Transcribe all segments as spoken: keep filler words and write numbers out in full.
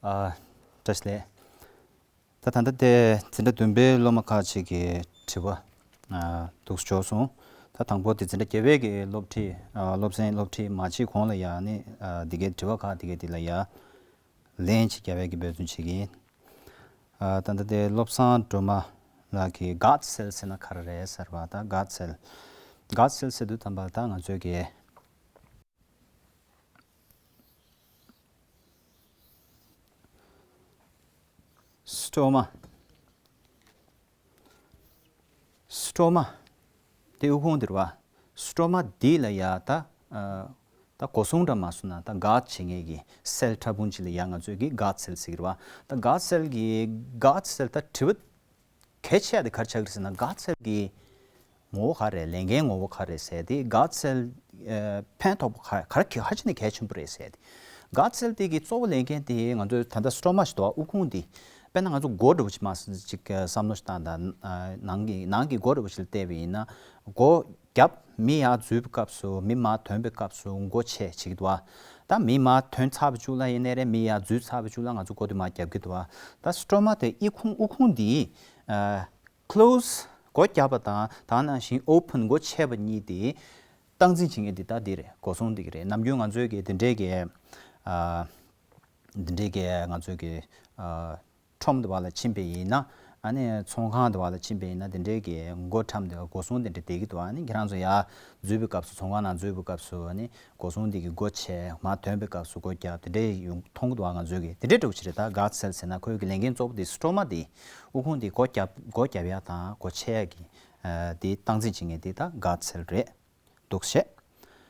ཨ། བཀྲ་ཤིས་བདེ་ལེགས། ད་ད་ལྟ་དེ་འཛིན་གྲྭ་བདུན་པའི་སློབ་མ་ཁག་ཅིག་གི་དྲི་བ། ཨ། འདུག་སེ་འབྱོར་སོང་། ད་དང་པོ་དེ་འཛིན་གྲྭ་བརྒྱད་པའི་གི་སློབ་ཁྲིད། ཨ། སློབ་ཚན་སློབ་ཁྲིད་མ་བྱེད་གོང་ལ་ཡ་ནི། ཨ། འདི་གའི་དྲི་བ་ཁག་འདི་གའི་འདི་ལ་ཡ་ལན་ཅིག་རྒྱབ་པའི་གི་འབད་བརྩོན་བྱེད་ཀྱི་ཡིན། ཨ། ད་ལྟ་དེ་བློ་བཟང་སྒྲོལ་མ་ལགས་ཀྱིས་གཱཌ་སེལ་ཟེར་ན་ག་རེ་རེད་ཟེར་བ། ད་གཱཌ་སེལ། གཱཌ་སེལ་ཟེར་དུས་ཙམ་པ་ད་ང་ཚོས་ཀྱི། སི་ཊོ་མ། སི་ཊོ་མ། དེ་དབུགས་ཕུང་འདི་རེད་བ། སི་ཊོ་མ་འདི་ལ་ཡ་ད། ཨ། ད་སྒོ་སྲུང་འདྲ་མ་སོང་ན་ད་གཱཌ་བྱེད་མཁན་གྱི་སེལ་ཕྲ་ཕུང་ཅིག་ལ་ཡ་ང་ཚོས་ཀྱི་གཱཌ་སེལ་ཟེར་གྱི་རེད་བ། ད་གཱཌ་སེལ་གྱི་གཱཌ་སེལ་ད་དྲི་བ་གལ་ཆེ་བ་དེ་ག་རེ་ཆགས་ཀྱི་རེད་ཟེར་ན། གཱཌ་སེལ་གྱི་ངོ་བོ་ག་རེ་རེད། ལས་འགན་ངོ་བོ་ག་རེ་རེད་ཟེར་དེ། གཱཌ་སེལ། ཨ། ཕན་ཐོགས་པ་ག་ག་རེ་གལ་ཧ་ཅང་ནས་གལ་ཆེན་པོ་རེད་ཟེར་དེ། གཱཌ་སེལ་དེ་གི་གཙོ་བོ་ལས་འགན་དེ་ང་ཚོའི་ད་ལྟ་སི་ཊོ་མ་ཞིག་འདུག་བ། དབུགས་ཕུང་འདི། དཔེར་ན་ང་ཚོ་སྒོ་འདྲ་བོ་ཅིག་མར་ཅིག་བསམ་བློ་ཞིག་བཏང་དང་། ཨ། ནང་གི་ནང་གི་སྒོ་འདྲ་བོ་ཞིག་ལ་བལྟས་པ་ཡིན་ན། སྒོ་བརྒྱབ། མི་ཡར་འཛུལ་བའི་སྐབས་སུ། མི་མར་ཐོན་པའི་སྐབས་སུ་སྒོ་ཕྱེ་བྱེད་ཀྱི་འདུག་བ། ད་མི་མར་ཐོན་ཚར་བའི་གཞུག་ལ་ཡིན་ནའི་རེད། མི་ཡར་འཛུལ་ཚར་བའི་གཞུག་ལ་ང་ཚོ་སྒོ་དེ་མར་བརྒྱབ་ཀྱི་འདུག་བ། ད་སི་ཊོ་མ་དེ་དབུགས་ཕུང་དབུགས་ཕུང་འདི། ཨ། ཀློ་སི། སྒོ་བརྒྱབ་པ་དང་། ད་ནང་བཞིན་ཨོ་པན། སྒོ་ཕྱེ་བ་གཉིས་དེ་སྟངས་འཛིན་བྱེད་མཁན་དེ་ད་འདི་རེད། སྒོ་སྲུང་འདི་གི་རེད། ནམ་རྒྱུན་ང་ཚོའི་གི་འདི་འདྲའི་གི། ཨ། འདི་འདྲའི་གི་ང་ཚོའི་གི། ཨ། ཁྲོམ་དེ་བ་ལ་ཕྱིན་པ་ཡིན་ན། ཨ་ནི་ཚོང་ཁང་དེ་བ་ལ་ཕྱིན་པ་ཡིན་ན། འདི་འདྲའི་གི་སྒོ་ཁྲམ་དེ་བ། སྒོ་སྲུང་དེ་འདྲ་བསྡད་ཀྱི་འདུག་ཨ་ནི་ཁྱེད་རང་ཚོ་ཡར་འཛུལ་བའི་སྐབས་སུ། ཚོང་ཁང་ནང་འཛུལ་བའི་སྐབས་སུ། ཨ་ནི་སྒོ་སྲུང་དེ་གི་སྒོ་ཕྱེ། མར་ཐོན་པའི་སྐབས་སུ་སྒོ་བརྒྱབ། དེ་འདྲའི་ཡོང་མཐོང་གི་འདུག་ཨ། ང་ཚོའི་གི་དེ་འདྲའི་འདྲ་བོ་ཅིག་རེད། ད་གཱཌ་སེལ་ཟེར་ན་ཁོའི་གི་ལས་འགན་གཙོ་བོ་དེ་སི་ཊོ་མ་དེ། དབུགས་ཕུང་དེ་སྒོ་བརྒྱབ། སྒོ་བརྒྱབ་ཡ་དང་སྒོ་ཕྱེ་ཡ་གི། ཨ། དེ་སྟངས་འཛིན་བྱེད་མཁན་དེ་ད་གཱཌ་སེལ་རེད། འདུག་བྱས།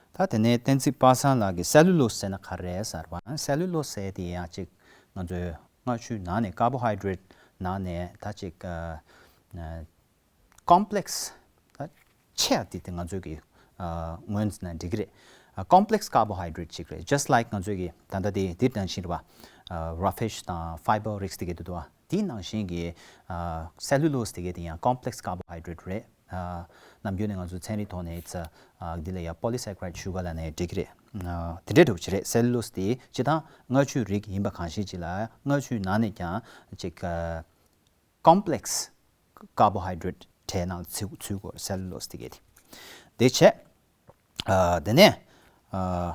ད་དེ་ནས་བསྟན་འཛིན་པ་སངས་ལགས་ཀྱིས་སེ་ལུ་ལོ་སི་ཟེར་ན་ག་རེ་རེད་ཟེར་བ། སེ་ལུ་ལོ་སི་ཟེར་དེ་ཡང་ཅིག་ང་ཚོའི་མངར་ཆུའི་ནང་ནས། ཀར་བོ་ཧའི་ཌེ་རེ་ཊི་ནང་ནས་ད་ཅིག་ཨ། ཨ། ཀོམ་པི་ལེག་སི། ད་ཆེ་བ་དེ་དེ་ང་ཚོའི་གི། ཨ། ངོས་འཛིན་ན་འགྲིག་གི་རེད། ཨ། ཀོམ་པི་ལེག་སི་ཀར་བོ་ཧའི་ཌེ་རེ་ཊི་ཅིག་རེད། ཇ་སི་ཊི་ལའིག་ང་ཚོའི་གི་ད་ལྟ་དེ་དེ་ནང་བཞིན་རེད་བ། ཨ། རོ་ཕི་ཤི་དང་ཕའི་བར་རིགས་དེ་གའི་དེ་འདུག་བ། དེ་ནང་བཞིན་གྱི། ཨ། སེ་ལུ་ལོ་སི་དེ་གའི་དེ་ཡང་ཀོམ་པི་ལེག་སི་ཀར་བོ་ཧའི་ཌེ་རེ་ཊི་རེད། ཨ། ནམ་རྒྱུན་ནས་ང་ཚོ་ཚན་རིག་ཐོག་ནས་ཡིག་ཚགས། ཨ། འདི་ལ་ཡང་པོ་ལི་སེ་ཀ་རའིཌ་ཤུ་གར་ལབ་ནའི་འགྲིག་གི་རེད། ཨ། དེ་འདྲའི་འདྲ་བོ་ཅིག་རེད། སེ་ལུ་ལོ་སི་དེ་སྤྱིར་བཏང་མངར་ཆུའི་རིགས་ཡིན་པ་གང་ཞིག་ཅིག་ལ། མངར་ཆུའི་ནང་ནས་ཀྱང་ཅིག་ཨ། ཀོམ་པི་ལེག་སི་ཀར་བོ་ཧའི་ཌེ་རེ་ཊི་གྲས་ནང་ཚུད་ཚུད་དགོས། སེ་ལུ་ལོ་སི་དེ་གའི་དེ། དེ་བྱས། ཨ། དེ་ནས། ཨ།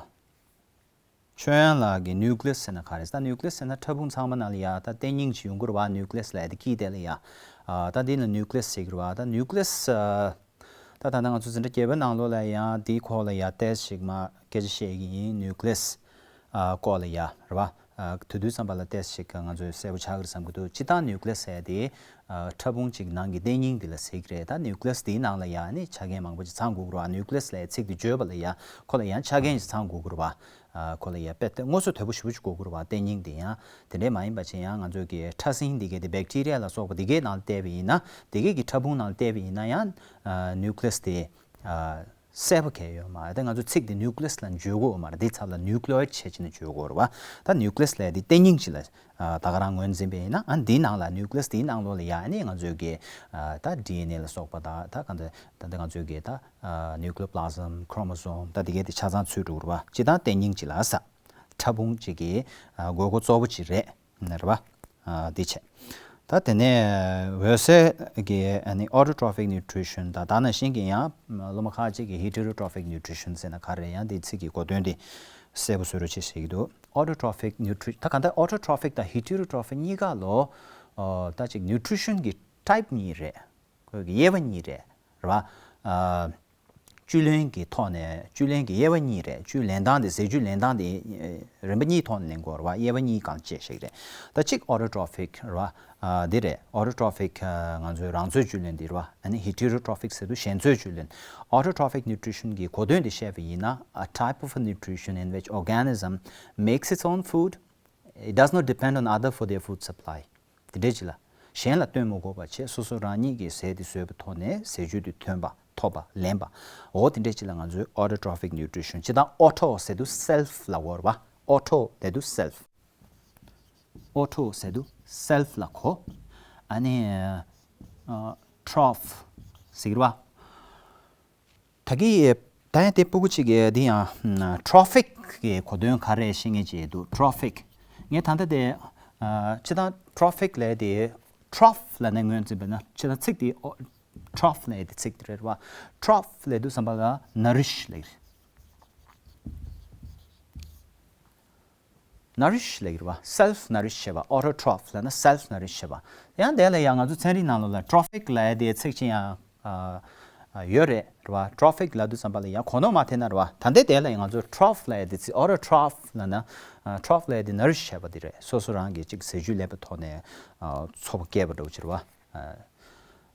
ཆོས་དབྱངས་ལགས་ཀྱིས་ནིའུ་ཀི་ལེ་སི་ཟེར་ན་ག་རེ་ཟེར། ད་ནིའུ་ཀི་ལེ་སི་ཟེར་ན་ཕྲ་ཕུང་ཚང་མ་ནང་ལ་ཡ་ད་ལྟེ་སྙིང་ཅིག་ཡོང་གི་རེད་བ། ནིའུ་ཀི་ལེ་སི་ལབ་ཡ་དེ་དཀྱིལ་དེ་ལ་ཡ། ཨ། ད་འདི་ལ་ནིའུ་ཀི་ལེ་སི་ཟེར་གྱི་རེད་བ། ད་ནིའུ་ཀི་ལེ་སི། ཨ། ད་ད་ལྟ་ང་ཚོ་འཛིན་གྲྭ་བརྒྱད་པའི་ནང་ལོགས་ལ་ཡང་འདིའི་སྐོར་ལ་ཡ་ཏོག་ཙམ་ཞིག་མར་སྐད་ཆ་བཤད་ཀྱི་ཡིན། ནིའུ་ཀི་ལེ་སི། ཨ། སྐོར་ལ་ཡ་རེད་བ། ཨ། དེ་དུས་ཙམ་པ་ལ་ཏོག་ཙམ་ཞིག་ང་ཚོས་གསལ་པོ་ཆགས་ཀྱི་རེད་བསམ་གྱི་འདུག་སྤྱིར་བཏང་ནིའུ་ཀི་ལེ་སི་ཟེར་དེ། ཨ། ཕྲ་ཕུང་གཅིག་ནང་གི་ལྟེ་སྙིང་འདི་ལ་ཟེར་གྱི་རེད། ད་ནིའུ་ཀི་ལེ་སི་དེའི་ནང་ལ་ཡ་ནི་ཆ་རྐྱེན་མང་པོ་ཅིག་ཚང་དགོས་ཀྱི་རེད་བ། ནིའུ་ཀི་ལེ་སི་ལབ་ཡ་ཚིག་དེ་བརྗོད་པ་ལ་ཡ། ཁོ་ལ་ཡང་ཆ་རྐྱེན་ཅིག་ཚང་དགོས་ཀྱི་རེད་བ། ཨ། ཁོ་ལ་ཡ་དཔེ་དེ་དངོས་སུ་དོད་པོ་ཞེ་པོ་ཅིག་དགོས་ཀྱི་རེད་བ། ལྟེ་སྙིང་དེ་ཡང་། དེ་འདྲས་མ་ཡིན་པ་བྱས་ཡང་ང་ཚོས་ཀྱི་ཕྲ་སྲིན་འདི་གའི་དེ། བེག་ཊི་རི་ཡ་ལ་སོགས་པ་འདི་གའི་ནང་ལ་བལྟས་པ་ཡིན་ན། འདི་གའི་གི་ཕྲ་ཕུང་ནང་ལ་བལྟས་པ་ཡིན་ན་ཡང་། ཨ། ནིའུ་ཀི་ལེ་སི་དེ། ཨ། གསལ་པོ་གང་ཡང་ཡོད་མ་རེད། ད་ང་ཚོ་ཚིག་འདི་ནིའུ་ཀི་ལེ་སི་ལ་བརྗོད་དགོས་མ་རེད། འདི་ཚབ་ལ་ནིའུ་ཀི་ལོ་ཡིཌ་བྱས་བྱས་ནས་བརྗོད་དགོས་རེད་བ། ད་ནིའུ་ཀི་ལེ་སི་ལབ་ཡ་འདི་ལྟེ་སྙིང་ཅིག་ལ། ཨ། ད་ག་རང་ངོས་འཛིན་པ་ཡིན་ན། ཨ། འདིའི་ནང་ལ། ནིའུ་ཀི་ལེ་སི་འདིའི་ནང་ལོགས་ལ་ཡ་ནི་ང་ཚོའི་གི། ཨ། ད་ཌི་ཨེན་ཨེ་ལ་སོགས་པ་དང་། ད་གང་ལྟར་ད་ལྟ་ང་ཚོའི་གི་ད། ཨ། ནིའུ་ཀི་ལོ་པི་ལ་ཟམ། ཁོ་རོ་མོ་སོམ། ད་འདི་གའི་དེ་ཆ་ཚང་ཚུད་འགྲོ་གི་རེད་བ། སྤྱིར་བཏང་ལྟེ་སྙིང་ཅིག་ལ་ཟེར། ཕྲ་ཕུང་ཅིག་གི། ཨ། དགོས་མཁོ་གཙོ་བོ་ཅིག་རེད། ནི་རེད་བ། ཨ། འདི་བྱས། ད་དེ་ནས་འོད་གསལ་གྱི། ཨ་ནི་ཨོ་ཊོ་ཊོ་ཕིག་ནིའུ་ཊི་རི་ཤན་དང་། ད་ནང་བཞིན་གྱི་ཡང་སློབ་མ་ཁག་ཅིག་གིས་ཧི་ཊི་རོ་ཊོ་ཕིག་ནིའུ་ཊི་རི་ཤན་ཟེར་ན་ག་རེ། ཡང་འདི་ཚིག་གི་གོ་དོན་འདི་གསལ་པོ་བཟོ་རོགས་བྱེད་ཟེར་གྱི་འདུག་ཨོ་ཊོ་ཊོ་ཕིག་ནིའུ་ཊི་རི། ད་གང་ལྟར་ཨོ་ཊོ་ཊོ་ཕིག་དང་ཧི་ཊི་རོ་ཊོ་ཕིག་གཉིས་ཀ་ལོ། ཨོ། ད་ཅིག་ནིའུ་ཊི་རི་ཤན་གྱི་ཊའིབ་གཉིས་རེད། ཁོའི་གི་དབྱེ་བ་གཉིས་རེད། རེད་བ། ཨ། བཅུད་ལེན་གྱི་ཐོག་ནས། བཅུད་ལེན་གྱི་དབྱེ་བ་གཉིས་རེད། བཅུད་ལེན་སྟངས་དེ། ཟས་བཅུད་ལེན་སྟངས་དེ། ཨ། རིམ་པ་གཉིས་ཐོག་ནས་ལེན་དགོས་རེད་བ། དབྱེ་བ་གཉིས་སྒང་ལ་དཔྱད་ཤེས་ཀྱི་རེད། ད་གཅིག་ཨོ་ཊོ་ཊོ་ཕིག་རེད་བ། ཨ། འདི་རེད། ཨོ་ཊོ་ཊོ་ཕིག་ཨ། ང་ཚོའི་རང་འཚོའི་བཅུད་ལེན་འདི་རེད་བ། ཨ་ནི་ཧི་ཊི་རོ་ཊོ་ཕིག་ཟེར་དུས་གཞན་འཚོའི་བཅུད་ལེན། Autotrophic nutrition གི་གོ་དོན་འདི་བཤད་པ་ཡིན་ན། A type of nutrition in which organism makes its own food, it does not depend on other for their food supply. དེ་འདྲའི་ཅིག་ལ། གཞན་ལ་བརྟེན་མ་དགོས་པ་བྱས། སོ་སོ་རང་ཉིད་ཀྱིས་ཟས་དེ་ཟོས་པའི་ཐོག་ནས་ཟས་བཅུད་དེ་ཐོན་པ། ཐོབ་པ། ལེན་པ། འོ་དེ་འདྲའི་ཅིག་ལ་ང་ཚོས་autotrophic nutrition། སྤྱིར་བཏང་ཨོ་ཊོ་ཟེར་དུས་སེལ་ཕི་ལ་གོ་རེད་བ། ཨོ་ཊོ་ཟེར་དུས་སེལ་ཕི། ཨོ་ཊོ་ཟེར་དུས་སེལ་ཕི་ལ་གོ། ཨ་ནི། ཨ། ཊོ་ཕི་ཟེར་གྱི་རེད་བ། ད་གི་ད་ཡང་དེ་སྤུ་གུ་གཅིག་གིས་འདི་ཡང་ཊོ་ཕིག་གི་གོ་དོན་ག་རེ་ཤེས་མཁན་ཅིག་འདུག་ཊོ་ཕིག་ངས་ད་ལྟ་དེ་ ཨ། སྤྱིར་བཏང་ཊོ་ཕིག་ལབ་དེ་ཊོ་ཕི་ལབ་ནས་ངོས་འཛིན་པས་ན་སྤྱིར་བཏང་ཚིག་དེ་ཨོ། ཊོ་ཕི་ལབ་དེ་ཚིག་དེ་རེད་བ། ཊོ་ཕི་ལབ་དུས་ཙམ་པ་ལ་ནོ་རིཤ་ལབ་ཀྱི་རེད། ནོ་རིཤ་ལབ་ཀྱི་རེད་བ། སེལ་ཕི་ནོ་རིཤ་བྱེད་པ། ཨོ་ཊོ་ཊོ་ཕི་ལབ་ན་སེལ་ཕི་ནོ་རིཤ་བྱེད་པ། ཡང་དེ་ལ་ཡང་ང་ཚོ་ཚན་རིག་ནང་ལོགས་ལ་ཊོ་ཕིག་ལབ་ཡ་དེ་ཚིག་ཅིག་ཡང་ཨ། ཨ། ཡོད་རེད། རེད་བ། ཊོ་ཕིག་ལབ་དུས་ཙམ་པ་ལ་ཡང་གོ་ནོར་མ་ཐེབས་ན་རེད་བ། ད་ལྟའི་དེ་ལ་ཡང་ང་ཚོ་ཊོ་ཕི་ལབ་ཡ་དེ་ཚིག་ཨོ་ཊོ་ཊོ་ཕི་ལབ་ན། ཨ། ཊོ་ཕི་ལབ་ཡ་དེ་ནོ་རིཤ་བྱེད་པ་དེ་རེད། སོ་སོ་རང་གིས་ཅིག་ཟས་བཅུད་ལེན་པའི་ཐོག་ནས། ཨ། འཚོ་བ་སྐྱེལ་བ་འདྲ་བོ་ཅིག་རེད་བ། ཨ།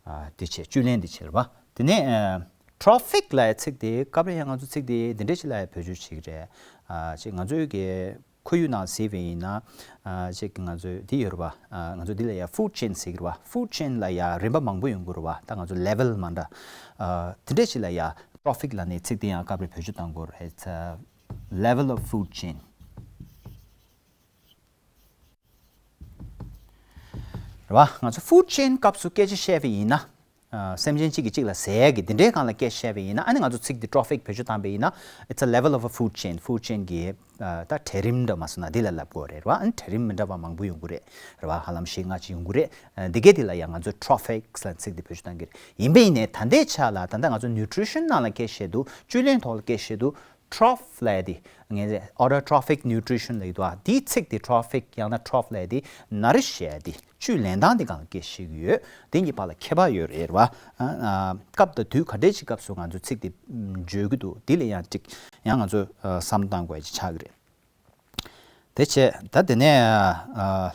ཨ། དེ་བྱས་བཅུད་ལེན་དེ་བྱས་རེད་བ། དེ་ནས། ཨ། ཊོ་ཕིག་ལབ་ཡ་ཚིག་དེ་སྐབས་རེ་ཡང་ང་ཚོ་ཚིག་དེ་འདི་འདྲས་ཅིག་ལ་ཡང་བེད་སྤྱོད་བྱེད་ཀྱི་རེད། ཨ། ཅིག་ང་ཚོའི་གི་ཁོར་ཡུག་ནང་གཟིགས་པ་ཡིན་ན། ཨ། ཅིག་ང་ཚོའི་འདི་ཡོད་རེད་བ། ཨ། ང་ཚོ་འདི་ལ་ཡང་ཧྥུཌ་ཅེན་ཟེར་གྱི་རེད་བ། ཧྥུཌ་ཅེན་ལ་ཡང་རིམ་པ་མང་པོ་ཡོང་གི་རེད་བ། ད་ང་ཚོ་ལེ་ཝལ་མ་འདྲ། ཨ། དེ་འདྲས་ཅིག་ལ་ཡང་ཊོ་ཕིག་ལབ་ནས་ཚིག་དེ་ཡང་སྐབས་རེ་བེད་སྤྱོད་གཏང་གི་ཡོད་རེད། It's a level of food chain. རེད་བ། ང་ཚོ་ཧྥུཌ་ཅེན་སྐབས་སུ་སྐད་ཆ་བཤད་པ་ཡིན་ན། ཨ། སེམས་ཅན་གཅིག་གིས་གཅིག་ལ་ཟས་ཀྱི་འདི་འདྲའི་སྒང་ལ་སྐད་ཆ་བཤད་པ་ཡིན་ན། ཨ་ནི་ང་ཚོ་ཚིག་འདི་ཊོ་ཕིག་བེད་སྤྱོད་བཏང་པ་ཡིན་ན། It's a level of a food chain. ཧྥུཌ་ཅེན་གྱི། ཨ། ད་གྲལ་རིམ་འདྲ་མ་སོང་ན་འདི་ལ་ལབ་དགོས་རེད་བ། ཨ་ནི་གྲལ་རིམ་མི་འདྲ་བ་མང་པོ་ཡོང་གི་རེད། རེད་བ། ཧ་ལམ་བཞི་ལྔ་ཅིག་ཡོང་གི་རེད། ཨ། འདི་གའི་འདི་ལ་ཡང་ང་ཚོ་ཊོ་ཕིག་ལབ་ཚིག་འདི་བེད་སྤྱོད་བཏང་གི་རེད། ཡིན་པ་ཡིན་ནའི་ད་ལྟའི་ཆ་ལ་ད་ལྟ་ང་ཚོ་ནིའུ་ཊི་རི་ཤན་ནང་ལ་སྐད་ཆ་བཤད་དུས། བཅུད་ལེན་ཐོག་ལ་སྐད་ཆ་བཤད་དུས། ཊོ་ཕི་ལབ་ཡ་དེ། ངས་ཨོ་ཊོ་ཊོ་ཕིག་ནིའུ་ཊི་རི་ཤན་ལབ་ཀྱི་འདུག་ཨ། དེའི་ཚིག་དེ་ཊོ་ཕིག་ཡང་ན་ཊོ་ཕི་ལབ་ཡ་དེ་ནོ་རིཤ་ཟེར་ཡ་དེ་བཅུད་ལེན་སྟངས་དེ་སྒང་ལ་སྐད་ཆ་བཤད་ཀྱི་ཡོད། དེ་གཉིས་བར་ལ་ཁྱད་པར་ཡོད་རེད་བ། ཨ། ཨ། སྐབས་དང་དུས་ག་འདྲས་ཅིག་སྐབས་སུ་ང་ཚོས་ཚིག་དེ་བརྗོད་ཀྱི་འདུག་དེ་ལ་ཡང་ཅིག་ཡང་ང་ཚོས། ཨ། བསམ་བློ་བཏང་དགོས་ཡ་ཅིག་ཆགས་ཀྱི་རེད། དེ་བྱས་ད་དེ་ནས།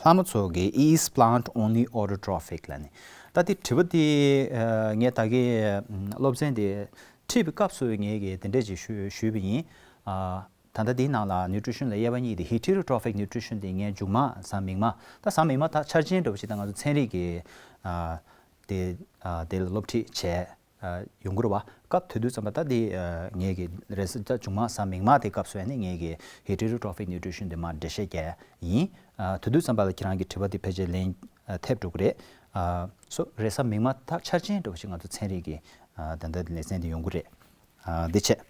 ཨ། ལྷག་མ་ཚོ་གིས། Is plant only autotrophic? ལབ་ནས། ད་དེ་དྲི་བ་དེ། ཨ། ངས་ད་གིན་སློབ་ཚན་དེ་ཁྲིད་པའི་སྐབས་སུ་ངས་ཀྱིས་དེ་འདྲས་ཅིག་ཞུ་ཞུས་པ་ཡིན། ཨ། ད་ལྟ་འདིའི་ནང་ལ་ནིའུ་ཊི་རི་ཤན་ལ་དབྱེ་བ་གཉིས་ཏེ། ཧི་ཊི་རོ་ཊོ་ཕིག་ནིའུ་ཊི་རི་ཤན་དེ་ངས་མཇུག་མ་བསམ་མིག་མ། ད་བསམ་མིག་མ་ད་འཆར་ཅན་འདྲ་བོ་ཞིག་ད་ང་ཚོ་ཚན་རིག་གི། ཨ། དེ། ཨ། དེ་ལ་སློབ་ཁྲིད་བྱས། ཨ། ཡོང་གི་རེད་བ། སྐབས་དེ་དུས་ཙམ་པ་ད་དེ། ཨ། ངས་ཀྱིས་རེས་གཟའ་ད་མཇུག་མ་བསམ་མིག་མ་དེ་སྐབས་སུ་ཡང་ནི་ངས་ཀྱིས་ཧི་ཊི་རོ་ཊོ་ཕིག་ནིའུ་ཊི་རི་ཤན་དེ་མར་འགྲེལ་བཤད་རྒྱག་ཡིན། ཨ། དེ་དུས་ཙམ་པ་ལ་ཁྱེད་རང་གི་དྲི་བ་དེ་ཕལ་ཆེར་ལན། ཨ། ཐེབས་འགྲོ་གི་རེད། ཨ། སོ་རེས་གཟའ་མིག་དམར་ད་འཆར་ཅན་འདྲ་བོ་ཞིག་ང་ཚོ་ཚན་རིག་གི། ཨ། ད་ལྟ་ལེ་ཚན་དེ་ཡོང་གི་རེད། ཨ། འདི་བྱས། ཨ།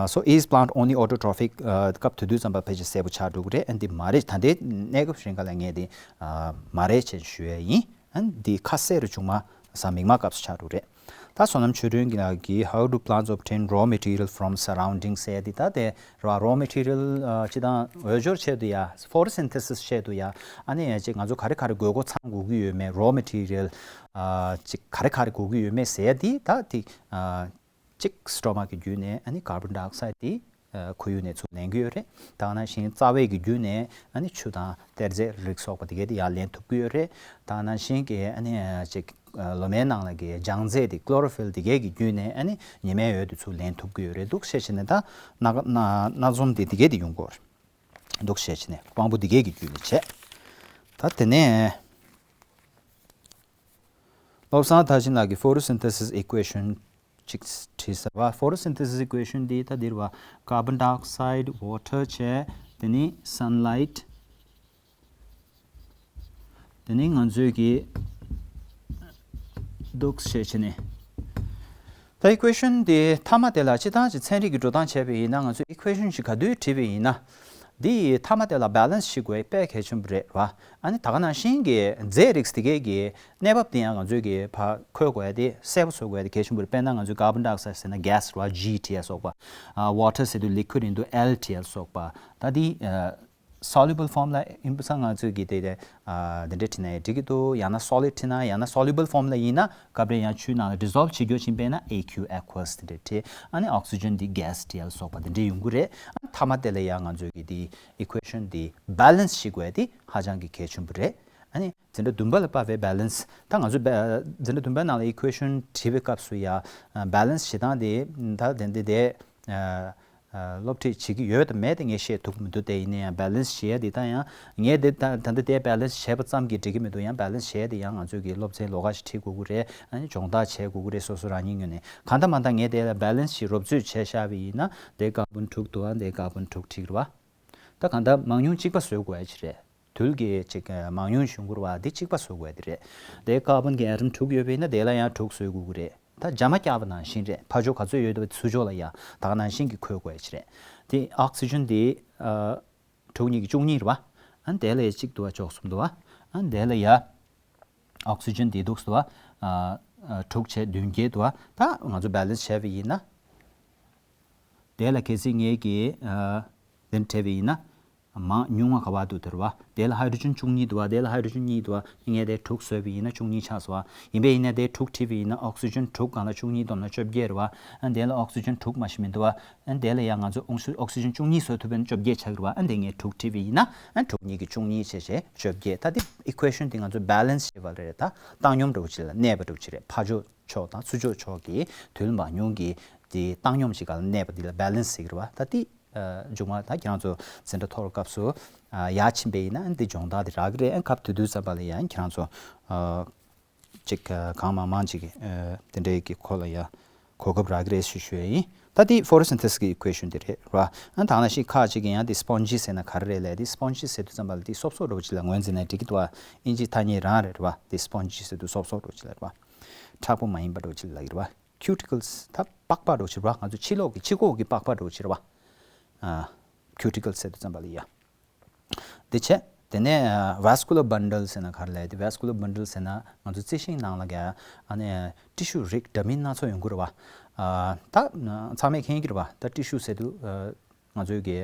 So, is plant only autotrophic? ཨ། སྐབས་དེ་དུས་ཙམ་པ་ཕལ་ཆེར་གསལ་པོ་ཆགས་འགྲོ་གི་རེད། ཨ། འདི་མ་རེད། ད་ལྟའི་གནས་སྐབས་རིང་ག་ལ་ངས་འདི། ཨ། མ་རེད་ཅེས་ཞུ་ཡས་ཡིན། ཨ། འདི་ཁ་གསལ་རུ་བྱུང་མ་གཟའ་མིག་དམར་སྐབས་སུ་ཆགས་འགྲོ་གི་རེད། ད་བསོད་ནམས་ཆོས་སྒྲོན་གྱི་ལགས་ཀྱིས། How do plants obtain raw material from surroundings? ཟེར་འདི་ད་དེ་ར་raw material། ཨ། སྤྱིར་བཏང་འོས་སྦྱོར་ཆེད་དུ་ཡ། Photosynthesis ཆེད་དུ་ཡ། ཨ་ནི་ཡ་ཅིག་ང་ཚོ་ག་རེ་ག་རེ་དགོས་མཁོ་ཚང་དགོས་ཀྱི་ཡོད་མེད། Raw material། ཨ། ཅིག་ག་རེ་ག་རེ་དགོས་ཀྱི་ཡོད་མེད་ཟེར་འདི་ད་དེ། ཨ། གཅིག་སི་ཊོ་མ་གི་བརྒྱུད་ནས་ཨ་ནི་ཀར་བོན་ཌའི་ཨོག་སའིཌ་དེ། ཨ། ཁོར་ཡུག་ནས་ཚུར་ལེན་གྱི་ཡོད་རེད། ད་ག་ནང་བཞིན་རྩ་བའི་གི་བརྒྱུད་ནས་ཨ་ནི་ཆུ་དང་གཏེར་རྫས་རིགས་སོགས་པ་དེ་གས་དེ་ཡར་ལེན་ཐུབ་ཀྱི་ཡོད་རེད། ད་ག་ནང་བཞིན་གྱི་ཨ་ནི་ཅིག་ལོ་མའི་ནང་ལ་གི་ལྗང་རྫས་དེ་ཀློ་རོ་ཕིལ་དེ་གས་ཀྱི་བརྒྱུད་ནས་ཨ་ནི་ཉི་མའི་འོད་དེ་ཚུར་ལེན་ཐུབ་ཀྱི་ཡོད་རེད། འདུག་བཤད་བྱས་ནས་ད་སྣ་སྣ་སྣ་འཛོམས་དེ་དེ་གས་དེ་ཡོང་གི་ཡོད་རེད། འདུག་བཤད་བྱས་ནས་དབང་པོ་དེ་གས་ཀྱི་བརྒྱུད་ནས་བྱས། ད་དེ་ནས། བློ་བཟང་མཐར་ཕྱིན་ལགས་ཀྱིས། Photosynthesis equation གཅིག་བྲིས་ཟེར་བ། Photosynthesis equation འདི་ད་འདིར་བ། Carbon dioxide, water བྱས། དེ་ནི་sunlight། དེ་ནི་ང་ཚོས་ཀྱི་འདུག་བཤད་བྱས་ནས། ད་equation འདི་མཐའ་མ་དེ་ལ་སྤྱིར་བཏང་གི་ཚན་རིག་གི་འགྲོ་སྟངས་བྱས་པ་ཡིན་ན། ང་ཚོས་equation ཞིག་ག་དུས་བྲིས་པ་ཡིན་ན། འདི་མཐའ་མ་དེ་ལ་balance བྱེད་དགོས་དཔེ་གལ་ཆེན་པོ་རེད་བ། ཨ་ནི་ད་ག་ནང་བཞིན་གྱི་རྫས་རིགས་དེ་གས་ཀྱི་གནས་བབ་དེ་ཡང་ང་ཚོས་ཀྱི་ཕར་འཁོད་དགོས་ཡ་དེ་གསལ་པོ་བཟོ་དགོས་ཡ་དེ་གལ་ཆེན་པོ་རེད། དཔེར་ན་ང་ཚོས་carbon dioxide ཟེར་ན་gas རེད་བ། G བྲིས་ཡ་སོགས་པ། ཨ། water ཟེར་དུས་liquid ཡིན་དུས་L བྲིས་ཡ་སོགས་པ། ད་འདི། ཨ། soluble form ལ་ཡིན་པ་སང་ང་ཚོས་ཀྱི་དེ་དེ། ཨ། དེ་འདྲས་བྲིས་ན་ཡང་འགྲིག་གི་འདུག་ཡང་ན་solid བྲིས་ན། ཡང་ན་soluble form ལ་ཡིན་ན་སྐབས་རེ་ཡང་ཆུའི་ནང་ལ་dissolve བྱེད་རྒྱུ་ཕྱིན་པས་ན་A Q aqueous དེ་འདྲས་བྲིས། ཨ་ནི་oxygen འདི་gas བྲིས་ཡ་སོགས་པ་དེ་འདྲས་ཡོང་གི་རེད། ཨ་ནི་མཐའ་མ་དེ་ལ་ཡང་ང་ཚོས་ཀྱི་དེ་equation དེ་balance བྱེད་དགོས་ཡ་དེ་ཧ་ཅང་གི་གལ་ཆེན་པོ་རེད། ཨ་ནི་འཛིན་གྲྭ་བདུན་པ་ལ་དཔག་པའི་balance། ད་ང་ཚོ་འཛིན་གྲྭ་བདུན་པའི་ནང་ལ་equation བྲིས་པའི་སྐབས་སུ་ཡ་balance བྱེད་སྟངས་དེ་ད་དེ་འདི་དེ། ཨ། སློབ་ཁྲིད་བྱེད་ཀྱི་ཡོད་དམ་མེད་དེ་ངས་བཤད་ཐུབ་མི་འདུག་དེ་ཡིན་ན་ཡང་balance བྱེད་ཡ་དེ་ད་ཡང་ངས་དེ་ད་ད་ལྟ་དེ་balance བྱས་པ་ཙམ་གྱིས་འགྲིག་གི་མི་འདུག་ཡང་balance བྱས་ཡ་དེ་ཡང་ང་ཚོས་ཀྱི་སློབ་ཚན་ལོགས་ཀ་ཞིག་ཁྲིད་དགོས་ཀྱི་རེད། ཨ་ནི་སྦྱོང་བརྡར་བྱེད་དགོས་ཀྱི་རེད། སོ་སོ་རང་ཉིད་ངོས་ནས། གང་ལྟར་མ་ལྟར་ངས་དེ་ལ་balance ཞིག་རོབ་ཚོད་བྱས་བཞག་པ་ཡིན་ན། དེ་ཀར་བོན་དྲུག་འདུག་ཨ། དེ་ཀར་བོན་དྲུག་ཁྲིད་རེད་བ། ད་གང་ལྟར་མང་ཉུང་གཅིག་པ་བཟོ་དགོས་ཡ་ཅིག་རེད། དུལ་གྱི་ཅིག་མང་ཉུང་བྱུང་དགོས་རེད་བ། འདི་གཅིག་པ་བཟོ་དགོས་ཡ་དེ་རེད། དེ་ཀར་བོན་གྱི་ཨེ་ཊོམ་དྲུག་ཡོད་པ་ཡིན་ན་དེ་ལ་ཡང་དྲུག་བཟོ་དགོས་ཀྱི་རེད། ད་སྦྱར་མ་བརྒྱབ་པ་ནང་བཞིན་རེད། ཕར་ཕྱོགས་ག་ཚོད་ཡོད་པ་ཚུར་ཕྱོགས་ལ་ཡང་ད་ག་ནང་བཞིན་གྱི་འཁོད་དགོས་ཡ་ཅིག་རེད། དེ་ཨོག་སི་ཇན་དེ། ཨ། དྲུག་གཉིས་ཀྱི་བཅུ་གཉིས་རེད་བ། ཨ་དེ་ལ་ཡ་གཅིག་འདུག་བ། བཅུ་གསུམ་འདུག་བ། ཨ་དེ་ལ་ཡ་ཨོག་སི་ཇན་དེ་འདུག་འདུག་བ། ཨ་ཨ་དྲུག་བྱས་བདུན་བརྒྱད་འདུག་བ། ད་ང་ཚོ་བེ་ལེན་སི་བྱས་པ་ཡིན་ན། དེ་ལ་གལ་སྲིད་ངས་ཀྱི་ཨ་དེ་འདྲ་བྲིས་པ་ཡིན་ན། མང་ཉུང་བ་ག་པར་འདུག་དེ་རེད་བ། དེ་ལ་ཧའི་ཌྲོ་ཇན་བཅུ་གཉིས་འདུག་བ། དེ་ལ་ཧའི་ཌྲོ་ཇན་གཉིས་འདུག་བ། ངས་དེ་དྲུག་བཟོས་པ་ཡིན་ན་བཅུ་གཉིས་ཆགས་སོང་བ། ཡིན་པས་ཡིན་ན་དེ་དྲུག་བྲིས་པ་ཡིན་ན་ཨོག་སི་ཇན་དྲུག་སྒང་ལ་བཅུ་གཉིས་བསྡོམས་ན་བཅོ་བརྒྱད་རེད་བ། ཨ་དེ་ལ་ཨོག་སི་ཇན་དྲུག་མ་ཞིག་མི་འདུག་བ། ཨ་དེ་ལ་ཡང་ང་ཚོ་ཨོག་སི་ཨོག་སི་ཇན་བཅུ་གཉིས་བཟོ་ཐུབ་པ་ཡིན་ན་བཅོ་བརྒྱད་ཆགས་ཀྱི་རེད་བ། ཨ་དེ་ངས་དྲུག་བྲིས་པ་ཡིན་ན་ཨ་དྲུག་གཉིས་ཀྱི་བཅུ་བརྒྱད་བཅོ་བརྒྱད། ད་དེ་ཨི་ཀུ་ཨེ་ཤན་དེ་ང་ཚོ་བེ་ལེན་སི་བྱེད་པ་རེད། ད་བཏང་སྙོམས་འདྲ་བོ་ཅིག་ལ་གནས་པ་འདྲ་བོ་ཅིག་རེད། ཕར་ཕྱོགས་ཕྱོགས་དང་ཚུར་ཕྱོགས་ཕྱོགས་ཀྱི་དུས་ལ་མང་ཉུང་གི་དེ་བཏང་སྙོམས་ཅིག་ག་ལ་གནས་པ་འདི་ལ་བེ་ལེན་སི་ཟེར་གྱི་རེད་བ། ད་དེ་མཇུག་མ་ད་ཁྱེད་རང་ཚོ་འཛིན་གྲྭ་མཐོ་རུ་སྐབས་སུ་ཡར་ཕྱིན་པ་ཡིན་ན་འདི་སྦྱོང་བརྡར་དེ་རག་གི་རེད། སྐབས་དེ་དུས་ཙམ་པ་ལ་ཡང་ཁྱེད་རང་ཚོ་ཅིག་གང་མང་མང་ཅིག་དེ་འདྲའི་གི་ཁོ་ལ་ཡ་གོ་སྐབས་རག་གི་རེད་ཞུ་ཞུ་ཡ་ཡིན། ད་དེ་ཕོ་ཊོ་སིན་ཐེ་སིས་ཀྱི་ཨི་ཀུ་ཨེ་ཤན་དེ་རེད་ར། ཨ་ད་ནང་བཞིན་ཁག་ཅིག་གི་ཡང་དེ་སི་པོན་ཇི་ཟེར་ན་ག་རེ་རེད་ལབ། དེ་སི་པོན་ཇི་ཟེར་དུས་ཙམ་པ་ལ་དེ་སོབ་སོབ་འདྲ་བོ་ཅིག་ལ་ངོས་འཛིན་ན་འགྲིག་གི་འདུག་བ། ཨིན་ཇིའི་ཐ་སྙད་རང་རེད་ར་བ། དེ་སི་པོན་ཇི་ཟེར་དུས་སོབ་སོབ་འདྲ་བོ་ཅིག་ལ་རེད་བ། མཁྲེགས་པོ་མ་ཡིན་པ་འདྲ་བོ་ཅིག་ལ་ཡོད་རེད་བ། ཁུ་ཊི་ཀལ་སི་ད་པགས་པ་འདྲ་བོ་ཅིག་རེད་བ། ང་ཚོ་ཕྱི་ལོགས་ཀྱི་ཕྱི་ཁོག་གི་པགས་པ་འདྲ་བོ་ཅིག་རེད་བ། ཨ་ཁུ་ཊི་ཀལ་སི་ཟེར་དུས་ཙམ་པ་ལ་ཡ། དེ་བྱས། དེ་ནས་ཨ་ཝེ་སི་ཀུ་ལར་བན་ཌལ་ཟེར་ན་ག་རེ་ལབ་ཡ། དེ་ཝེ་སི་ཀུ་ལར་བན་ཌལ་ཟེར་ན་ང་ཚོ་རྩི་ཤིང་ནང་ལ་ག་ཨ་ནི་ཊི་ཤུ་རིགས་འདྲ་མིན་སྣ་ཚོགས་ཡོང་གི་རེད་བ། ཨ་ད་ཚང་མས་མཁྱེན་གྱི་རེད་བ། ད་ཊི་ཤུ་ཟེར་དུས་ཨ་ང་ཚོའི་གི་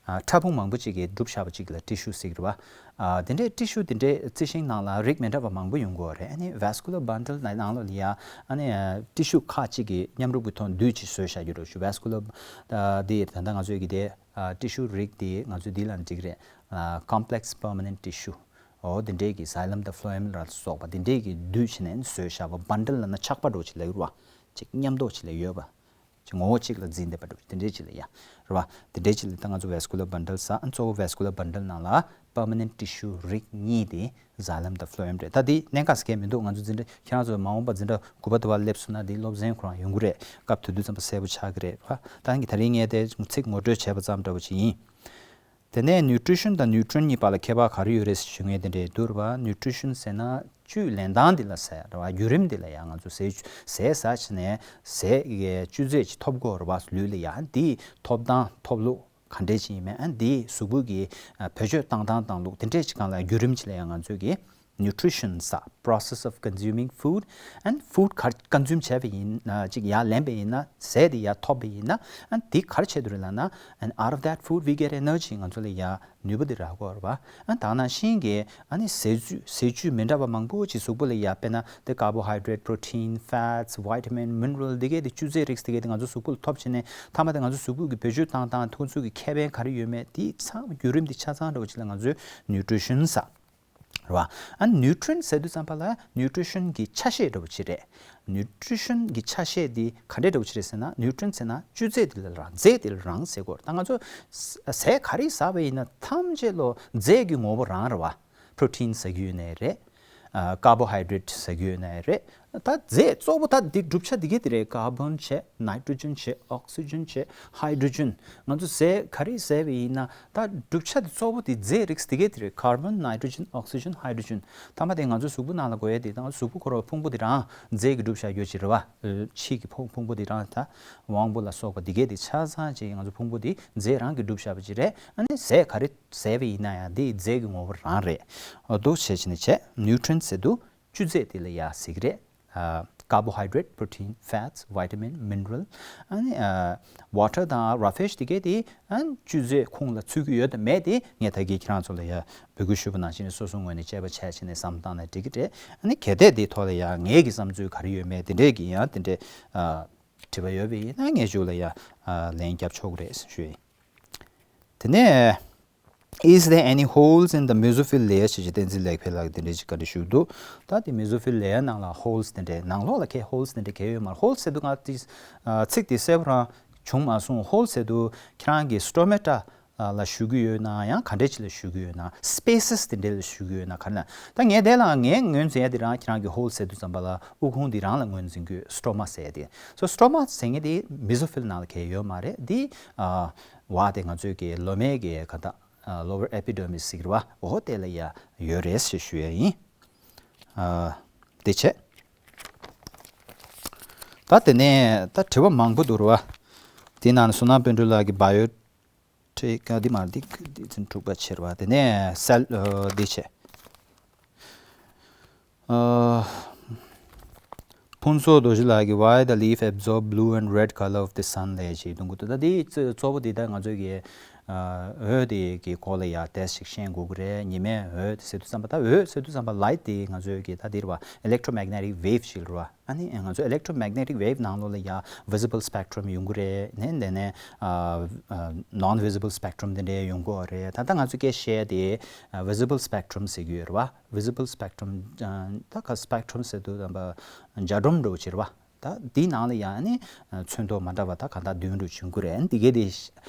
ཨ་ཕྲ་ཕུང་མང་པོ་ཅིག་གིས་གྲུབ་བཞག་པ་ཅིག་ལ་ཊི་ཤུ་ཟེར་གྱི་རེད་བ། ཨ་དེ་འདྲའི་ཊི་ཤུ་དེ་འདྲའི་རྩི་ཤིང་ནང་ལ་རིགས་མི་འདྲ་བ་མང་པོ་ཡོང་གི་ཡོད་རེད། ཨ་ནི་ཝེ་སི་ཀུ་ལར་བན་ཌལ་ནང་ལ་ཡ་ཨ་ནི་ཊི་ཤུ་ཁག་ཅིག་གི་མཉམ་རུབ་ཀྱི་ཐོག་འདུས་ཅིག་བཟོས་བཞག་རྒྱུ་འདྲ་བོ་ཅིག་ཝེ་སི་ཀུ་ལར་ཨ་དེ་ད་ལྟ་ང་ཚོའི་གི་དེ། ཨ་ཊི་ཤུ་རིགས་དེ་ང་ཚོས་འདི་ལ་འགྲིག་རེད། ཨ་ཀོམ་པི་ལེག་སི་པར་མ་ནེན་ཊི་ཤུ། འོ་དེ་འདྲས་ཀྱི་ཛའི་ལམ་དང་ཕ་ལོ་ཡེམ་ལ་སོགས་པ་དེ་འདྲས་ཀྱི་འདུས་བྱས་ནས་བཟོས་བཞག་པ། བན་ཌལ་ལབ་ན་ཆགས་པ་འདྲ་བོ་ཅིག་ལ་ཡོད་རེད་བ། ཅིག་མཉམ་དུ་ཅིག་ལ་ཡོད་པ། ཅིག་ངོ་བོ་གཅིག་ལ་འཛིན་བསྡད་པ་འདྲ་བོ་དེ་འདྲས་ཅིག་ལ་ཡ། རེད་བ། དེ་འདྲས་ཅིག་ལ་ད་ང་ཚོ་ཝེ་སི་ཀུ་ལར་བན་ཌལ་ཟེར། ཨ་གཙོ་བོ་ཝེ་སི་ཀུ་ལར་བན་ཌལ་ནང་ལ་པར་མ་ནེན་ཊི་ཤུ་རིགས་གཉིས་དེ། ཛའི་ལམ་དང་ཕ་ལོ་ཡེམ་རེད། ད་འདི་གནད་འགག་ཟེར་མཁན་མི་འདུག་ང་ཚོ་འཛིན་གྲྭ་ཁྱེད་རང་ཚོ་མ་འོངས་པ་འཛིན་གྲྭ་དགུ་པ་དུ་བ་སླེབས་སོང་ན་འདི་སློབ་ཚན་ཁོ་རང་ཡོང་གི་རེད། སྐབས་དེ་དུས་ཙམ་པ་གསལ་པོ་ཆགས་ཀྱི་རེད་བ། ད་ངས་དེ་རིང་ངས་དེ་ཚིག་ངོ་སྤྲོད་བྱས་པ་ཙམ་འདྲ་བོ་ཅིག་ཡིན། དེ་ནས་ནིའུ་ཊི་རི་ཤན་དང་ནིའུ་ཊི་རེན་གཉིས་བར་ལ་ཁྱད་པར་ག་རེ་ཡོད་རེད་ཞུ་མཁན་དེ་འདྲས་འདུག་རེད་བ། ནིའུ་ཊི་རི་ཤན་ཟེར་ན་བཅུད་ལེན་སྟངས་འདི་ལ་ཟེར་རེད་བ། བརྒྱུད་རིམ་འདི་ལ་ཡང་ང་ཚོ་ཟས་ཟས་ཟ་བྱས་ནས་ཟས་ཀྱི་བཅུད་རྫས་ཅིག་ཐོབ་དགོས་རེད་བ། ལུས་ལ་ཡང་འདིའི་ཐོབ་ཐང་ཐོབ་ལུགས། ག་འདྲས་ཅིག་ཡིན་མིན། ཨ་འདིའི་གཟུགས་པོ་གི་ཨ་བེད་སྤྱོད་བཏང་སྟངས་བཏང་ལུགས་དེ་འདྲས་ཅིག་སྒང་ལ་བརྒྱུད་རིམ་ཅིག་ལ་ཡང་ང་ཚོས་ཀྱི་nutrition ཟེར། Process of consuming food and food ག་ཀོན་ཛུམ་བྱས་པ་ཡིན་ན་ཅིག་ཡར་ལེན་པ་ཡིན་ན། ཟས་དེ་ཡར་ཐོབ་པ་ཡིན་ན། ཨ་འདི་ག་རེ་བྱེད་དུ་རེད་ལབ་ན། And out of that food we get energy. ང་ཚོ་ལ་ཡ་ནུས་པ་དེ་རག་གི་ཡོད་རེད་བ། ཨ་ད་ནང་བཞིན་གྱི་ཨ་ནི་ཟས་བཅུད་ཟས་བཅུད་མི་འདྲ་བ་མང་པོ་ཅིག་གཟུགས་པོ་ལ་ཡ་དཔེར་ན་དེ་carbohydrate, protein, fats, vitamin, mineral འདི་གས་དེ་བཅུད་རྫས་རིགས་དེ་གས་དེ་ང་ཚོ་གཟུགས་པོ་ལ་ཐོབ་བྱས་ནས་མཐའ་མ་དེ་ང་ཚོ་གཟུགས་པོ་གི་བེད་སྤྱོད་བཏང་སྟངས་ཁོང་ཚོ་གི་ཁེ་ཕན་ག་རེ་ཡོད་མེད་དེ་ཚང་བརྒྱུད་རིམ་དེ་ཆ་ཚང་འདྲ་བོ་ཅིག་ལ་ང་ཚོས་nutrition ཟེར། རེད་བ། ཨ་nutrient ཟེར་དུས་ཙམ་པ་ལ་nutrition གི་ཆ་ཤས་འདྲ་བོ་ཅིག་རེད། nutrition གི་ཆ་ཤས་དེ་ག་འདྲས་འདྲ་བོ་ཅིག་རེད་ཟེར་ན། nutrient ཟེར་ན་བཅུད་རྫས་དེ་ལ་རང་རྫས་དེ་ལ་རང་ཟེར་གོ། ད་ང་ཚོ་ཟས་ག་རེ་ཟ་བ་ཡིན་ན་ཐམས་ཅད་ལོ་རྫས་ཀྱི་ངོ་བོ་རང་རེད་བ། protein ཟ་རྒྱུ་ཡོད་ནའི་རེད། ཨ་carbohydrate ཟ་རྒྱུ་ཡོད་ནའི་རེད། ད་རྫས་གཙོ་བོ་ད་འདི་གྲུབ་ཆ་འདི་གས་དེ་རེད། carbon བྱས། nitrogen བྱས། oxygen བྱས། hydrogen ང་ཚོ་ཟས་ག་རེ་ཟས་པ་ཡིན་ན་ད་གྲུབ་ཆ་དེ་གཙོ་བོ་དེ་རྫས་རིགས་དེ་གས་དེ་རེད། carbon, nitrogen, oxygen, hydrogen མཐའ་མ་དེ་ང་ཚོ་གཟུགས་པོ་ནང་ལ་དགོས་ཡ་དེ་ད་གཟུགས་པོ་ཁོ་རང་ཕུང་པོ་དེ་རང་རྫས་ཀྱིས་གྲུབ་བཞག་ཡོད་ཅིག་རེད་བ། ཨ་ཕྱིའི་གི་ཕུང་ཕུང་པོ་དེ་རང་ད་དབང་པོ་ལ་སོགས་པ་དེ་གས་དེ་ཆ་ཚང་ཅིག་ང་ཚོ་ཕུང་པོ་དེ་རྫས་རང་གིས་གྲུབ་བཞག་པ་ཅིག་རེད། ཨ་ནི་ཟས་ག་རེ་ཟས་པ་ཡིན་ན་ཡང་དེ་རྫས་ཀྱི་ངོ་བོ་རང་རེད། འོ་འདུག་བྱས་བྱས་ནས་བྱས་nutrient ཟེར་དུས་བཅུད་རྫས་དེ་ལ་ཡ་ཟེར་གི་རེད། ཨ་carbohydrate, protein, fats, vitamin, mineral ཨ་ནི་ཨ་water དང་roughage དེ་གས་དེ་ཨ་བཅུད་རྫས་ཁོངས་ལ་ཚུད་ཀྱི་ཡོད་དམ་མེད་དེ་ངས་ད་གིན་ཁྱེད་རང་ཚོ་ལ་ཡ་འབོད་སྐུལ་ཞུས་པ་ནང་བཞིན་སོ་སོའི་ངོས་ནས་དཔྱད་པ་བྱས་བྱས་ནས་བསམ་བློ་བཏང་ན་འགྲིག་གི་རེད། ཨ་ནི་གལ་ཏེ་དེའི་ཐོག་ལ་ཡ་ངའི་གི་བསམ་ཚུལ་ག་རེ་ཡོད་མེད་དེ་འདྲས་ཀྱི་ཡང་དེ་འདྲས་ཨ་དྲི་བ་ཡོད་པ་ཡིན་ན་ངས་མཇུག་ལ་ཡ་ཨ་ལན་རྒྱབ་ཆོག་གི་རེད་ཞུ་ཡ་ཡིན། དེ་ནས། Is there any holes in the mesophyll layer? ཞེས་བསྟན་འཛིན་ལེགས་འཕེལ་ལགས་དེ་འདྲ་ཞིག་བཀའ་འདྲི་ཞུས་འདུག་ད་དེ་mesophyll layer ནང་ལ་holes དེ་འདྲ་ནང་ལོགས་ལ་གས་holes དེ་འདྲ་གས་ཡོད་མ་རེད། holes ཟེར་དུས་ང་དེ་ཚིག་དེ་གསལ་པོ་རང་བྱུང་མ་སོང་། holes ཟེར་དུས་ཁྱེད་རང་གི་stomata ལ་ཞུ་གི་ཡོད་ན་ཡང་ག་འདྲ་ཅིག་ལ་ཞུ་གི་ཡོད་ན། spaces དེ་འདྲ་ལ་ཞུ་གི་ཡོད་ན་ག་རེ་ལ། ད་ངས་དེ་ལ་ངས་ངོས་འཛིན་ཡ་དེ་རང་ཁྱེད་རང་གི་holes ཟེར་དུས་ཙམ་པ་ལ་དབུགས་ཕུང་དེ་རང་ལ་ངོས་འཛིན་གི་ཡོད། stoma ཟེར་ཡ་དེ། so stoma ཟེར་མཁན་དེ་mesophyll ནང་ལ་གས་ཡོད་མ་རེད། དེ་ཨ། བ་དེ་ང་ཚོའི་གི་ལོ་མའི་གི་ག་ད་lower epidermis ཟེར་གི་རེད་བ། འོ་དེ་ལ་ཡ་ཡོད་རེད་ཞེས་ཞུ་ཡ་ཡིན། ཨ་དེ་བྱས། ད་དེ་ནས་ད་དྲི་བ་མང་པོ་འདུག་རེད་བ། དེ་ནང་ནས་བསོད་ནམས་དཔལ་སྒྲོན་ལགས་ཀྱིས་biotin པའི་ག་འདི་མ་འདི་འདི་ཚན་དྲུག་པ་ཕྱེ་བ་དེ་ནས་སེལ་འདི་བྱས། ཕུན་ཚོགས་རྡོ་རྗེ་ལགས་ཀྱིས། Why the leaf absorb blue and red color of the sun ལས་ཅིག་གཏོང་གི་འདུག་ད་འདི་གཙོ་བོ་འདི་ད་ང་ཚོའི་གི་འོད་འདི་གི་སྐོར་ལ་ཡ་ཏོག་ཙམ་ཤེས་དགོས་ཀྱི་རེད། ཉི་མའི་འོད་ཟེར་དུས་ཙམ་པ་ད་འོད་ཟེར་དུས་ཙམ་པ་light འདི་ང་ཚོའི་གི་ད་འདི་རེད་བ། Electromagnetic wave ཞིག་རེད་བ། ཨ་ནི་ང་ཚོ་electromagnetic wave ནང་ལོགས་ལ་ཡ་visible spectrum ཡོང་གི་རེད། ནས་དེ་ནས་non visible spectrum དེ་འདྲའི་ཡོང་གི་རེད། ད་ལྟ་ང་ཚོ་སྐད་བཤད་དེ་visible spectrum ཟེར་གྱི་ཡོད་རེད་བ། Visible spectrum ད་ག་spectrum ཟེར་དུས་ཙམ་པ་སྒྲ་སྒྲོམ་འདྲ་བོ་ཅིག་རེད་བ། ད་འདི་ནང་ལ་ཡང་ནི་ཚོན་མདོག་མ་འདྲ་བ་ད་གང་དག་བདུན་རུ་བྱུང་གི་རེད། འདི་གའི་དེ་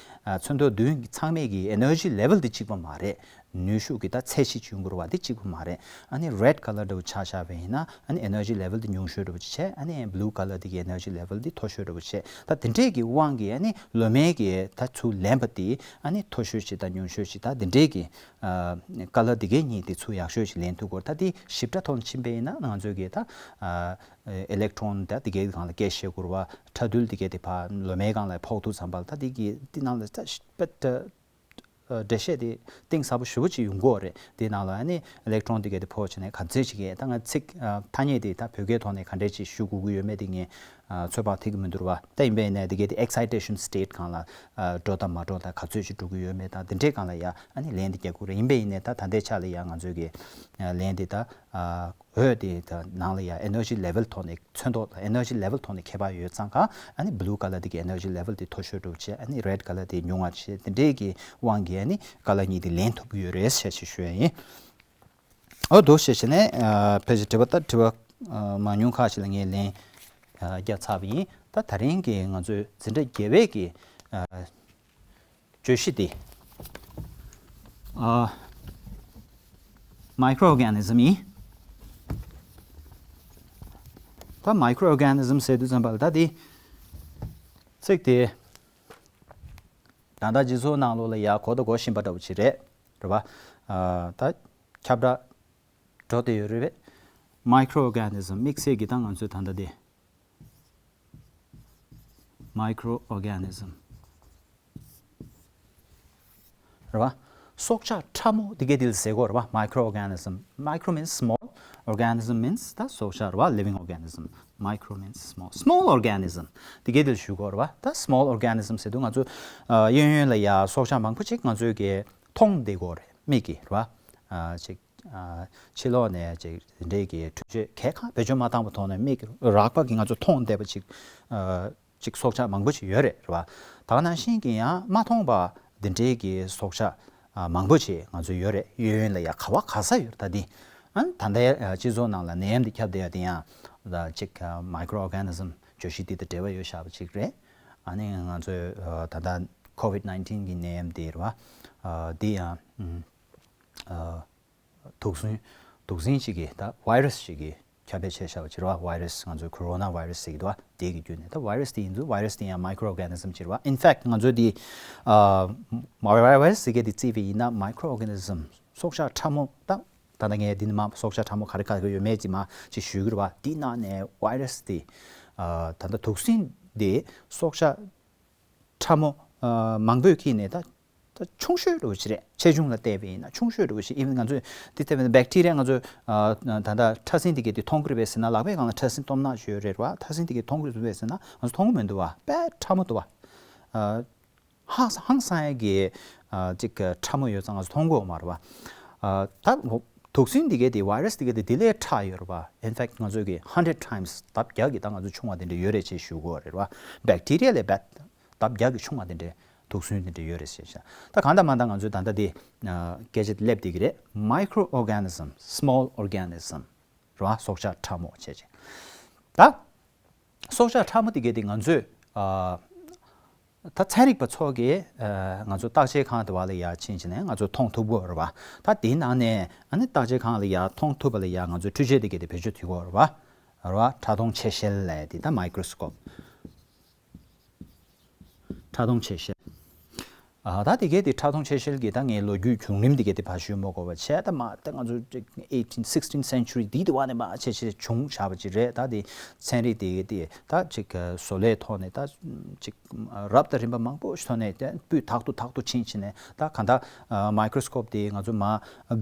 ཚོན་མདོག་བདུན་ཚང་མའི་གི་energy level དེ་གཅིག་པ་མ་རེད། ནུས་ཤུགས་ཀྱི་ད་ཚད་གཞི་བྱུང་གི་རེད་བ། དེ་གཅིག་པ་མ་རེད། ཨ་ནི་red color འདྲ་བོ་ཆ་བཞག་པ་ཡིན་ན་ཨ་ནི་energy level དེ་ཉུང་ཤོས་འདྲ་བོ་ཅིག་བྱས། ཨ་ནི་blue color དེ་གི་energy level དེ་མཐོ་ཤོས་འདྲ་བོ་བྱས། ད་དེ་འདྲས་ཀྱི་དབང་གིས་ཨ་ནི་ལོ་མའི་གི་ད་ཚུར་ལེན་པ་དེ་ཨ་ནི་མཐོ་ཤོས་ཅིག་དང་ཉུང་ཤོས་ཅིག་ད་དེ་འདྲས་ཀྱི་color དེ་གའི་གཉིས་དེ་ཚུར་ཡག་ཤོས་ཅིག་ལེན་ཐུབ་དགོས། ད་དེ་ཞིབ་ཕྲ་ཐོག་ནས་ཕྱིན་པ་ཡིན་ན་ང་ཚོའི་གི་ད། electron ད་དེ་གའི་སྒང་ལ་སྐད་བཤད་དགོས་རེད་བ། ཕྲ་རྡུལ་དེ་གའི་དེ་ཕར་ལོ་མའི་སྒང་ལ་ཕོག་དུས་ཙམ་པ་ལ་ད་དེ་གི་དེ་ནང་ལ་ད་ཤ་པད་འགྲེལ་བཤད་དེ་གཏིང་ཟབ་པོ་ཞེ་པོ་ཅིག་ཡོང་གི་ཡོད་རེད། དེ་ནང་ལ་ཨ་ནི་electron དེ་གའི་དེ་ཕོག་བྱས་ནས་ག་ཚོད་ཅིག་གི་ད་ང་ཚིག་ཐ་སྙད་དེ་ད་བོད་སྐད་ཐོག་ནས་ག་འདྲས་ཅིག་ཞུ་དགོས་ཀྱི་ཡོད་མེད་དེ་ངས་ཚོད་དཔག་ཐེབས་ཀྱི་མི་འདུག་རེད་བ། ད་ཡིན་པས་ནས་དེ་གའི་དེ་excitation state སྒང་ལ་འགྲོ་དང་མ་འགྲོ་དང་ག་ཚོད་ཅིག་འགྲོ་གི་ཡོད་མེད་དང་དེ་འདྲའི་སྒང་ལ་ཡ་ཨ་ནི་ལན་དེ་རྒྱག་དགོས་རེད། ཡིན་པས་ཡིན་ནས་ད་ད་ལྟའི་ཆ་ལ་ཡ་ང་ཚོའི་གི་ལན་དེ་ད། འོད་དེ་དང་ནང་ལ་ཡང་energy level ཐོག་ནས་ཚོན་མདོག་དང་energy level ཐོག་ནས་ཁྱད་པར་ཡོད་ཙང་ཀ་ཨ་ནི་blue color དེ་གི་energy level དེ་མཐོ་ཤོས་འགྲོ་བྱས། ཨ་ནི་red color དེ་ཉུང་བ་བྱས། དེ་འདྲའི་གི་དབང་གིས་ཨ་ནི་color གཉིས་དེ་ལེན་ཐུབ་ཀྱི་ཡོད་རེད་ཞེས་ཞུ་ཡ་ཡིན། འོ་འདུག་ཞེས་བྱས་ནས་ཕལ་ཆེར་དྲི་བ་ད་དྲི་བ་མང་ཉུང་ཁག་ཅིག་ལ་ངས་ལན་རྒྱག་ཚར་བ་ཡིན། ད་ད་རིང་གི་ང་ཚོའི་འཛིན་གྲྭ་བརྒྱད་པའི་གི་བརྗོད་གཞི་འདི། ཨ། microorganism ཡིན། ད་microorganism ཟེར་དུས་ཙམ་པ་ལ་ད་འདི། ཚིག་དེ། ད་ལྟ་སྤྱི་ཚོགས་ནང་ལོགས་ལ་ཡ་གོ་དང་གོ་བཞིན་པ་འདྲ་བོ་ཅིག་རེད། རེད་བ། ཨ། ད་ཁྱབ་བསྒྲགས་འགྲོ་བསྡད་ཡོད་རེད་པས། microorganism དམིགས་བསལ་གྱི་ད་ང་ཚོས་ད་ལྟ་འདི། microorganism རེད་བ། སྲོག་ཆགས་ཕྲ་མོ་དེ་གའི་དེ་ལ་ཟེར་གོ་རེད་བ། microorganism. Micro means small, organism means ད་སྲོག་ཆགས་རེད་བ། living organism. Micro means small. Small organism དེ་གའི་དེ་ལ་ཞུ་གོ་རེད་བ། ད་small organism ཟེར་དུས་ང་ཚོ་གཡས་གཡོན་ལ་ཡ་སྲོག་ཆགས་མང་པོ་ཅིག་ང་ཚོའི་གི་མཐོང་བསྡད་གོ་རེད། མིག་གིས་རེད་བ། ཅིག་ཕྱི་ལོགས་ནས་ཅིག་དེ་འདྲའི་གི་འཕྲུལ་ཆས་གས་ཁ་བེད་སྤྱོད་མ་བཏང་བ་ཐོག་ནས་མིག་རགས་པ་གིས་ང་ཚོ་མཐོང་བསྡད་པ་ཅིག་ཅིག་སྲོག་ཆགས་མང་པོ་ཅིག་ཡོད་རེད། རེད་བ། ད་ག་ནང་བཞིན་གྱི་ཡང་མ་མཐོང་པ་འདི་འདྲའི་གི་སྲོག་ཆགས་མང་པོ་ཅིག་ང་ཚོ་ཡོད་རེད། གཡས་གཡོན་ལ་ཡ་ག་བ་ག་ས་ཡོད་རེད། ད་འདི་ཨ་ནི་ད་ལྟའི་སྤྱི་ཚོགས་ནང་ལ་ནད་ཡམས་འདི་ཁྱབ་བསྡད་ཡ་དེ་ཡང་ཅིག་microorganism བརྗོད་གཞི་འདི་དང་འབྲེལ་བ་ཡོད་བཞག་པ་ཅིག་རེད། ཨ་ནི་ང་ཚོའི་ད་ལྟ་COVID nineteen གི་ནད་ཡམས་འདི་རེད་བ། འདི་ཡང་དུག་སྲིན་དུག་སྲིན་ཞིག་གིས་ད་virus ཞིག་གིས་ཁྱབ་སྤེལ་བྱས་བཞག་པ་ཅིག་རེད་བ། virus ང་ཚོའི་corona virus ཟེར་གྱི་འདུག་བ། དེ་གི་བརྒྱུད་ནས་ད་virus དེ་ཡིན་ཚུལ། virus དེ་ཡང་microorganism ཅིག་རེད་བ། In fact ང་ཚོའི་དེ་virus ཟེར་གྱི་དེ་བརྩིས་པ་ཡིན་ན་microorganism སྲོག་ཆགས་ཕྲ་མོ་ད་ད་ལྟ་ངས་འདི་ནས་མ་སྲོག་ཆགས་ཕྲ་མོ་ག་རེ་ག་རེ་ཡོད་མེད་ཅིག་མ་ཅིག་ཞུ་གི་རེད་བ། དེའི་ནང་ནས་virus དེ་ད་ལྟ་དུག་སྲིན་དེ་སྲོག་ཆགས་ཕྲ་མོ་མང་པོས་ཁྱེར་ནས་ད་ད་ཆུང་ཤོས་འདྲ་བོ་ཞིག་རེད། ཆེ་ཆུང་ལ་བལྟས་པ་ཡིན་ན་ཆུང་ཤོས་འདྲ་བོ་ཞིག even ང་ཚོས་འདི་བལྟས་པ་ཡིན་ན་bacteria ང་ཚོས་ད་ལྟ་ཕྲ་སྲིན་དེ་གས་དེ་མཐོང་གི་རེད་པས་ཟེར་ན། ལག་པའི་སྒང་ལ་ཕྲ་སྲིན་སྟོབས་ནག་ཞིག་ཡོད་རེད་བ། ཕྲ་སྲིན་དེ་གས་མཐོང་གི་རེད་པས་ཟེར་ན་ང་ཚོ་མཐོང་གི་མི་འདུག་བ། དཔེ་ཕྲ་མོ་འདུག་བ། ཧང་ཧང་སང་ཡ་གི་ཅིག་ཕྲ་མོ་ཡོད་ཙང་ང་ཚོ་མཐོང་གི་ཡོད་མ་རེད་བ། ད་དུག་སྲིན་དེ་གས་དེ་virus དེ་གས་དེ་དེ་ལས་ཕྲ་ཡོད་རེད་བ། In fact ང་ཚོས་གི་hundred times ལྡབ་བརྒྱ་གི་ད་ང་ཚོ་ཆུང་བ་དེ་འདྲ་ཡོད་རེད་ཅེས་ཞུ་གི་ཡོད་རེད་བ། bacteria ལས་རྦད་ལྡབ་བརྒྱ་གི་ཆུང་བ་དེ་འདྲའི་དུག་སྲིན་དེ་འདྲ་ཡོད་རེད་ཟེར་ཤག་ད་གང་ལྟར་མ་ལྟར་ང་ཚོས་ད་ལྟ་དེ་སྐད་ཆ་དེ་སླེབས་བསྡད་ཀྱི་རེད། microorganism, small organism རེད་བ། སྲོག་ཆགས་ཕྲ་མོ་བྱས་བྱས། ད་སྲོག་ཆགས་ཕྲ་མོ་དེ་གས་དེ་ང་ཚོས་ད་ཚན་རིག་པ་ཚོ་གིས་ང་ཚོ་བརྟག་དཔྱད་ཁང་དེ་བ་ལ་ཡར་ཕྱིན་བྱས་ནས་ང་ཚོས་མཐོང་ཐུབ་ཀྱི་ཡོད་རེད་བ། ད་དེའི་ནང་ནས་ཨ་ནི་བརྟག་དཔྱད་ཁང་ལ་ཡར་མཐོང་ཐུབ་པ་ལ་ཡར་ང་ཚོས་འཕྲུལ་ཆས་དེ་གས་དེ་བེད་སྤྱོད་བྱེད་ཀྱི་ཡོད་རེད་བ། རེད་བ། ཕྲ་མཐོང་ཆེ་ཤེལ་ལབ་ཡ་དེ་ད་microscope ཕྲ་མཐོང་ཆེ་ཤེལ། ཨ་ད་དེ་གའི་དེ་ཕྲ་མཐོང་ཆེ་ཤེལ་གྱི་ད་ངའི་ལོ་རྒྱུས་བྱུང་རིམ་དེ་གའི་དེ་ཕར་ཞུ་མ་དགོས་པ་བྱས། ད་མ་ད་ང་ཚོ་eighteen sixteenth century འདི་དེ་བ་ནས་མ་བྱས་བྱས་བྱུང་བཞག་པ་ཅིག་རེད། ད་དེ་ཚན་རིག་དེ་གའི་དེ་ད་ཅིག་བཟོ་ལས་ཐོག་ནས་ད་ཅིག་རབ་དང་རིམ་པ་མང་པོ་ཞིག་ཐོག་ནས་དེ་སྤུས་དག་ཏུ་དག་ཏུ་ཕྱིན་ཕྱིན་ནས། ད་གང་ལྟར་མའི་ཀྲོ་སི་ཀོབ་དེ་ང་ཚོ་མ་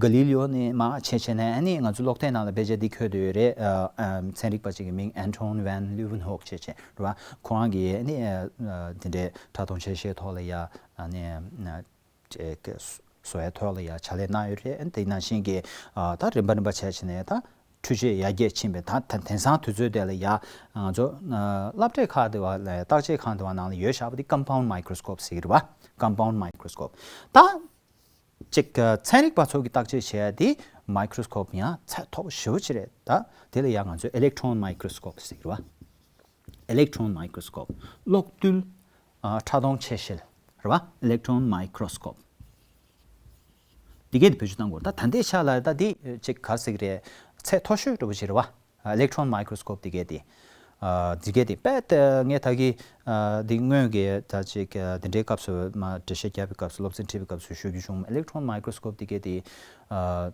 ག་ལི་ལི་ཡོ་ནས་མ་བྱས་བྱས་ནས། ཨ་ནི་ང་ཚོ་ཀློག་དེབ་ནང་ལ་དཔེ་ཆ་འདི་འཁོད་དེ་ཡོད་རེད། ཨ་ཨ་ཚན་རིག་པ་ཅིག་གི་མིང་Anton van Leeuwenhoek བྱས་བྱས་རེད་བ། ཁོ་རང་གིས་ཨ་ནི་ཨ་དེ་འདྲའི་ཕྲ་མཐོང་ཆེ་ཤེལ་ཐོག་ལ་ཡ་ཨ་ནི་ཨ་ཅིག་བཟོ་ཡ་ཐོག་ལ་ཡ་ཕྱག་ལས་གནང་ཡོད་རེད། ཨ་ནི་དེ་ནང་བཞིན་གྱི་ཨ་ད་རིམ་པ་རིམ་པ་བྱས་བྱས་ནས་ད་འཕྲུལ་ཆས་ཡར་རྒྱས་ཕྱིན་པའི་ད་ད་དེང་སང་དུས་ཚོད་དེ་ལ་ཡ་ང་ཚོ་ཨ་སློབ་གྲྭའི་ཁག་དེ་བ་ལ་བརྟག་དཔྱད་ཁང་དེ་བ་ནང་ལ་ཡོད་བཞག་པ་དེ་compound microscope ཟེར་གྱི་རེད་བ། Compound microscope ད་ཅིག་ཨ་ཚན་རིག་པ་ཚོ་གིས་བརྟག་དཔྱད་བྱེད་ཡ་དེ་མའི་ཀྲོ་སི་ཀོབ་ཡང་ཚད་མཐོ་པོ་ཞེ་པོ་ཅིག་རེད། ད་དེ་ལ་ཡང་ང་ཚོས་electron microscope ཟེར་གྱི་རེད་བ། Electron microscope གློག་རྡུལ་ཨ་ཕྲ་མཐོང་ཆེ་ཤེལ་རེད་བ། Electron microscope འདི་གས་དེ་བེད་སྤྱོད་གཏང་དགོས། ད་ད་ལྟའི་ཆ་ལ་ད་འདི་ཅིག་ག་རེ་ཟེར་གྱི་རེད། ཚད་མཐོ་ཤོས་འདྲ་པོ་ཅིག་རེད་བ། Electron microscope འདི་གས་དེ། ཨ་འདི་གས་དེ་དཔེ་ད་ངས་ད་གི་ཨ་འདི་སྔོན་གྱི་ད་ཅིག་ཨ་འདི་འདྲའི་སྐབས་སུ་མ་འགྲེལ་བཤད་རྒྱབ་པའི་སྐབས་སུ་སློབ་ཚན་ཁྲིད་པའི་སྐབས་སུ་ཞུ་རྒྱུ་བྱུང་། Electron microscope འདི་གས་དེ་ཨ་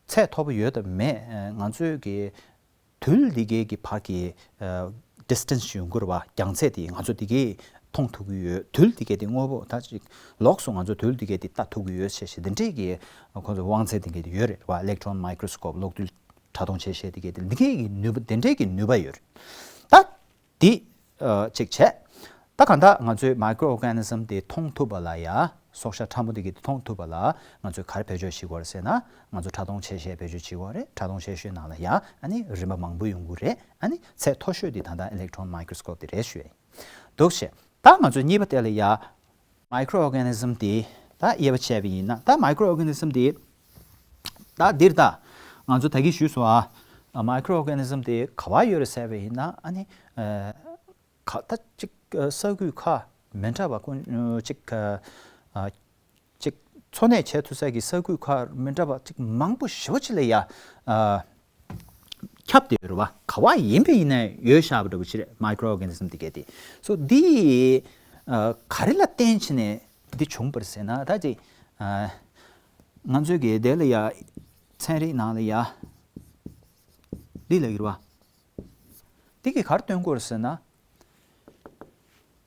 ཚད་མཐོ་པོ་ཡོད་དམ་མེད། ཨ་ང་ཚོའི་གི་རྡུལ་འདི་གས་ཀྱི་བར་གྱི་ཨ་distance ཡོང་གི་རེད་བ། རྒྱང་ཚད་དེ་ང་ཚོ་འདི་གས་མཐོང་ཐུབ་ཀྱི་ཡོད། རྡུལ་འདི་གས་དེ་དངོས་པོ་ད་ཅིག་ལོགས་སུ་ང་ཚོ་རྡུལ་འདི་གས་དེ་ལྟ་ཐུབ་ཀྱི་ཡོད་ཞེས་ཞེས་འདི་འདྲས་ཀྱི་ཁོང་ཚོ་དབང་ཚད་འདི་གས་དེ་ཡོད་རེད་བ། Electron microscope གློག་རྡུལ་ཕྲ་མཐོང་ཆེ་ཤེལ་འདི་གས་དེ་འདི་གས་ཀྱི་ནུས་པ་འདི་འདྲས་ཀྱི་ནུས་པ་ཡོད་རེད། ད་འདི་ཨ་གཅིག་བྱས། ད་གང་ལྟར་ང་ཚོས་microorganism དེ་མཐོང་ཐུབ་པ་ལ་ཡ། སྲོག་ཆགས་ཕྲ་མོ་དེ་གི་མཐོང་ཐུབ་པ་ལ་ང་ཚོས་ག་རེ་བེད་སྤྱོད་བྱེད་དགོས་རེད་ཟེར་ན། ང་ཚོ་ཕྲ་མཐོང་ཆེ་ཤེལ་བེད་སྤྱོད་བྱེད་དགོས་རེད། ཕྲ་མཐོང་ཆེ་ཤེལ་ནང་ལ་ཡ་ཨ་ནི་རིམ་པ་མང་པོ་ཡོང་གི་རེད། ཨ་ནི་ཚད་མཐོ་ཤོས་དེ་ད་ལྟ་electron microscope དེ་རེད་ཞུ་ཡ་ཡིན། འདུག་བྱས། ད་ང་ཚོ་གཉིས་པ་དེ་ལ་ཡ། microorganism དེ་ད་དབྱེ་བ་ཕྱེ་བ་ཡིན་ན། ད་microorganism དེ་ད་འདིར་ད་ང་ཚོ་ད་གིན་ཞུས་སོང་ཨ། microorganism དེ་ག་བ་ཡོད་རེད་ཟེར་བ་ཡིན་ན། ཨ་ནི་ཨ་ག་ད་ཅིག་ཨ་ས་ཁུལ་ཁག་མི་འདྲ་བ་ཀུན་ཨ་ཅིག་ཨ་ཨ་ཅིག་འཚོ་གནས་བྱེད་ཐུབ་ས་གི་ས་ཁུལ་ཁག་མི་འདྲ་བ་ཅིག་མང་པོ་ཞེ་པོ་ཅིག་ལ་ཡ་ཨ་ཁྱབ་བསྡད་ཡོད་རེད་བ། ག་བ་ཡིན་པ་ཡིན་ན་ཡོད་བཞག་པ་འདྲ་པོ་ཅིག་རེད། microorganism དེ་གས་དེ། so འདི་ཨ་ག་རེ་ལ་བརྟེན་བྱས་ནས་འདི་བྱུང་པ་རེད་ཟེར་ན། ད་ཅིག་ཨ་ང་ཚོའི་གི་དེ་ལ་ཡ་ཚན་རིག་ནང་ལ་ཡ་འདི་ལ་ཡོད་རེད་བ། འདི་གིས་ག་རེ་སྟོན་གྱི་ཡོད་རེད་ཟེར་ན།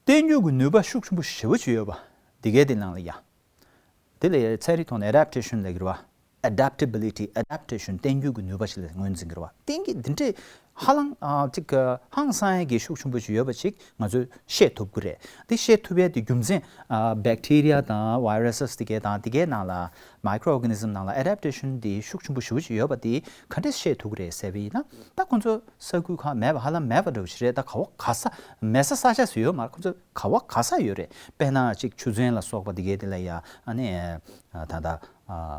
བརྟན་འགྱུར་གྱི་ནུས་པ་ཤུགས་ཆེན་པོ་ཞེ་པོ་ཅིག་ཡོད་པ་འདི་གས་དེ་ནང་ལ་ཡ། དེ་ལ་ཚན་རིག་ཐོག་ནས་adaptation ལབ་ཀྱི་རེད་བ། adaptability adaptation བརྟན་འགྱུར་གྱི་ནུས་པ་ཞིག་ལ་ངོས་འཛིན་གྱི་རེད་བ། བརྟན་གྱི་འདི་འདྲའི་ཧ་ལམ་ཨ་ཅིག་ཧང་སང་ཡ་གི་ཤུགས་ཆེན་པོ་ཞིག་ཡོད་པ་ཅིག་ང་ཚོས་ཤེས་ཐུབ་ཀྱི་རེད། འདི་ཤེས་ཐུབ་ཡ་དེ་རྒྱུ་མཚན་ཨ་bacteria དང་viruses དེ་གས་དང་དེ་གས་ནང་ལ། microorganism ནང་ལ་adaptation དེ་ཤུགས་ཆེན་པོ་ཞེ་པོ་ཅིག་ཡོད་པ་དེ་ག་འདྲས་ཤེས་ཐུབ་ཀྱི་རེད་ཟེར་བ་ཡིན་ན། ད་ཁོང་ཚོ་ས་ཁུལ་ཁག་མེད་པ་ཧ་ལམ་མེད་པ་འདྲ་པོ་ཞིག་རེད། ད་ག་བ་ག་ས་མེད་ས་ས་ཆ་ཞིག་ཡོད་མ་རེད། ཁོང་ཚོ་ག་བ་ག་ས་ཡོད་རེད། དཔེར་ན་ཅིག་ཆུ་ཚན་ལ་སོགས་པ་དེ་གས་དེ་ལ་ཡ་ཨ་ནི་ད་ལྟ་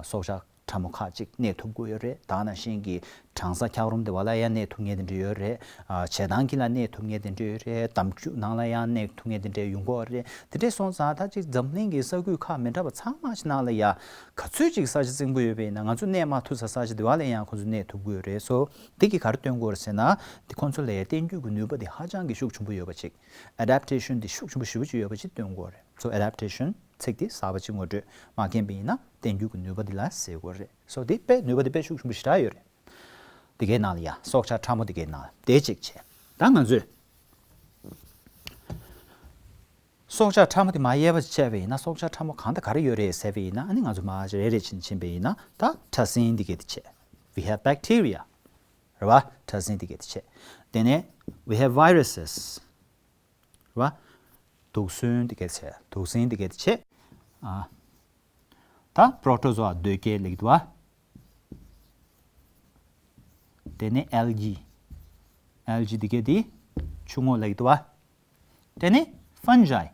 སྲོག་ཆགས་ཕྲ་མོ་ཁག་ཅིག་གནས་ཐུབ་ཀྱི་ཡོད་རེད། ད་ནང་བཞིན་གྱི་གྲང་ས་འཁྱག་རོམ་དེ་བ་ལ་ཡང་གནས་ཐུབ་མཁན་དེ་འདྲ་ཡོད་རེད། ཨ་བྱེ་ཐང་གི་ལ་གནས་ཐུབ་མཁན་དེ་འདྲ་ཡོད་རེད། འདམ་རྒྱུད་ནང་ལ་ཡང་གནས་ཐུབ་མཁན་དེ་འདྲ་ཡོང་གི་ཡོད་རེད། དེ་འདྲ་སོང་ཙང་ད་ཅིག་འཛམ་གླིང་གི་ས་ཁུལ་ཁག་མི་འདྲ་བ་ཚང་མ་ཞིག་ནང་ལ་ཡ་ག་ཚོད་ཅིག་ས་ཆ་རྩིང་པོ་ཡོད་པ་ཡིན་ན། ང་ཚོ་གནས་མ་ཐུབ་ས་ས་ཆ་དེ་བ་ལ་ཡང་ཁོང་ཚོ་གནས་ཐུབ་ཀྱི་ཡོད་རེད། སོ་དེ་གིས་ག་རེ་སྟོན་གྱི་ཡོད་རེད་ཟེར་ན། དེ་ཁོང་ཚོ་ལ་ཡ་བརྟན་འགྱུར་གྱི་ནུས་པ་དེ་ཧ་ཅང་གི་ཤུགས་ཆེན་པོ་ཡོད་པ་ཅིག adaptation དེ་ཤུགས་ཆེན་པོ་ཞེ་པོ་ཅིག་ཡོད་པ་ཅིག་སྟོན་གྱི་ཡོད་རེད། སོ་adaptation ཚིག་དེ་གསར་པ་ཅིག་ངོ་སྤྲོད་མ་མཁྱེན་པ་ཡིན་ན། བརྟན་འགྱུར་གྱི་ནུས་པ་འདི་ལ་ཟེར་དགོས་རེད། སོ་འདི་དཔེ་ནུས་པ་འདི་དཔེ་ཤུགས་ཆེན་པོ་ཞེ་དྲག་ཡོད་རེད། འདི་གའི་ནང་ལ་ཡ་སྲོག་ཆགས་ཕྲ་མོ་འདི་གའི་ནང་ལ་དེ་གཅིག་བྱས། ད་ང་ཚོས་སྲོག་ཆགས་ཕྲ་མོ་འདི་མར་དབྱེ་བ་ཕྱེ་བ་ཡིན་ན། སྲོག་ཆགས་ཕྲ་མོ་གང་དང་ག་རེ་ཡོད་རེད་ཟེར་བ་ཡིན་ན། ཨ་ནི་ང་ཚོ་མར་རེ་རེ་བཞིན་ཕྱིན་པ་ཡིན་ན། ད་ཕྲ་སྲིན་འདི་གའི་དེ་བྱས། We have bacteria རེད་བ། ཕྲ་སྲིན་འདི་གའི་དེ་བྱས། དེ་ནས་we have viruses རེད་བ། དུག་སྲིན་འདི་གའི་བྱས། དུག་སྲིན་འདི་གའི་བྱས། ཨ། ད་protozoa འདོད་སྐྱེལ་ལེགས་འདུག་བ། དེ་ནས་algae། algae འདི་གའི་དེ་ཆུ་ངོགས་ལེགས་འདུག་བ། དེ་ནས་fungi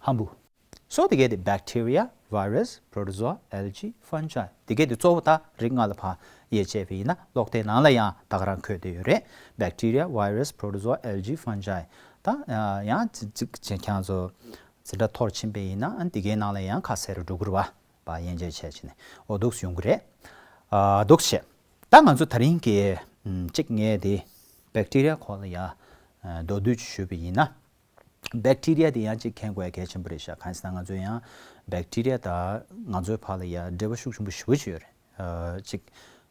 ཧམ་བུ། སོ་དེ་གའི་དེ་bacteria, virus, protozoa, algae, fungi འདི་གའི་དེ་གཙོ་བོ་ད་རིགས་ལྔ་ལ་ཕར་དབྱེ་བྱས་པ་ཡིན་ན། ཀློག་དེབ་ནང་ལ་ཡང་ད་ག་རང་འཁོད་བསྡད་ཡོད་རེད། bacteria, virus, protozoa, algae, fungi ད་ཡང་ཅིག་ཅིག་ཁྱེད་ཚོ་འཛིན་གྲྭ་མཐོར་ཕྱིན་པ་ཡིན་ན། ཨ་འདི་གའི་ནང་ལ་ཡང་ཁ་གསལ་རུ་འགྲོ་གི་རེད་བ། པ་དབྱེ་འབྱེད་བྱས་བྱས་ནས་འོ་འདུག་སེ་ཡོང་གི་རེད། ཨ་འདུག་སེ་བྱས། ད་ང་ཚོ་ད་རིང་གི་ཨམ་གཅིག་ངས་དེ་bacteria སྐོར་ལ་ཡ་ཨ་མདོར་བསྡུས་ཅིག་ཞུས་པ་ཡིན་ན། བེག་ཊི་རི་ཡ་དེ་ཡང་ཅིག་མཁྱེན་དགོས་ཡ་གལ་ཆེན་པོ་རེད་ཤག་གང་ཡིན་ཟེར་ན་ང་ཚོ་ཡང་བེག་ཊི་རི་ཡ་དང་ང་ཚོའི་བར་ལ་ཡ་འབྲེལ་བ་ཤུགས་ཆེན་པོ་ཞེ་པོ་ཅིག་ཡོད་རེད། ཨ་ཅིག་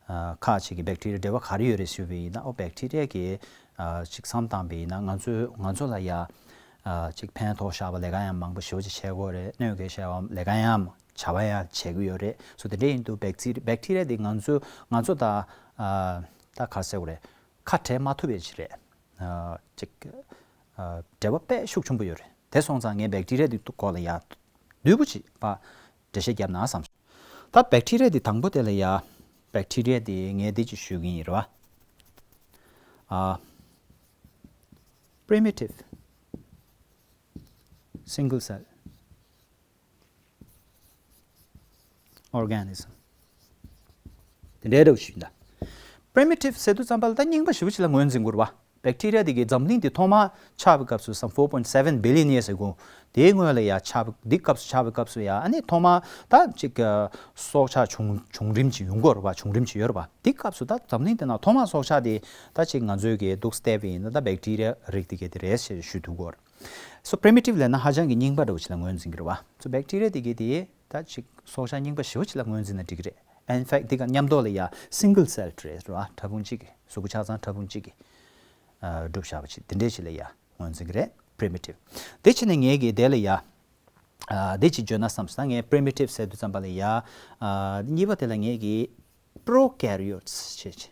ཨ་ཁག་ཅིག་གི་བེག་ཊི་རི་ཡ་འབྲེལ་བ་ག་རེ་ཡོད་རེད་ཞུས་པ་ཡིན་ན། ཨོ་བེག་ཊི་རི་ཡ་གིས་ཨ་ཅིག་བསམ་བཏང་པ་ཡིན་ན་ང་ཚོའི་ང་ཚོ་ལ་ཡ་ཨ་ཅིག་ཕན་ཐོགས་ཤག་པ་ལས་ཀ་ཡང་མང་པོ་ཞེ་པོ་ཅིག་བྱེད་ཀྱི་ཡོད་རེད། གནོད་སྐྱེལ་ཤག་པ་ལས་ཀ་ཡང་བྱ་བ་ཡང་བྱེད་ཀྱི་ཡོད་རེད། སོ་དེ་འདྲ་ཡིན་དུས་བེག་ཊི་བེག་ཊི་རི་ཡ་དེ་ང་ཚོ་ང་ཚོ་དང་ཨ་ད་ག་རེ་ཟེར་དགོས་རེད། ཁ་བྲལ་མ་ཐུབ་པའི་ཅིག་རེད། ཨ་ཅིག་ཨ་འབྲེལ་བ་དཔེ་ཤུགས་ཆེན་པོ་ཡོད་རེད། དེ་སོང་ཙང་ངས་བེག་ཊི་རི་ཡ་དེ་སྐོར་ལ་ཡ་བསྡུས་པོ་ཅིག་ཕར་འགྲེལ་བཤད་བརྒྱབ་ན་བསམ་སོང་། ད་བེག་ཊི་རི་ཡ་དེ་དང་པོ་དེ་ལ་ཡ་བེག་ཊི་རི་ཡ་དེ་ངས་འདི་ཅིག་ཞུ་གི་ཡིན་རེད་བ། ཨ་primitive single cell organism དེ་འདྲའི་འདྲ་བོ་ཞིག་ཡིན་ད། primitive ཟེར་དུས་ཙམ་པ་ལ་ད་རྙིང་པ་ཞེ་པོ་ཅིག་ལ་ངོས་འཛིན་དགོས་རེད་བ། བེག་ཊི་རི་ཡ་དེ་གའི་འཛམ་གླིང་འདི་ཐོག་མར་ཆགས་པའི་སྐབས་སུ་some four point seven billion years ago དེའི་སྔོན་ལ་ཡ་ཆགས་པའི་འདི་སྐབས་སུ་ཆགས་པའི་སྐབས་སུ་ཡ་ཨ་ནི་ཐོག་མར་ད་ཅིག་སྲོག་ཆགས་བྱུང་བྱུང་རིམ་ཅིག་ཡོང་གི་ཡོད་རེད་བ། བྱུང་རིམ་ཅིག་ཡོད་རེད་བ། འདི་སྐབས་སུ་ད་འཛམ་གླིང་འདི་ནང་ཐོག་མར་སྲོག་ཆགས་དེ་ད་ཅིག་ང་ཚོས་གི་འདུག་བལྟས་པ་ཡིན་ན་ད་བེག་ཊི་རི་ཡ་རིགས་དེ་གའི་དེ་རེད་ཞེས་ཞུ་ཐུབ་ཀྱི་ཡོད་རེད། སོ་primitive ལབ་ན་ཧ་ཅང་གི་རྙིང་པ་འདྲ་བོ་ཞིག་ལ་ངོས་འཛིན་གྱི་རེད་བ། སོ་བེག་ཊི་རི་ཡ་དེ་གའི་དེ་ད་ཅིག་སྲོག་ཆགས་རྙིང་པ་ཞེ་པོ་ཅིག་ལ་ངོས་འཛིན་ན་འགྲིག་གི་རེད། in fact དེ་ག་མཉམ་དུ་ལ་ཡ་single celled རེད་བ། ཕྲ་ཕུང་གཅིག་གི་གཟུགས་པོ་ཆ་ཚང་ཕྲ་ཕུང་གཅིག་གི་ཨ་གྲུབ་བཞག་པ་ཅིག་དེ་འདྲས་ཞིག་ལ་ཡ་ངོས་འཛིན་གྱི་རེད། primitive དེ་བྱས་ནས་ངས་གི་དེ་ལ་ཡ་ཨ་དེ་ཅིག་བརྗོད་ན་བསམ་སོང་། ངས་primitive ཟེར་དུས་ཙམ་པ་ལ་ཡ་ཨ་གཉིས་པ་དེ་ལ་ངས་གི་prokaryotes བྱས་ཅིག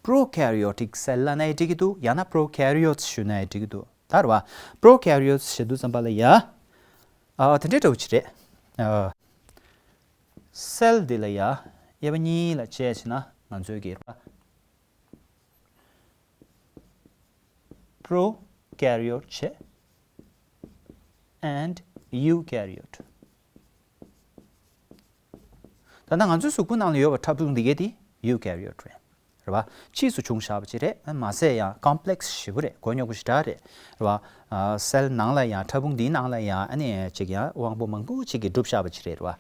prokaryotic cell ལབ་ན་ཡང་འགྲིག་གི་འདུག་ཡང་ན་prokaryotes ཞུས་ན་ཡང་འགྲིག་གི་འདུག་ད་རེད་བ། prokaryotes ཞེས་དུས་ཙམ་པ་ལ་ཡ། ཨ་དེ་འདྲའི་འདྲ་བོ་ཅིག་རེད། ཨ་cell འདི་ལ་ཡ་དབྱེ་བ་གཉིས་ལ་དཔྱད་བྱས་ན་ང་ཚོའི་གི་རེད་བ། prokaryote བྱས། and eukaryote ད་ལྟ་ང་ཚོའི་གཟུགས་པོ་ནང་ལ་ཡོད་པ་ཕྲ་ཕུང་འདི་གས་དེ་eukaryote རེད། རེད་བ། ཕྱིས་སུ་བྱུང་བཞག་པ་ཅིག་རེད། མ་ཟད་ཡང་complex ཞེ་པོ་རེད། མགོ་རྙོག་པོ་ཞེ་དྲག་རེད། རེད་བ། cell ནང་ལ་ཡང་ཕྲ་ཕུང་འདིའི་ནང་ལ་ཡང་ཨ་ནི་ཅིག་ཡང་དབང་པོ་མང་པོ་ཅིག་གིས་གྲུབ་བཞག་པ་ཅིག་རེད། རེད་བ།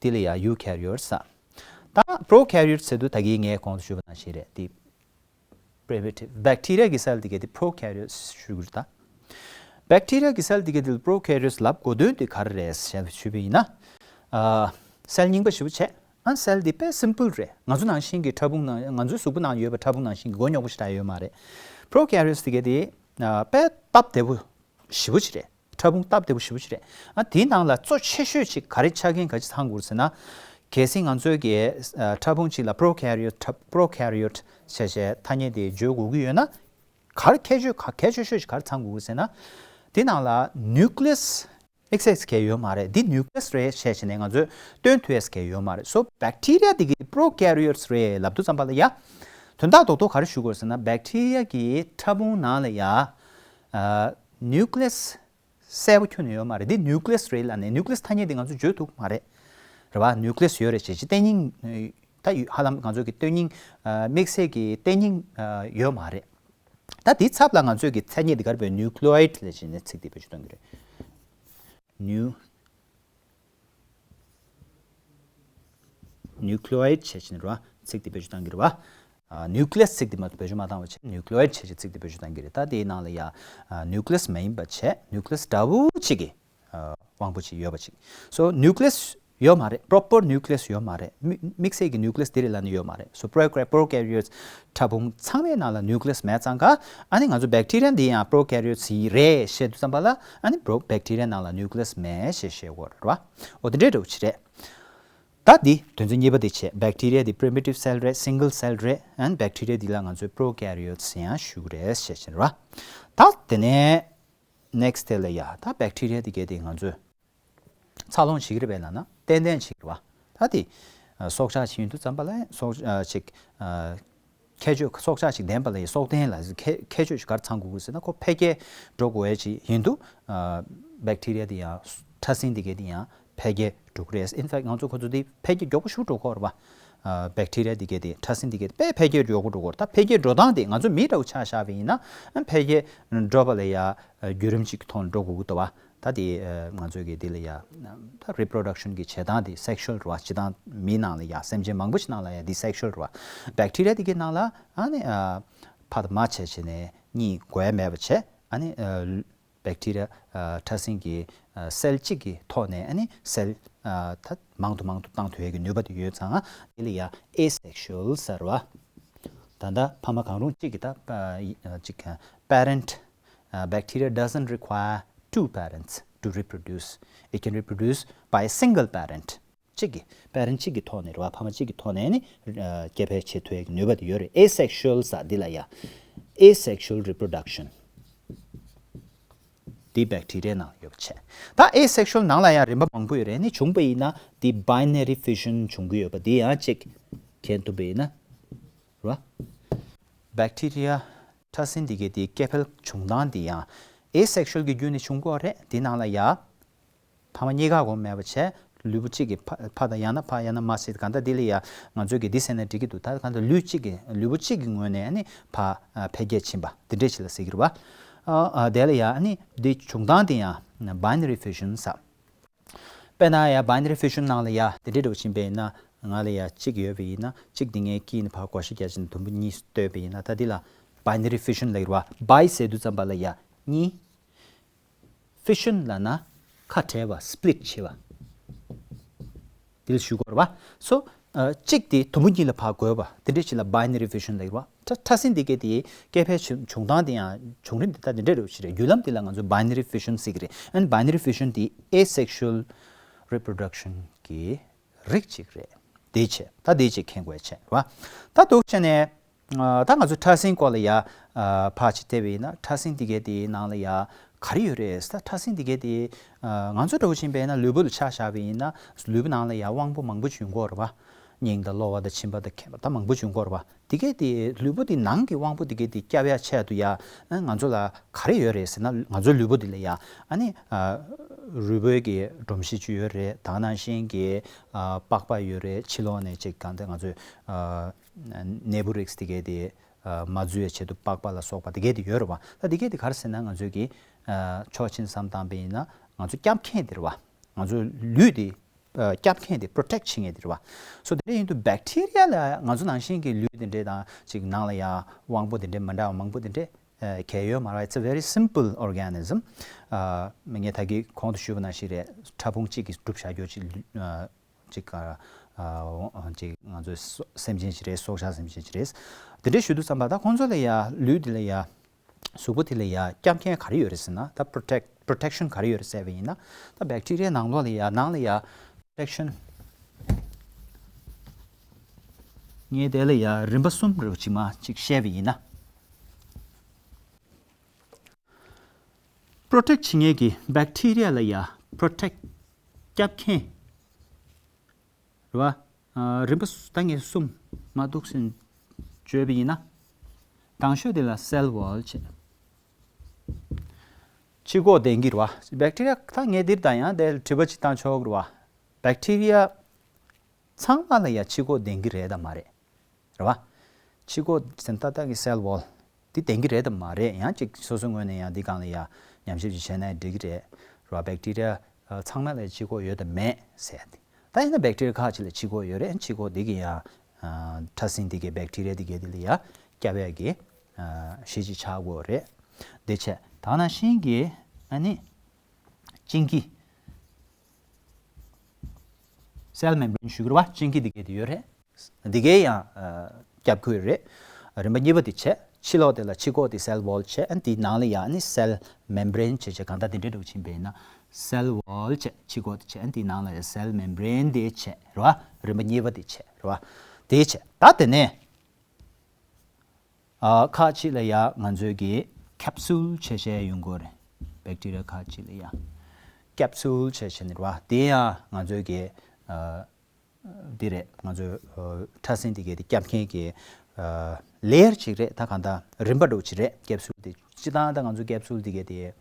འདི་ལ་ཡང་eukaryote ཟེར། ད་prokaryote ཟེར་དུས་ད་གིན་ངས་གོང་དུ་ཞུས་པ་ནང་བཞིན་རེད། འདི་primitive bacteria གི་cell འདི་གས་དེ་prokaryotes ཞུ་གི་རེད་ད། bacteria གི་cell འདི་གས་དེ་ལ་prokaryotes ལབ་དགོས་དོན་དེ་ག་རེ་རེད་ཞེས་ཞུས་པ་ཡིན་ན། ཨ་cell རྙིང་པ་ཞེ་པོ་བྱས། ཨ་cell འདི་དཔེ་simple རེད། ང་ཚོ་ནང་བཞིན་གྱི་ཕྲ་ཕུང་ནང་ང་ཚོའི་གཟུགས་པོ་ནང་ཡོད་པའི་ཕྲ་ཕུང་ནང་བཞིན་གྱི་མགོ་རྙོག་པོ་ཞེ་དྲག་ཡོད་མ་རེད། prokaryotes འདི་གས་དེ་ཨ་དཔེ་སྟབས་བདེ་པོ་ཞེ་པོ་ཅིག་རེད། ཕྲ་ཕུང་སྟབས་བདེ་པོ་ཞེ་པོ་ཅིག་རེད། ཨ་དེའི་ནང་ལ་གཙོ་ཆེ་ཤོས་ཅིག་ག་རེ་ཆ་རྐྱེན་ག་ཅི་ཚང་དགོས་ཟེར་ན། གལ་སྲིད་ང་ཚོའི་གི་ཨ་ཕྲ་ཕུང་ཅིག་ལ་prokaryote prokaryote ཞེས་ཞེས་ཐ་སྙད་དེ་བརྗོད་དགོས་ཀྱི་ཡོད་ན། ག་རེ་ཁྱད་ཆོས་ག་གལ་ཆེ་ཤོས་ཅིག་ག་རེ་ཚང་དགོས་ཟེར་ན། དེ་ནང་ལ་nucleus ཨེག་སི་ཨེག་སི་གལ་ཡོད་མ་རེད། འདི་nucleus རེད་ཞེས་བྱས་ནས་ང་ཚོས་སྟོན་ཐུབ་ཡས་གལ་ཡོད་མ་རེད། so bacteria འདི་གི་prokaryotes རེད་ལབ་དུས་ཙམ་པ་ལ་ཡ། དོན་དག་རྡོག་རྡོག་ག་རེ་ཞུ་དགོས་ཟེར་ན་bacteria གི་ཕྲ་ཕུང་ནང་ལ་ཡ། ཨ་nucleus གསལ་པོ་ཁྱོན་ནས་ཡོད་མ་རེད། འདི་nucleus རེད་ལབ་ནས་nucleus ཐ་སྙད་འདི་ང་ཚོས་བརྗོད་ཐུབ་མ་རེད། རེད་བ། nucleus ཡོད་རེད་ཅེས་ཅིག་གཏན་རྙིང་ད་ཡོད། ཧ་ལམ་ང་ཚོ་གི་གཏན་རྙིང་ཨ་དམིགས་བསལ་གྱི་གཏན་རྙིང་ཨ་ཡོད་མ་རེད། ད་འདིའི་ཚབ་ལ་ང་ཚོས་ཀྱི་མཚན་ཉིད་འདི་གར་བའི་nucleoid ལབ་བྱས་ནས་ཚིག་འདི་བེད་སྤྱོད་གཏོང་གི་རེད། nu nucleoid བྱས་བྱས་ནས་རེད་བ། ཚིག་འདི་བེད་སྤྱོད་གཏང་གི་རེད་བ། ཨ་nucleus ཚིག་འདི་མ་བེད་སྤྱོད་མ་བཏང་བ་བྱས་nucleoid བྱས་བྱས་ཚིག་འདི་བེད་སྤྱོད་གཏང་གི་རེད། ད་དེའི་ནང་ལ་ཡ་ཨ་nucleus མ་ཡིན་པ་བྱས་nucleus འདྲ་བོ་གཅིག་གི་ཨ་དབང་པོ་ཅིག་ཡོད་པ་ཅིག so nucleus ཡོད་མ་རེད། proper nucleus ཡོད་མ་རེད། དམིགས་དམིགས་བསལ་གྱི་nucleus དེ་རེད་ལབ་ནས་ཡོད་མ་རེད། so prokaryote prokaryotes ཕྲ་ཕུང་ཚང་མའི་ནང་ལ་nucleus མེད་ཙང་ཀ་ཨ་ནི་ང་ཚོ་bacteria འདི་ཡང་prokaryotes ཡིན་རེད་བཤད་དུས་ཙམ་པ་ལ་ཨ་ནི་pro- bacteria ནང་ལ་nucleus མེད་ཞེས་བཤད་ཡོད་རེད་བ། འོ་དེ་འདྲའི་འདྲ་བོ་ཅིག་རེད། ད་འདི་དོན་ཚན་གཉིས་པ་དེ་བྱས། bacteria འདི་primitive cell རེད། single cell རེད། and bacteria འདི་ལ་ང་ཚོས་prokaryotes ཡང་ཞུ་གི་རེད་ཞེས་བཤད་རེད་བ། ད་དེ་ནས་next དེ་ལ་ཡ་ད་bacteria འདི་གས་དེ་ང་ཚོས་འཚར་ལོངས་བྱེད་ཀྱི་རེད་པས་ལབ་ན་ཏན་ཏན་བྱེད་ཀྱི་རེད་བ། ད་དེ་ཨ་སྲོག་ཆགས་ཤིག་ཡིན་དུས་ཙམ་པ་ལ་སྲོག་ཨ་ཅིག་ཨ་ཁྱད་ཆོས་སྲོག་ཆགས་ཤིག་ལྡན་པ་ལ་ཡི་སྲོག་ལྡན་ལ་ཁྱད་ཁྱད་ཆོས་ཤིག་ག་རེ་ཚང་དགོས་ཀྱི་ཟེར་ན་ཁོ་འཕེལ་རྒྱས་འགྲོ་དགོས་ཡས་ཅིག་ཡིན་དུས་ཨ་bacteria འདི་ཡང་ཕྲ་སྲིན་འདི་གས་འདི་ཡང་འཕེལ་རྒྱས་འགྲོ་གི་རེད། in fact ང་ཚོ་ཁོ་ཚོ་འདི་འཕེལ་རྒྱས་མགྱོགས་པོ་ཞིག་འགྲོ་གི་ཡོད་རེད་བ། ཨ་bacteria འདི་གས་འདི་ཕྲ་སྲིན་འདི་གས་དཔེ་འཕེལ་རྒྱས་མགྱོགས་པོ་འགྲོ་གི་ཡོད་རེད། ད་འཕེལ་རྒྱས་འགྲོ་སྟངས་དེ་ང་ཚོ་མི་འདྲ་བོ་ཆ་བཞག་པ་ཡིན་ན་ཨ་འཕེལ་རྒྱས་འགྲོ་བ་ལ་ཡ་ཨ་བརྒྱུད་རིམ་ཅིག་ཐོག་འགྲོ་དགོས་ཀྱི་འདུག་བ། ད་དེ་ཨ་ང་ཚོས་ཀྱི་འདི་ལ་ཡ་ད་reproduction གི་བྱེད་སྟངས་དེ་sexual རེད་བ། སྤྱིར་བཏང་མི་ནང་ལ་ཡ་སེམས་ཅན་མང་པོ་ཞིག་ནང་ལ་ཡ་འདི་sexual རེད་བ། bacteria འདི་གའི་ནང་ལ་ཨ་ནི་ཨ་ ཕ་དང་མ་བྱས་བྱས་ནས་གཉིས་འགོས་མེད་པ་བྱས། ཨ་ནི་ཨ་བེག་ཊི་རི་ཡ་ཨ་ཕྲ་སྲིན་གྱི་ཨ་སེལ་གཅིག་གི་ཐོག་ནས་ཨ་ནི་སེལ་ཨ་ད་མང་དུ་མང་དུ་བཏང་ཐུབ་ཡས་ཀྱི་ནུས་པ་དེ་ཡོད་ཙང་། དེ་ལ་ཡ་ཨེ་སེག་ཤུ་ཨལ་ཟེར་བ། ད་ལྟ་ཕ་མ་གང་རུང་གཅིག་གི་ད་ཨ་ཨ་གཅིག་parent uh, bacteria doesn't require two parents to reproduce. It can reproduce by a single parent. གཅིག་གི་པེ་རེན་ཊི་གཅིག་གི་ཐོག་ནས་རེད་བ། ཕ་མ་གཅིག་གི་ཐོག་ནས་ནི་ཨ་སྐྱེ་འཕེལ་བྱེད་ཐུབ་ཡས་ཀྱི་ནུས་པ་དེ་ཡོད་རེད། ཨེ་སེག་ཤུ་ཨལ་ཟེར་འདི་ལ་ཡ་asexual reproduction འདི་བེག་ཊི་རི་ཡའི་ནང་ཡོད་པ་བྱས། ད་ཨེ་སེག་ཤུ་ཨལ་ནང་ལ་ཡང་རིམ་པ་མང་པོ་ཡོད་རེད། ནི་བྱུང་པ་ཡིན་ན་འདི་binary fission བྱུང་གི་ཡོད་པ་འདི་ཡང་གཅིག་མཁྱེན་ཐུབ་པ་ཡིན་ན་རེད་བ། བེག་ཊི་རི་ཡ་ཕྲ་སྲིན་འདི་གའི་དེའི་སྐྱེ་འཕེལ་བྱུང་སྟངས་འདི་ཡང་ཨེ་སེག་ཤུ་ཨལ་གྱི་བརྒྱུད་ནས་བྱུང་གི་རེད། དེ་ནང་ལ་ཡ་ཕ་མ་གཉིས་ཀ་གོ་མེད་པ་བྱས། ལུས་པོ་གཅིག་གི་ཕ་ཕ་དང་ཡང་ན་ཕ་ཡང་ན་མ་ཟེར་གང་ལྟར་དེ་ལ་ཡ་ང་ཚོས་ཀྱི་འདི་ཟེར་ན་འགྲིག་གི་འདུག་ད་གང་ལྟར་ལུས་གཅིག་གི་ལུས་པོ་གཅིག་གི་ངོས་ནས་ནི་ཕ་ཨ་འཕེལ་རྒྱས་ཕྱིན་པ་འདི་འདྲས་ཅིག་ལ་ཟེར་གྱི་རེད་བ། ཨ་ཨ་དེ་ལ་ཡ་ནི་འདི་བྱུང་སྟངས་དེ་ཡང་binary fission ཟེར། དཔེར་ན་ཡ་binary fission ནང་ལ་ཡ་དེ་འདྲའི་འགྲོ་བཞིན་པ་ཡིན་ན། ང་ལ་ཡ་གཅིག་ཡོད་པ་ཡིན་ན། གཅིག་འདི་ངའི་དཀྱིལ་ནས་ཕར་བགོ་བཤའ་རྒྱག་བཞིན་དུམ་བུ་གཉིས་བཏོད་པ་ཡིན་ན། ད་འདི་ལ་binary fission ལབ་ཀྱི་རེད་བ། bi ཟེར་དུས་ཙམ་པ་ལ་ཡ་གཉིས། fission ལབ་ན་ཁ་བྲལ་བ། split བྱེད་པ། འདི་ལ་ཞུ་དགོས་རེད་བ། so ཨ་གཅིག་དེ་དུམ་བུ་གཉིས་ལ་ཕར་བགོས་པ་དེ་འདྲ་ཞིག་ལ་binary fission ལབ་ཀྱི་རེད་བ། ཕྲ་ཕྲ་སྲིན་འདི་གའི་དེའི་སྐྱེ་འཕེལ་བྱུང་བྱུང་སྟངས་དེ་ཡང་བྱུང་རིམ་དེ་ད་དེ་འདྲ་རེད་ཞིག་རེད། བརྒྱུད་ལམ་དེ་ལ་ང་ཚོ་binary fission ཟེར་གྱི་རེད། and binary fission དེ་asexual reproduction གི་རིགས་གཅིག་རེད། དེ་བྱས་ད་དེ་གཅིག་མཁྱེན་དགོས་བྱས་རེད་བ། ད་འདུག་བྱས་ནས་ཨ་ད་ང་ཚོ་ཕྲ་སྲིན་སྐོར་ལ་ཡ་ཨ་ཕར་ཅིག་བལྟས་པ་ཡིན་ན། ཕྲ་སྲིན་འདི་གའི་དེའི་ནང་ལ་ཡ་ག་རེ་ཡོད་རེད་ཟེར། ད་ཕྲ་སྲིན་འདི་གའི་དེ་ཨ་ང་ཚོ་འདྲ་བོ་ཕྱིན་པ་ཡིན་ན་ལུས་པོ་ལ་ཆ་བཞག་པ་ཡིན་ན། ལུས་པོ་ནང་ལ་ཡ་དབང་པོ་མང་པོ་བྱུང་གི་ཡོད་རེད་བ། སྙིང་དང་གློ་བ་དང་མཆིན་པ་དང་མཁལ་མ་ད་མང་པོ་བྱུང་གི་ཡོད་རེད་བ། དེ་གའི་དེ་ལུས་པོ་དེ་ནང་གི་དབང་པོ་དེ་གའི་དེ་བསྐྱབ་ཡ་ཆེད་དུ་ཡ་ཨ་ང་ཚོ་ལ་ག་རེ་ཡོད་རེད་ཟེར་ན། ང་ཚོའི་ལུས་པོ་དེ་ལ་ཡ་ཨ་ནི་ཨ་རུས་པའི་གི་སྒྲོམ་གཞི་བཅུ་ཡོད་རེད། ད་ག་ནང་བཞིན་གྱི་ཨ་པགས་པ་ཡོད་རེད། ཕྱི་ལོགས་ནས་ཅིག་གང་ལྟར་ང་ཚོའི་ཨ་ནད་འབུ་རིགས་དེ་གའི་དེ་ཨ་མ་འཛུལ་བའི་ཆེད་དུ་པགས་པ་ལ་སོགས་པ་དེ་གའི་དེ་ཡོད་རེད་བ། ད་དེ་གའི་དེ་ག་རེ་ཟེར་ན། ང་ཚོའི་གི་ཨ་ཕྱོགས་ཕྱིན་བསམ་བཏང་པ་ཡིན་ན་ང་ཚོ་སྐྱབས་མཁན་དེ་རེད་བ། ང་ཚོའི་ལུས་དེ་ཨ་སྐྱབས་མཁན་དེ། protect བྱེད་མཁན་དེ་རེད་བ། so དེ་འདྲ་ཡིན་དུས་བེག་ཊི་རི་ཡ་ལ་ང་ཚོ་ནང་བཞིན་གྱི་ལུས་དེ་འདྲས་དང་ཅིག་ནང་ལ་ཡ་དབང་པོ་དེ་འདྲས་མ་འདྲ་བ་མང་པོ་དེ་འདྲས་ཨ་གལ་ཡོད་མ་རེད་བ། it's a very simple organism. ཨ་ངས་ད་གིན་གོང་དུ་ཞུས་པ་ནང་བཞིན་རེད། ཕྲ་ཕུང་གཅིག་གིས་གྲུབ་བཞག་རྒྱུ་ཅིག་ལུས་ཨ་ཅིག་ཨ་ཨ་ཅིག་ང་ཚོའི་སོ་སེམས་ཅན་ཅིག་རེད། སྲོག་ཆགས་སེམས་ཅན་ཅིག་རེད། དེ་འདྲས་ཞུ་དུས་ཙམ་པ་ད་ཁོང་ཚོ་ལ་ཡ་ལུས་དེ་ལ་ཡ་གཟུགས་པོ་དེ་ལ་ཡ་སྐྱབས་མཁན་ག་རེ་ཡོད་རེད་ཟེར་ན། ད་protect protection ག་རེ་ཡོད་རེད་ཟེར་བ་ཡིན་ན། ད་བེག་ཊི་རི་ཡའི་ནང་ལོགས་ལ་ཡ་ནང་ལ་ཡ་protection ངས་དེ་ལ་ཡ་རིམ་པ་གསུམ་རེ་བ་ཅིག་མ་ཅིག་བཤད་པ་ཡིན་ན། protect བྱེད་མཁན་གྱི་བེག་ཊི་རི་ཡ་ལ་ཡ་protect སྐྱབས་མཁན་རེད་བ། ཨ་རིམ་པ་སུ་ད་ངས་གསུམ་མ་འདུག་ཟིན་བརྗོད་པ་ཡིན་ན། དང་ཤོས་དེ་ལ་cell wall བྱས། ཕྱི་ཁོག་ལྡན་གྱི་རེད་བ། བེག་ཊི་རི་ཡ་ད་ངས་འདིར་ད་ཡང་དེ་དྲི་བ་ཅིག་བཏང་ཆོག་གི་རེད་བ། བེག་ཊི་རི་ཡ་ཚང་མ་ལ་ཡ་ཕྱི་ཁོག་ལྡན་གྱི་རེད་དམ་མ་རེད། རེད་བ། ཕྱི་ཁོག་ཟེར་ན་ཏག་ཏག་གི་cell wall འདི་ལྡན་གྱི་རེད་དམ་མ་རེད། ཡང་ཅིག་སོ་སོའི་ངོས་ནས་ཡང་འདི་སྒང་ལ་ཡ་ཉམས་ཞིབ་ཅིག་བྱས་ན་འགྲིག་གི་རེད། རེད་བ། བེག་ཊི་རི་ཡ་ཚང་མ་ལ་ཕྱི་ཁོག་ཡོད་དམ་མེད་ཟེར་ཏེ། ད་ཡིན་ན་བེག་ཊི་རི་ཡ་ཁག་ཅིག་ལ་ཕྱི་ཁོག་ཡོད་རེད། ཕྱི་ཁོག་འདི་གི་ཡ་ཨ་ཕྲ་སྲིན་འདི་གའི་བེག་ཊི་རི་ཡ་འདི་གའི་འདི་ལ་ཡ་སྐྱབས་ཡ་གི་ཨ་གཞི་ཅིག་ཆགས་དགོས་རེད། འདི་བྱས་ད་ནང་བཞིན་གྱི་ཨ་ནི་གཅིན་སྐྱི། cell membrane ཞུ་གི་རེད་བ། གཅིན་སྐྱི་འདི་གའི་འདི་ཡོད་རེད། འདི་གའི་ཡང་ཨ་སྐྱབས་ཁུལ་རེད། རིམ་པ་གཉིས་པ་འདི་བྱས། ཕྱི་ལོགས་དེ་ལ་ཕྱི་ཁོག་དེ་cell wall བྱས། ཨ་འདིའི་ནང་ལ་ཡང་ཨ་ནི་cell membrane བྱས་བྱས་གང་ལྟར་འདི་འདྲས་འགྲོ་ཕྱིན་པ་ཡིན་ན། cell wall བྱས། ཕྱི་ཁོག་དེ་བྱས། ཨ་འདིའི་ནང་ལ་ཡང་cell membrane དེ་བྱས་རེད་བ། རིམ་པ་གཉིས་པ་འདི་བྱས་རེད་བ། དེ་བྱས་ད་དེ་ནས། ཨ་ཁག་ཅིག་ལ་ཡ་ང་ཚོས་ཀྱི་capsule བྱས་བྱས་ཡོང་གི་རེད། བེག་ཊི་རི་ཡ་ཁག་ཅིག་ལ་ཡ་capsule བྱས་བྱས་ནི་རེད་བ། དེ་ཡང་ང་ཚོས་ཀྱི་ཨ་འདི་རེད། ང་ཚོའི་ཨ་ཕྲ་སྲིན་འདི་གའི་དེ་སྐྱབས་མཁན་གྱི་ཨ་layer གཅིག་རེད། ད་གང་ལྟར་རིམ་པ་འདྲ་བོ་ཅིག་རེད། capsule དེ་སྤྱིར་བཏང་ད་ང་ཚོའི་capsule འདི་གའི་དེ་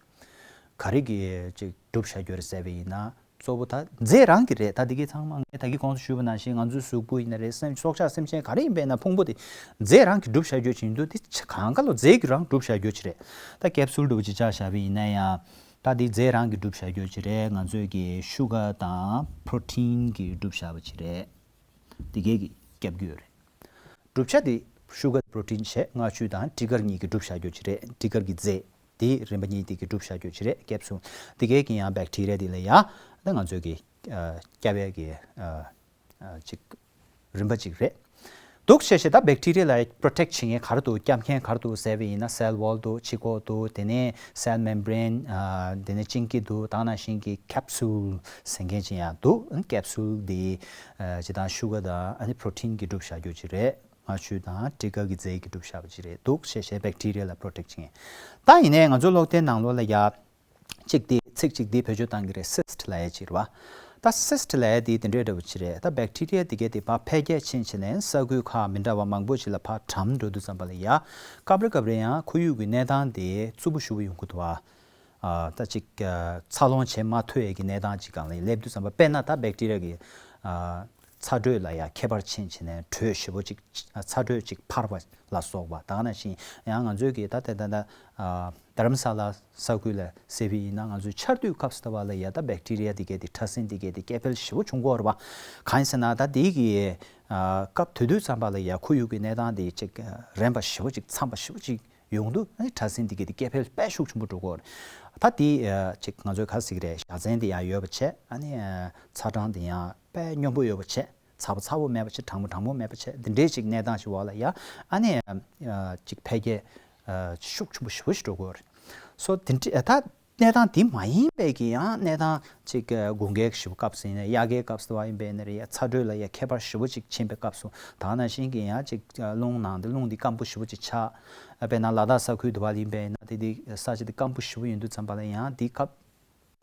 ག་རེ་གི་ཅིག་གྲུབ་བཞག་རྒྱུ་རེད་ཟེར་བ་ཡིན་ན། གཙོ་བོ་ད་རྫས་རང་གི་རེད། ད་འདི་གའི་ཚང་མ་ངས་ད་གིན་གོང་དུ་ཞུས་པ་ནང་བཞིན་ང་ཚོའི་གཟུགས་པོ་ཡིན་ན་རེད། སེམས་སྲོག་ཆགས་སེམས་ཅན་ག་རེ་ཡིན་པས་ན་ཕུང་པོ་དེ་རྫས་རང་གི་གྲུབ་བཞག་རྒྱུ་ཅིག་ཡིན་དུས། དེ་གང་ག་ལོ་རྫས་ཀྱི་རང་གྲུབ་བཞག་རྒྱུ་ཅིག་རེད། ད་capsule འདྲ་བོ་ཅིག་བཅག་བཞག་པ་ཡིན་ན་ཡང་། ད་འདི་རྫས་རང་གི་གྲུབ་བཞག་རྒྱུ་ཅིག་རེད། ང་ཚོའི་གི་sugar དང་protein གི་གྲུབ་བཞག་པ་ཅིག་རེད། འདི་གའི་གི་སྐྱབས་རྒྱུ་རེད། གྲུབ་ཆ་དེ་ ཤུ་གར་པྲོ་ཊིན་བྱས། མངར་ཆུ་དང་ཊི་གར་གཉིས་ཀྱིས་གྲུབ་བཞག་རྒྱུ་ཅིག་རེད། ཊི་གར་གྱི་རྫས་དེ་རིམ་པ་གཉིས་དེ་གིས་གྲུབ་བཞག་རྒྱུ་ཅིག་རེད། ཀེབ་སུལ་དེ་གས་ཀྱིས་ཡང་བེག་ཊི་རི་ཡ་དེ་ལ་ཡ་ད་ང་ཚོས་ཀྱི་ཨ་བསྐྱབ་པའི་གི་ཨ་ཨ་ཅིག་རིམ་པ་ཅིག་རེད། འདུག་བྱས་བྱས་ད་བེག་ཊི་རི་ཡ་ལ་པྲོ་ཊེག་བྱེད་མཁན་ག་རེ་འདུག་བསྐྱབ་མཁན་ག་རེ་འདུག་ཟེར་བ་ཡིན་ན། སེལ་ཝོལ་འདུག་ཕྱི་ཁོག་འདུག་དེ་ནས་སེལ་མེམ་བྷི་རེན། དེ་ནས་བཅིངས་འགྲོལ་འདུག་དེ་ནང་བཞིན་གྱི་ཀེབ་སུལ་ཟེར་མཁན་ཅིག་ཡང་འདུག་ཀེབ་སུལ་འདི་ཨ་སྤྱིར་བཏང་ཤུ་གར་དང་ཨ་ནི་པྲོ་ཊིན་གྱིས་གྲུབ་བཞག་རྒྱུ་ཅིག་རེད། མངར་ཆུ་དང་ཊི་གར་གྱི་རྫས་ཀྱིས་གྲུབ་བཞག་པ་ཅིག་རེད། འདུག་བྱས་བྱས་བེག་ཊི་རི་ཡ་ལ་པྲོ་ཊེག་བྱེད་མཁན། ད་ཡིན་ནའི་ང་ཚོ་སློབ་དེབ་ནང་ལོགས་ལ་ཡ་གཅིག་དེ་ཚིག་གཅིག་དེ་བེད་སྤྱོད་བཏང་གི་རེད། སིསཊ་ལབ་ཡ་ཅིག་རེད་བ། ད་སིསཊ་ལབ་ཡ་དེ་དེ་འདྲའི་འདྲ་པོ་ཅིག་རེད། ད་བེག་ཊི་རི་ཡ་དེ་གས་དེ་ཕར་འཕེལ་རྒྱས་ཕྱིན་བྱས་ནས་ས་ཁུལ་ཁག་མི་འདྲ་བ་མང་པོ་ཅིག་ལ་ཕར་གྲམ་འགྲོ་དུས་ཙམ་པ་ལ་ཡ་སྐབས་རེ་སྐབས་རེ་ཡང་ཁོར་ཡུག་གི་གནས་སྟངས་དེ་རྩུབ་པོ་ཞེ་པོ་ཡོང་གི་འདུག་བ། ཨ་ད་ཅིག་ཨ་འཚར་ལོངས་བྱེད་མ་ཐུབ་ཡས་ཀྱི་གནས་སྟངས་ཅིག་སྒང་ལ་སླེབས་དུས་ཙམ་པ། དཔེར་ན་ད་བེག་ཊི་རི་ཡ་གི་ཨ་ཚ་དྲོད་ལ་ཡ་ཁྱད་པར་ཕྱིན་བྱས་ནས་དྲོད་ཞེ་པོ་ཅིག་ཚ་དྲོད་ཅིག་འཕར་བ་ལ་སོགས་པ། ད་ག་ནང་བཞིན་ཡང་ང་ཚོའི་གི་ད་ད་ད་ད་ཨ་རྡ་རམ་ས་ལ་ས་ཁུལ་ལ་ཟེར་བ་ཡིན་ན། ང་ཚོའི་ཆར་དུས་སྐབས་སུ་ད་བ་ལ་ཡ་ད་བེག་ཊི་རི་ཡ་དེ་གས་དེ་ཕྲ་སྲིན་དེ་གས་དེ་སྐྱེ་འཕེལ་ཞེ་པོ་བྱུང་གི་ཡོད་རེད་བ། གང་ཡིན་ཟེར་ན་ད་དེ་གི་ཨ་སྐབས་དེ་དུས་ཙམ་པ་ལ་ཡ་ཁོར་ཡུག་གི་གནས་སྟངས་དེ་ཅིག་རན་པ་ཞེ་པོ་ཅིག་འཚམ་པ་ཞེ་པོ་ཅིག་ཡོང་དུས། ཨ་ནི་ཕྲ་སྲིན་དེ་གས་དེ་སྐྱེ་འཕེལ་དཔེ་ཤུགས་ཆེན་པོ་འགྲོ་གི་ཡོད་རེད། ད་དེ་ཨ་ཅིག་ང་ཚོའི་ག་ཟེར་གི་རེད། བཞའ་ཚན་དེ་ཡང་ཡོད་པ་བྱས། ཨ་ནི་ཨ་ཚ་གྲང་དེ་ཡང་དཔེ་སྙོམས་པོ་ཡོད་པ་བྱས། ཚ་པོ་ཚ་པོ་མེད་པ་བྱས། གྲང་མོ་གྲང་མོ་མེད་པ་བྱས། འདི་འདྲའི་ཅིག་གནས་སྟངས་ཤིག་འོག་ལ་ཡ་ཨ་ནི་ཨ་ཅིག་འཕེལ་རྒྱས་ཨ་ཤུགས་ཆེན་པོ་ཞེ་པོ་ཞིག་འགྲོ་གི་ཡོད་རེད། སོ་དེ་འདྲ་ད་གནས་སྟངས་དེ་མ་ཡིན་པའི་གི་ཡང་གནས་སྟངས་ཅིག་ཨ་དགུན་ཁའི་ཞེ་པོ་སྐབས་སུ་ཡིན་ན། དབྱར་ཁའི་སྐབས་སུ་དེ་བ་ཡིན་པ་ཡིན་ན་རེད། ཡ་ཚ་དྲོད་ལ་ཡ་ཁྱད་པར་ཞེ་པོ་ཅིག་ཕྱིན་པའི་སྐབས་སུ། ད་ག་ནང་བཞིན་གི་ཡང་ཅིག་ཨ་རླུང་ནང་དེ་རླུང་དེ་སྐམ་པོ་ཞེ་པོ་ཅིག་ཆགས། ཨ་དཔེར་ན་ལ་དྭགས་ས་ཁུལ་དེ་བ་ཡིན་པ་ཡིན་ན། དེ་དེ་ས་ཆ་དེ་སྐམ་པོ་ཞེ་པོ་ཡིན་དུས་ཙམ་པ་ལ་ཡང་དེ་སྐབས་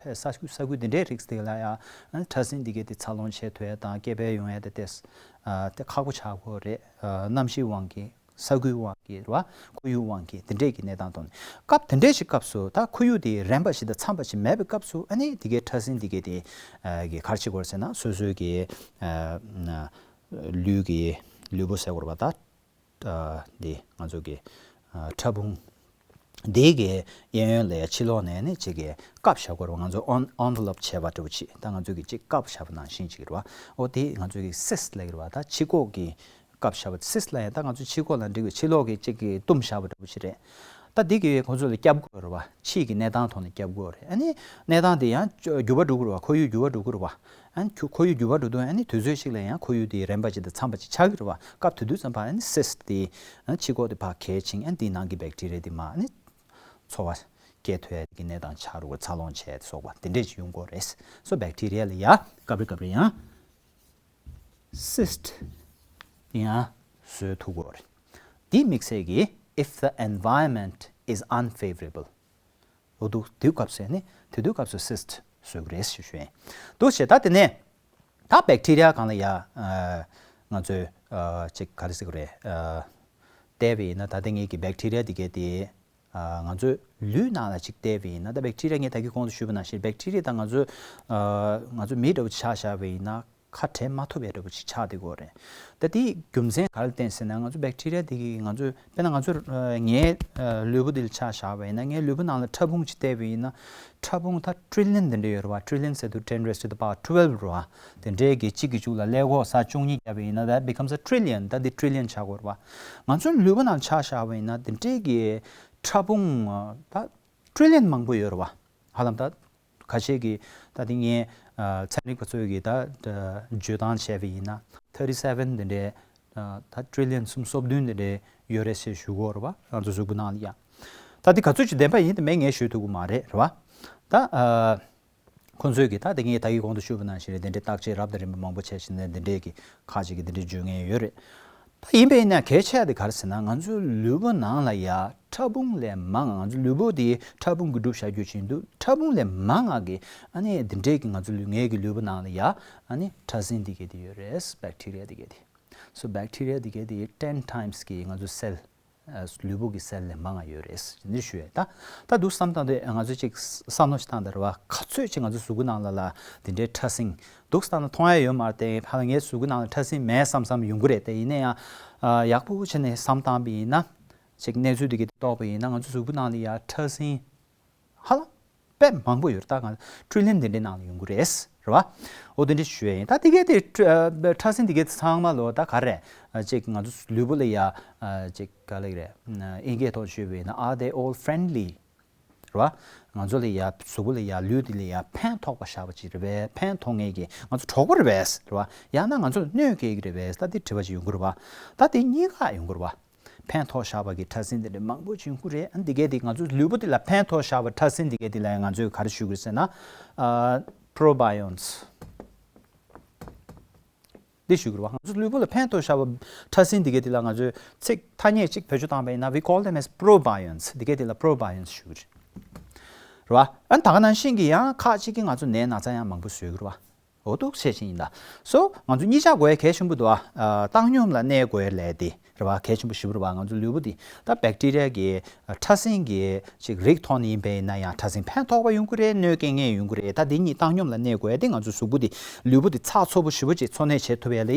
ས་ཁུལ་ས་ཁུལ་དེ་འདྲའི་རིགས་དེ་ལ་ཡང་ཕྲ་སྲིན་དེ་གས་དེ་འཚར་ལོངས་བྱེད་ཐུབ་ཡ་དང་སྐྱེ་འཕེལ་ཡོང་ཡ་དེ་ཏོག་ཙམ་དེ་ཁག་པོ་ཆགས་ཀྱི་ཡོད་རེད། གནམ་གཤིས་དབང་གིས། ས་ཁུལ་དབང་གིས་རེད་བ། ཁོར་ཡུག་དབང་གིས། དེ་འདྲས་ཀྱི་གནས་སྟངས་ཐོག་ནས། སྐབས་དེ་འདྲས་ཞིག་སྐབས་སུ་ད་ཁོར་ཡུག་དེ་རན་པ་ཞིག་དང་འཚམ་པ་ཞིག་མེད་པའི་སྐབས་སུ། ཨ་ནི་དེ་གའི་ཕྲ་སྲིན་དེ་གས་དེ་གིས་ག་རེ་བྱེད་ཀྱི་ཡོད་ཟེར་ན། སོ་སོའི་གི་ལུས་ཀྱི་ལུས་པོ་ཟེར་དགོས་རེད་བ། ད། ཨ་འདི་ང་ཚོ་གི་ཨ་ཕྲ་ཕུང་འདི་གི་གཡས་གཡོན་ལ་ཡ་ཕྱི་ལོགས་ནས་ནི་ཅིག་གི་བཀབ་བཞག་དགོས་རེད་བ། ང་ཚོ་ཨོན་ཨོན་ཝེ་ལོབ་བྱས་པ་འདྲ་པོ་ཅིག་ད་ང་ཚོ་གི་ཅིག་བཀབ་བཞག་པ་ནང་བཞིན་ཅིག་རེད་བ། འོ་དེ་ང་ཚོ་གི་སིསཊ་ལབ་ཀྱི་རེད་བ། ད་ཕྱི་ཁོག་གི་བཀབ་བཞག་པ། སིསཊ་ལབ་ཡ་ད་ང་ཚོ་ཕྱི་ཁོག་ལ་འགྲིག་པའི་ཕྱི་ལོགས་གི་ཅིག་གི་བཏུམས་བཞག་པ་འདྲ་པོ་ཅིག་རེད། ད་འདི་གིས་ཁོ་ཚོ་ལ་བསྐྱབ་དགོས་རེད་བ། ཕྱིའི་གི་གནས་སྟངས་ཐོག་ནས་བསྐྱབ་དགོས་རེད། ཨ་ནི་གནས་སྟངས་དེ་ཡང་འགྱུར་བ་འགྲོ་གི་རེད་བ། ཁོར་ཡུག་འགྱུར་བ་འགྲོ་གི་རེད་བ། ཨ་ནི་ཁོ་ཁོར་ཡུག་འགྱུར་བ་འགྲོ་དུས། ཨ་ནི་དུས་ཚོད་ཅིག་ལ་ཡང་ཁོར་ཡུག་དེ་རན་པ་ཅིག་དང་འཚམ་པ་ཅིག་ཆགས་ཀྱི་རེད་བ། སྐབས་དེ་དུས་ཙམ་པ་ཨ་ནི་སིསཊ་དེ་ཨ་ནི་ཕྱི་ཁོག་དེ་ཕར་གས་ཕྱིན། ཨ་ནི་དེའི་ནང་གི་བེག་ཊི་རི་ཡ་དེ་མར་ཨ་ནི་འཚོ་བ་སྐྱེལ་ཐུབ་ཡ་གི་གནས་སྟངས་ཆགས་འགྲོ་གི། འཚར་ལོངས་བྱས་སོགས་པ་དེ་འདྲས་ཅིག་ཡོང་གི་རེད། སོ་བེག་ཊི་རི་ཡ་ལ་ཡ་སྐབས་རེ་སྐབས་རེ་ཡང་སིསཊ་ཡང་བཟོ་ཐུབ་ཀྱི་རེད། དེ་དམིགས་བསལ་གྱིས། if the environment is unfavorable. འོ་འདུག་དེ་སྐབས་སུ་ནི། དེ་དུས་སྐབས་སུ་སིསཊ་བཟོ་གི་རེད་ཞེས་ཞུ་ཡིན། འདུག་བྱས། ད་དེ་ནས་ད་བེག་ཊི་རི་ཡ་སྒང་ལ་ཡ་ཨ་ང་ཚོས་ཨ་ཅིག་ག་རེ་ཟེར་དགོས་རེད། ཨ་བལྟས་པ་ཡིན་ན། ད་ལྟ་ངེད་ཀྱི་བེག་ཊི་རི་ཡ་དེ་གས་དེ་ཨ་ང་ཚོའི་ལུས་ནང་ལ་ཅིག་བལྟས་པ་ཡིན་ན། ད་བེག་ཊི་རི་ཡ་ངས་ད་གིན་གོང་དུ་ཞུས་པ་ནང་བཞིན། བེག་ཊི་རི་ཡ་ད་ང་ཚོའི་ཨ་ང་ཚོ་མི་འདྲ་པོ་ཆ་བཞག་པ་ཡིན་ན། ཁ་བྲལ་མ་ཐུབ་པའི་འདྲ་པོ་ཅིག་ཆགས་བསྡད་ཀྱི་ཡོད་རེད། ད་དེའི་རྒྱུ་མཚན་ག་རེ་བརྟེན་ཟེར་ན། ང་ཚོ་བེག་ཊི་རི་ཡ་དེ་གིས་ང་ཚོའི། དཔེར་ན་ང་ཚོ་ཨ་ངའི་ཨ་ལུས་པོ་འདི་ལ་ཆ་བཞག་པ་ཡིན་ན། ངའི་ལུས་པོ་ནང་ལ་ཕྲ་ཕུང་ཅིག་བལྟས་པ་ཡིན་ན། ཕྲ་ཕུང་ད་ཊི་རི་ལི་ཡོན་དེ་འདྲ་ཡོད་རེད་བ། ཊི་རི་ལི་ཡོན་ཟེར་དུས་ten raised to the power twelve རེད་བ། དེ་འདྲའི་གི་གཅིག་གི་མཇུག་ལ་ཀླད་ཀོར་ས་བཅུ་གཉིས་བརྒྱབ་པ་ཡིན་ན། that becomes a trillion. ད་འདི་ཊི་རི་ལི་ཡོན་ཆགས་ཀྱི་ཡོད་རེད་བ། ང་ཚོའི་ལུས་པོ་ནང་ལ་ཆ་བཞག་པ་ཡིན་ན། དེ་འདྲའི་གི་ཕྲ་ཕུང་ཨ་ད་ཊི་རི་ལི་ཡོན་མང་པོ་ཡོད་རེད་བ། ཧ་ལམ་ད་ཁ་ཤས་ཀྱིས་ད་དེ་ངས་ཨ་ཚན་རིག་པ་ཚོས་ཀྱིས་ད་ཨ་བརྗོད་སྟངས་བྱས་པ་ཡིན་ན། thirty seven དེ་འདྲའི་ཨ་ད་ཊི་རི་ལི་ཡོན་སུམ་སོ་བདུན་དེ་འདྲའི་ཡོད་རེད་ཟེར་ཞུ་གི་ཡོད་རེད་བ། ང་ཚོ་གཟུགས་པོ་ནང་ལ་ཡ། ད་དེ་ག་ཚོད་ཅིག་བདེན་པ་ཡིན་དེ་མེད་ངས་ཞུ་ཐུབ་ཀྱི་མ་རེད། རེད་བ། ད་ཨ་ཁོང་ཚོས་ཀྱིས་ད་དེ་ངས་ད་གིན་གོང་དུ་ཞུས་པ་ནང་བཞིན་རེད། དེ་འདྲའི་བརྟག་དཔྱད་རབ་དང་རིམ་པ་མང་པོ་བྱས་བྱས་ནས། དེ་འདྲའི་གི་ཁ་ཅིག་གིས་དེ་འདྲའི་བརྗོད་མཁན་ཡོད་རེད། ད་ཡིན་པས་ན་གལ་ཆེ་བ་དེ་ག་རེ་ཟེར་ན། ང་ཚོའི་ལུས་པོ་ནང་ལ་ཡ་ཕྲ་ཕུང་ལས་མང་། ང་ཚོའི་ལུས་པོ་དེ་ཕྲ་ཕུང་གིས་གྲུབ་བཞག་རྒྱུ་ཅིག་འདུག་ཕྲ་ཕུང་ལས་མང་བ་གི་ཨ་ནི་དེ་འདྲའི་གི་ང་ཚོ་ལུས། ངའི་གི་ལུས་པོ་ནང་ལ་ཡ་ཨ་ནི་ཕྲ་སྲིན་དེ་གས་དེ་ཡོད་རེད། བེག་ཊི་རི་ཡ་དེ་གས་དེ། སོ་བེག་ཊི་རི་ཡ་དེ་གས་དེ་ten times གི་ང་ཚོ་སེལ། ཨ་ལུས་པོ་གི་སེལ་ལས་མང་བ་ཡོད་རེད་ཟེར་ནས་ཞུ་ཡས། ད་ད་འདུག་བསམ་བཏང་དུས་ང་ཚོས་ཅིག་བསམ་བློ་ཞིག་བཏང་དང་རེད་བ། ག་ཚོད་ཅིག་ང་ཚོ་གཟུགས་པོ་ནང་ལ་ལ་དེ་འདྲའི་ཕྲ་སྲིན་འདུག་བསམ་ན་མཐོང་ཡ་ཡོད་མ་རེད་དེ། ཧ་ལམ་ངའི་གཟུགས་པོ་ནང་ལ་ཕྲ་སྲིན་མེད་བསམ་བསམ་ཡོང་གི་རེད་དེ། ཡིན་ན་ཡང་ཨ་ཡག་པོ་བྱས་ནས་བསམ་བཏང་པ་ཡིན་ན། ཅིག་གནས་ཚུལ་དེ་གི་རྟོགས་པ་ཡིན་ན། ང་ཚོ་གཟུགས་པོ་ནང་ལ་ཡ་ཕྲ་སྲིན་ཧ་ལམ་དཔེ་མང་པོ་ཡོད་རེད། ད་ང་ཊི་རི་ལི་ཡོན་དེ་འདྲའི་ནང་ལ་ཡོང་གི་རེད། རེད་བ། འོ་དེ་འདྲ་ཞུ་ཡ་ཡིན། ད་དེ་གས་དེ་ཕྲ་ཕྲ་སྲིན་དེ་གས་ཚང་མ་ལོ་ད་ག་རེ་ཅིག་ང་ཚོ་ལུས་པོ་ལ་ཡ་ཅིག་ག་ལེགས་རེད། ཨིན་སྐད་ཐོག་ཞུས་པ་ཡིན་ན། Are they all friendly? རེད་བ། ང་ཚོ་ལ་ཡ་གཟུགས་པོ་ལ་ཡ་ལུས་དེ་ལ་ཡ་ཕན་ཐོགས་པ་བཞག་པ་ཅིག་རེད་པས། ཕན་ཐོགས་ངེས་ཀྱི་ང་ཚོ་གྲོགས་པོ་རེད་པས། རེད་བ། ཡང་ན་ང་ཚོ་ལ་གནོད་སྐྱེལ་གྱི་རེད་པས། ད་དེ་དྲི་བ་ཅིག་ཡོང་གི་རེད་བ། ད་དེ་གཉིས་ཀ་ཡོང་གི་རེད་བ། ཕན་ཐོགས་བཞག་པ་གི་ཕྲ་སྲིན་དེ་འདྲ་མང་པོ་ཅིག་ཡོང་གི་རེད། ཨ་འདི་གས་དེ་ང་ཚོ་ལུས་པོ་དེ་ལ་ཕན་ཐོགས་བཞག་པ་ཕྲ་སྲིན་དེ་གས་དེ་ལ་ང་ཚོས་ག་རེ་ཞུ་གི་རེད་ཟེར་ན། ཨ་probions འདི་ཞུ་གི་རེད་བ། ང་ཚོ་ལུས་པོ་ལ་ཕན་ཐོགས་བཞག་པ་ཕྲ་སྲིན་འདི་གས་དེ་ལ་ང་ཚོས་ཚིག་ཐ་སྙད་ཅིག་བེད་སྤྱོད་བཏང་པ་ཡིན་ན། We call them as probions. འདི་གས་དེ་ལ་probions ཞུ་གི་རེད། རེད་བ། ཨ་ད་ག་ནང་བཞིན་གྱི་ཡང་ཁག་ཅིག་གིས་ང་ཚོ་ནད་ན་ཚ་ཡང་མང་པོ་བཟོ་གི་རེད་བ། འོ་འདུག་བྱས་ཕྱིན་ཡིན་ད། སོ་ང་ཚོ་གཉིས་ཆ་དགོས་ཡ་གལ་ཆེན་པོ་འདུག་ཨ། ཨ་བཏང་སྙོམས་ལ་གནས་དགོས་ལས་དེ་རེད་བ། གལ་ཆེན་པོ་ཞེ་པོ་རེད་བ། ང་ཚོ་ལུས་པོ་འདི་ད་བེག་ཊི་རི་ཡ་གི་ཕྲ་སྲིན་གྱི་ཅིག་རིགས་ཐོག་ནས་ཡིན་པ་ཡིན་ན་ཡང་ཕྲ་སྲིན་ཕན་ཐོགས་པ་ཡོང་གི་རེད། གནོད་སྐྱེལ་མཁན་ཡོང་གི་རེད། ད་འདི་གཉིས་བཏང་སྙོམས་ལ་གནས་དགོས་ཡ་དེ། ང་ཚོ་གཟུགས་པོ་འདི་ལུས་པོ་འདི་ཚགས་ཚུད་པོ་ཞེ་པོ་ཅིག་འཚོ་གནས་བྱེད་ཐུབ་ཡ་ལ་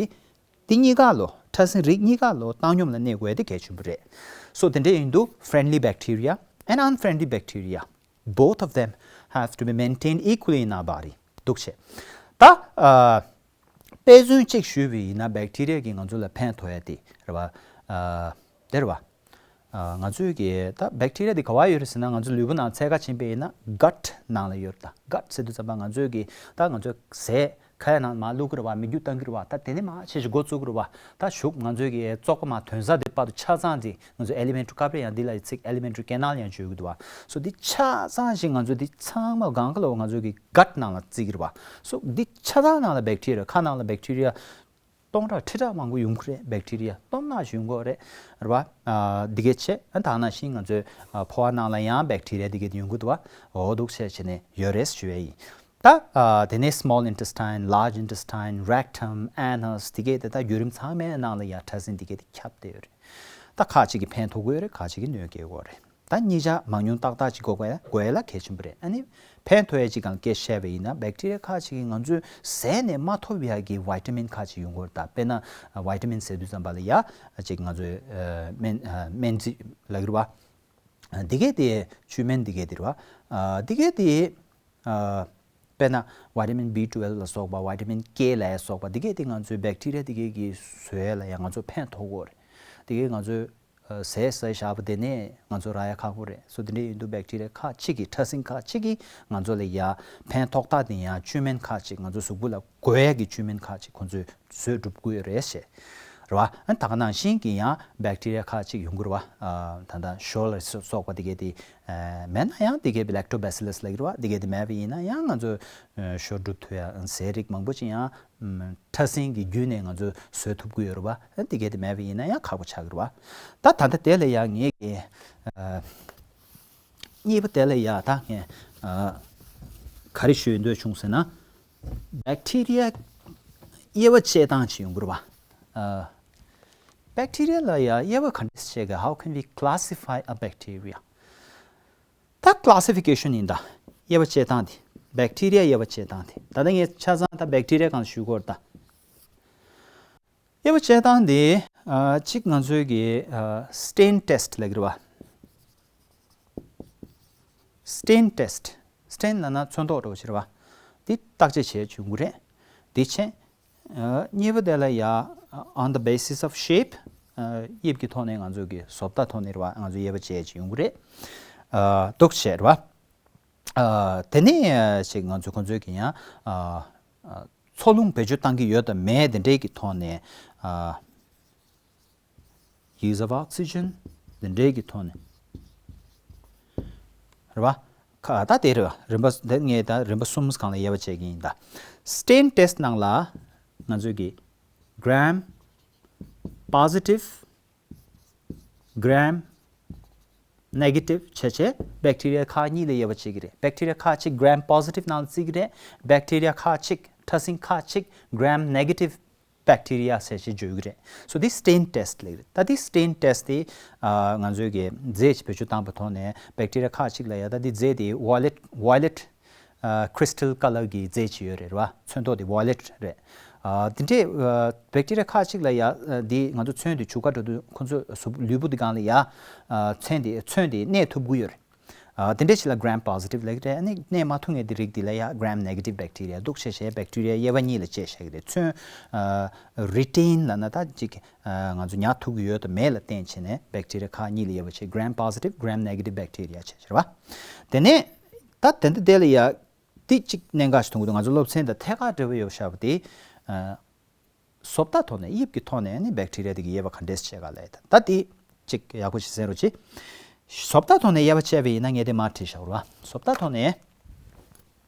འདི་གཉིས་ཀ་ལོ། ཕྲ་སྲིན་རིགས་གཉིས་ཀ་ལོ་བཏང་སྙོམས་ལ་གནས་དགོས་ཡ་དེ་གལ་ཆེན་པོ་རེད། སོ་དེ་འདྲ་ཡིན་དུས་friendly bacteria and unfriendly bacteria, both of them have to be maintained equally in our body. འདུག་བྱས། ད་ཨ་དཔེ་མཚོན་གཅིག་ཞུས་པ་ཡིན་ན། བེག་ཊི་རི་ཡ་གིས་ང་ཚོ་ལ་ཕན་ཐོགས་ཡ་དེ་རེད་བ། ཨ་དེ་རེད་བ། ཨ་ང་ཚོའི་གི་ད་བེག་ཊི་རི་ཡ་དེ་ག་བ་ཡོད་རེད་ཟེར་ན། ང་ཚོ་ལུས་པོ་ནང་འཚོལ་ག་ཕྱིན་པ་ཡིན་ན་གཊ་ནང་ལ་ཡོད་རེད། ད་གཊ་ཟེར་དུས་ཙམ་པ་ང་ཚོའི་གི་ད་ང་ཚོའི་ཟས་ཁ་ཡ་ནང་མར་བླུག་གི་རེད་བ། མིག་རྒྱུ་བཏང་གི་རེད་བ། ད་དེ་ནས་མར་ཆེ་ཞིག་འགོ་བཙུགས་གི་རེད་བ། ད་གཞུག་ང་ཚོའི་གི་བཙོག་པ་མར་ཐོན་ས་དེ་བར་དུ་ཆ་ཚང་དེ་ང་ཚོ་alimentary canal ཡང་འདི་ལ་ཚིག alimentary canal ཡང་བརྗོད་ཀྱི་འདུག་བ། སོ་འདི་ཆ་ཚང་ཞིག་ང་ཚོ་འདི་ཚང་མ་གང་ག་ལ་ང་ཚོའི་གི་གཊ་ནང་ལ་བརྩི་གི་རེད་བ། སོ་འདི་ཆ་ཚང་ནང་ལ་བེག་ཊི་རི་ཡ། ཁ་ནང་ལ་བེག་ཊི་རི་ཡ་སྟོང་ཕྲག་ཁྲི་ཕྲག་མང་པོ་ཡོང་གི་རེད། བེག་ཊི་རི་ཡ་སྟོང་ཕྲག་ཡོང་གི་རེད། རེད་བ། ཨ་འདི་གས་བྱས། ཨ་ད་ནང་བཞིན་ང་ཚོའི་ཨ་ཕོ་བ་ནང་ལ་ཡང་བེག་ཊི་རི་ཡ་འདི་གས་ཡོང་གི་འདུག་བ། འོ་འདུག་བྱས་བྱས་ནས་ཡོད་རེད་ཞུ་ཡ་ཡིན། ད་ཨ་དེ་ནས་small intestine, large intestine, rectum, anus འདི་གས་དེ་ད་བརྒྱུད་རིམ་ཚང་མའི་ནང་ལ་ཡང་ཕྲ་སྲིན་འདི་གས་དེ་ཁྱབ་བསྡད་ཡོད་རེད། ད་ཁག་ཅིག་གིས་ཕན་ཐོགས་ཀྱི་ཡོད་རེད། ཁག་ཅིག་གིས་གནོད་སྐྱེལ་གྱི་ཡོད་རེད། ད་གཉིས་ཆ་མང་ཉུང་ཏག་ཏག་ཅིག་དགོས་དགོས་ཡ་ལ་གལ་ཆེན་པོ་རེད། ཨ་ནི་ཕན་ཐོགས་ཡ་ཅིག་གང་སྐད་བཤད་པ་ཡིན་ན། བེག་ཊི་རི་ཡ་ཁག་ཅིག་གིས་ང་ཚོས་ཟས་ནས་མ་ཐོབ་ཡ་གི་བི་ཊ་མིན་ཁག་ཅིག་ཡོང་གི་ཡོད་རེད། ད་དཔེར་ན་བི་ཊ་མིན་ཟེར་དུས་ཙམ་པ་ལ་ཡ་ཅིག་ང་ཚོའི་ཨ་སྨན་ཨ་སྨན་རྩིས་ལབ་ཀྱི་རེད་བ། འདི་གས་དེ་བཅུད་སྨན་འདི་གས་དེ་རེད་བ། ཨ་འདི་གས་དེ་ཨ་དཔེར་ན་བི་ཊ་མིན་བི་ཊུ་ཝེལ་ལ་སོགས་པ། བི་ཊ་མིན་ཀེ་ལ་སོགས་པ། འདི་གས་དེ་ང་ཚོའི་བེག་ཊི་རི་ཡ་འདི་གས་ཀྱིས་བཟོ་ཡ་ལ་ཡ་ང་ཚོ་ཕན་ཐོགས་ཀྱི་ཡོད་རེད། འདི་གས་ང་ཚོའི་ཨ་ཟས་ཟ་བཞག་པ་དེ་ནས་ང་ཚོ་རག་ཡ་ཁག་པོ་རེད། སོ་དེ་འདྲ་ཡིན་དུས་བེག་ཊི་རི་ཡ་ཁག་ཅིག་གིས། ཕྲ་སྲིན་ཁག་ཅིག་གིས་ང་ཚོ་ལ་ཡ་ཕན་ཐོགས་རྟགས་དེ་ཡང་བཅུད་སྨན་ཁག་ཅིག། ང་ཚོ་གཟུགས་པོ་ལ་དགོས་ཡ་གི་བཅུད་སྨན་ཁག་ཅིག་ཁོང་ཚོས་བཟོས་གྲུབ་ཀྱི་ཡོད་རེད་ཞེས་རེད་བ། ཨ་ད་ག་ནང་བཞིན་གྱི་ཡང་བེག་ཊི་རི་ཡ་ཁག་ཅིག་ཡོང་གི་རེད་བ། ཨ་ད་ལྟ་ཞོ་ལ་སོགས་པ་དེ་གས་དེ་ཨ་མེད་ན་ཡང་དེ་གས་པའི་ལེག་ཊོ་བེ་སི་ལི་སི་ལབ་ཀྱི་རེད་བ། དེ་གས་དེ་མེད་པ་ཡིན་ན་ཡང་ང་ཚོ་ཨ་ཞོ་སྒྲུབ་ཐུབ་ཡ་ཟས་རིགས་མང་པོ་ཅིག་ཡང་ཕྲ་སྲིན་གྱི་བརྒྱུད་ནས་ང་ཚོས་བཟོས་ཐུབ་ཀྱི་ཡོད་རེད་བ། ཨ་དེ་གས་དེ་མེད་པ་ཡིན་ན་ཡང་ཁག་པོ་ཆགས་ཀྱི་རེད་བ། ད་ད་ལྟ་དེ་ལ་ཡང་ངས་ཀྱི་ཨ་གཉིས་པ་དེ་ལ་ཡ་ད་ངས་ཨ་ག་རེ་ཞུ་འདོད་བྱུང་ཟེར་ན། བེག་ཊི་རི་ཡ་དབྱེ་བ་དཔྱད་སྟངས་ཅིག་ཡོང་གི་རེད་བ། ཨ་བེག་ཊི་རི་ཡ་ལ་ཡ་དབྱེ་བ་ག་འདྲས་བྱེད་གི། How can we classify a bacteria? ད་ཀ་ལ་སི་ཕི་ཀེ་ཤན་ཡིན་ད། དབྱེ་བ་དཔྱད་སྟངས་དེ། བེག་ཊི་རི་ཡ་དབྱེ་བ་དཔྱད་སྟངས་དེ། ད་ལྟ་ངས་ཆ་ཚང་ད་བེག་ཊི་རི་ཡ་སྒང་ཞུ་གི་ཡོད་རེད་ད། དབྱེ་བ་དཔྱད་སྟངས་འདི་ཨ་གཅིག་ང་ཚོའི་གི་ཨ་སི་ཊེན་ཊེ་སི་ཊི་ལབ་ཀྱི་རེད་བ། སི་ཊེན་ཊེ་སི་ཊི། སི་ཊེན་ལབ་ན་ཚོན་མདོག་འདྲ་བོ་ཞིག་རེད་བ། འདི་བརྟག་དཔྱད་བྱས་བྱུང་གི་རེད། འདི་བྱས། ཨ་གཉིས་པ་དེ་ལ་ཡ་on the basis of shape ཨ་དབྱིབས་ཀྱི་ཐོག་ནས་ང་ཚོ་གི་བཟོ་ལྟ་ཐོག་ནས་རེད་བ། ང་ཚོ་དབྱེ་བ་དཔྱད་བྱས་བྱུང་གི་རེད། ཨ་འདུག་བྱས་རེད་བ། ཨ་དེ་ནས་ཅིག་ང་ཚོ་ཁོང་ཚོས་ཀྱི་ཡང་ཨ་ཨ་འཚོ་རླུང་བེད་སྤྱོད་བཏང་གི་ཡོད་དང་མེད་དེ་འདྲའི་གི་ཐོག་ནས། ཨ་use of oxygen དེ་འདྲའི་གི་ཐོག་ནས་རེད་བ། ཁ་ད་དེ་རེད་བ། རིམ་པ་དེ་ངས་ད་རིམ་པ་གསུམ་སྒང་ལ་དབྱེ་བ་དཔྱད་ཀྱི་ཡིན་ད། སི་ཊེན་ཊེ་སི་ཊི་ནང་ལ་ང་ཚོས་ཀྱི་gram positive gram negative བྱས་བྱས་བེག་ཊི་རི་ཡ་ཁག་གཉིས་ལ་དབྱེ་བ་ཕྱེ་གི་རེད། བེག་ཊི་རི་ཡ་ཁག་གཅིག་gram positive ནང་ལ་བརྩི་གི་རེད། བེག་ཊི་རི་ཡ་ཁག་གཅིག་ཕྲ་སྲིན་ཁག་གཅིག་gram negative bacteria ཟེར་བྱས་བརྗོད་ཀྱི་རེད། So this stain test ལབ་ཀྱི་རེད། ད་འདི་stain test དེ་ཨ་ང་ཚོའི་གི་རྫས་ཅིག་བེད་སྤྱོད་བཏང་པའི་ཐོག་ནས་བེག་ཊི་རི་ཡ་ཁག་གཅིག་ལ་ཡ་ད་འདི་རྫས་དེ་violet violet ཨ་crystal colour གི་རྫས་ཅིག་ཡོད་རེད་བ། ཚོན་མདོག་དེ་violet རེད། ཨ་དེ་འདྲས་ཨ་བེག་ཊི་རི་ཡ་ཁག་ཅིག་ལ་ཡ་ཨ་འདི་ང་ཚོ་ཚོན་དེ་བྱུག་ག་འགྲོ་དུས་ཁོ་ཚོའི་གཟུགས་ལུས་པོ་དེ་སྒང་ལ་ཡ་ཨ་ཚོན་དེ་ཚོན་དེ་གནས་ཐུབ་ཀྱི་ཡོད་རེད། ཨ་དེ་འདྲའི་ཞིག་ལ་gram positive ལབ་ཀྱི་རེད། ཨ་ནི་གནས་མ་ཐུབ་མཁན་དེ་རིགས་དེ་ལ་ཡ་gram negative bacteria འདུག་བྱས་བྱས་bacteria དབྱེ་བ་གཉིས་ལ་དབྱེ་བྱ་གི་རེད། ཚོན་ཨ་retin ལབ་ན་ད་ཅིག་ཨ་ང་ཚོ་ཉར་ཐུབ་ཀྱི་ཡོད་དང་མེད་ལ་བརྟེན་བྱས་ནས་bacteria ཁག་གཉིས་ལ་དབྱེ་བ་བྱས། gram positive gram negative bacteria བྱས་བྱས་རེད་བ། དེ་ནས་ད་དེ་འདི་དེ་ལ་ཡ་དེ་གཅིག་གནད་འགག་ཞིག་མཐོང་གི་འདུག་ང་ཚོ་སློབ་ཚན་དང་ཐད་ཀར་འབྲེལ་བ་ཡོད་བཞག་པ་དེ་ཨ། བཟོ་ལྟ་ཐོག་ནས་དབྱིབས་ཀྱི་ཐོག་ནས་ནི་bacteria དེ་གི་དབྱེ་བ་ག་འདྲས་བྱེད་ག་ལབ་ཡ་ད་ད་དེ་གཅིག་ཡག་པོ་ཞིག་གསན་རོགས་གྱིས། བཟོ་ལྟ་ཐོག་ནས་དབྱེ་བ་བྱས་པ་ཡིན་ན་ངས་དེ་མར་བྲིས་བཞག་རོགས། བཟོ་ལྟ་ཐོག་ནས་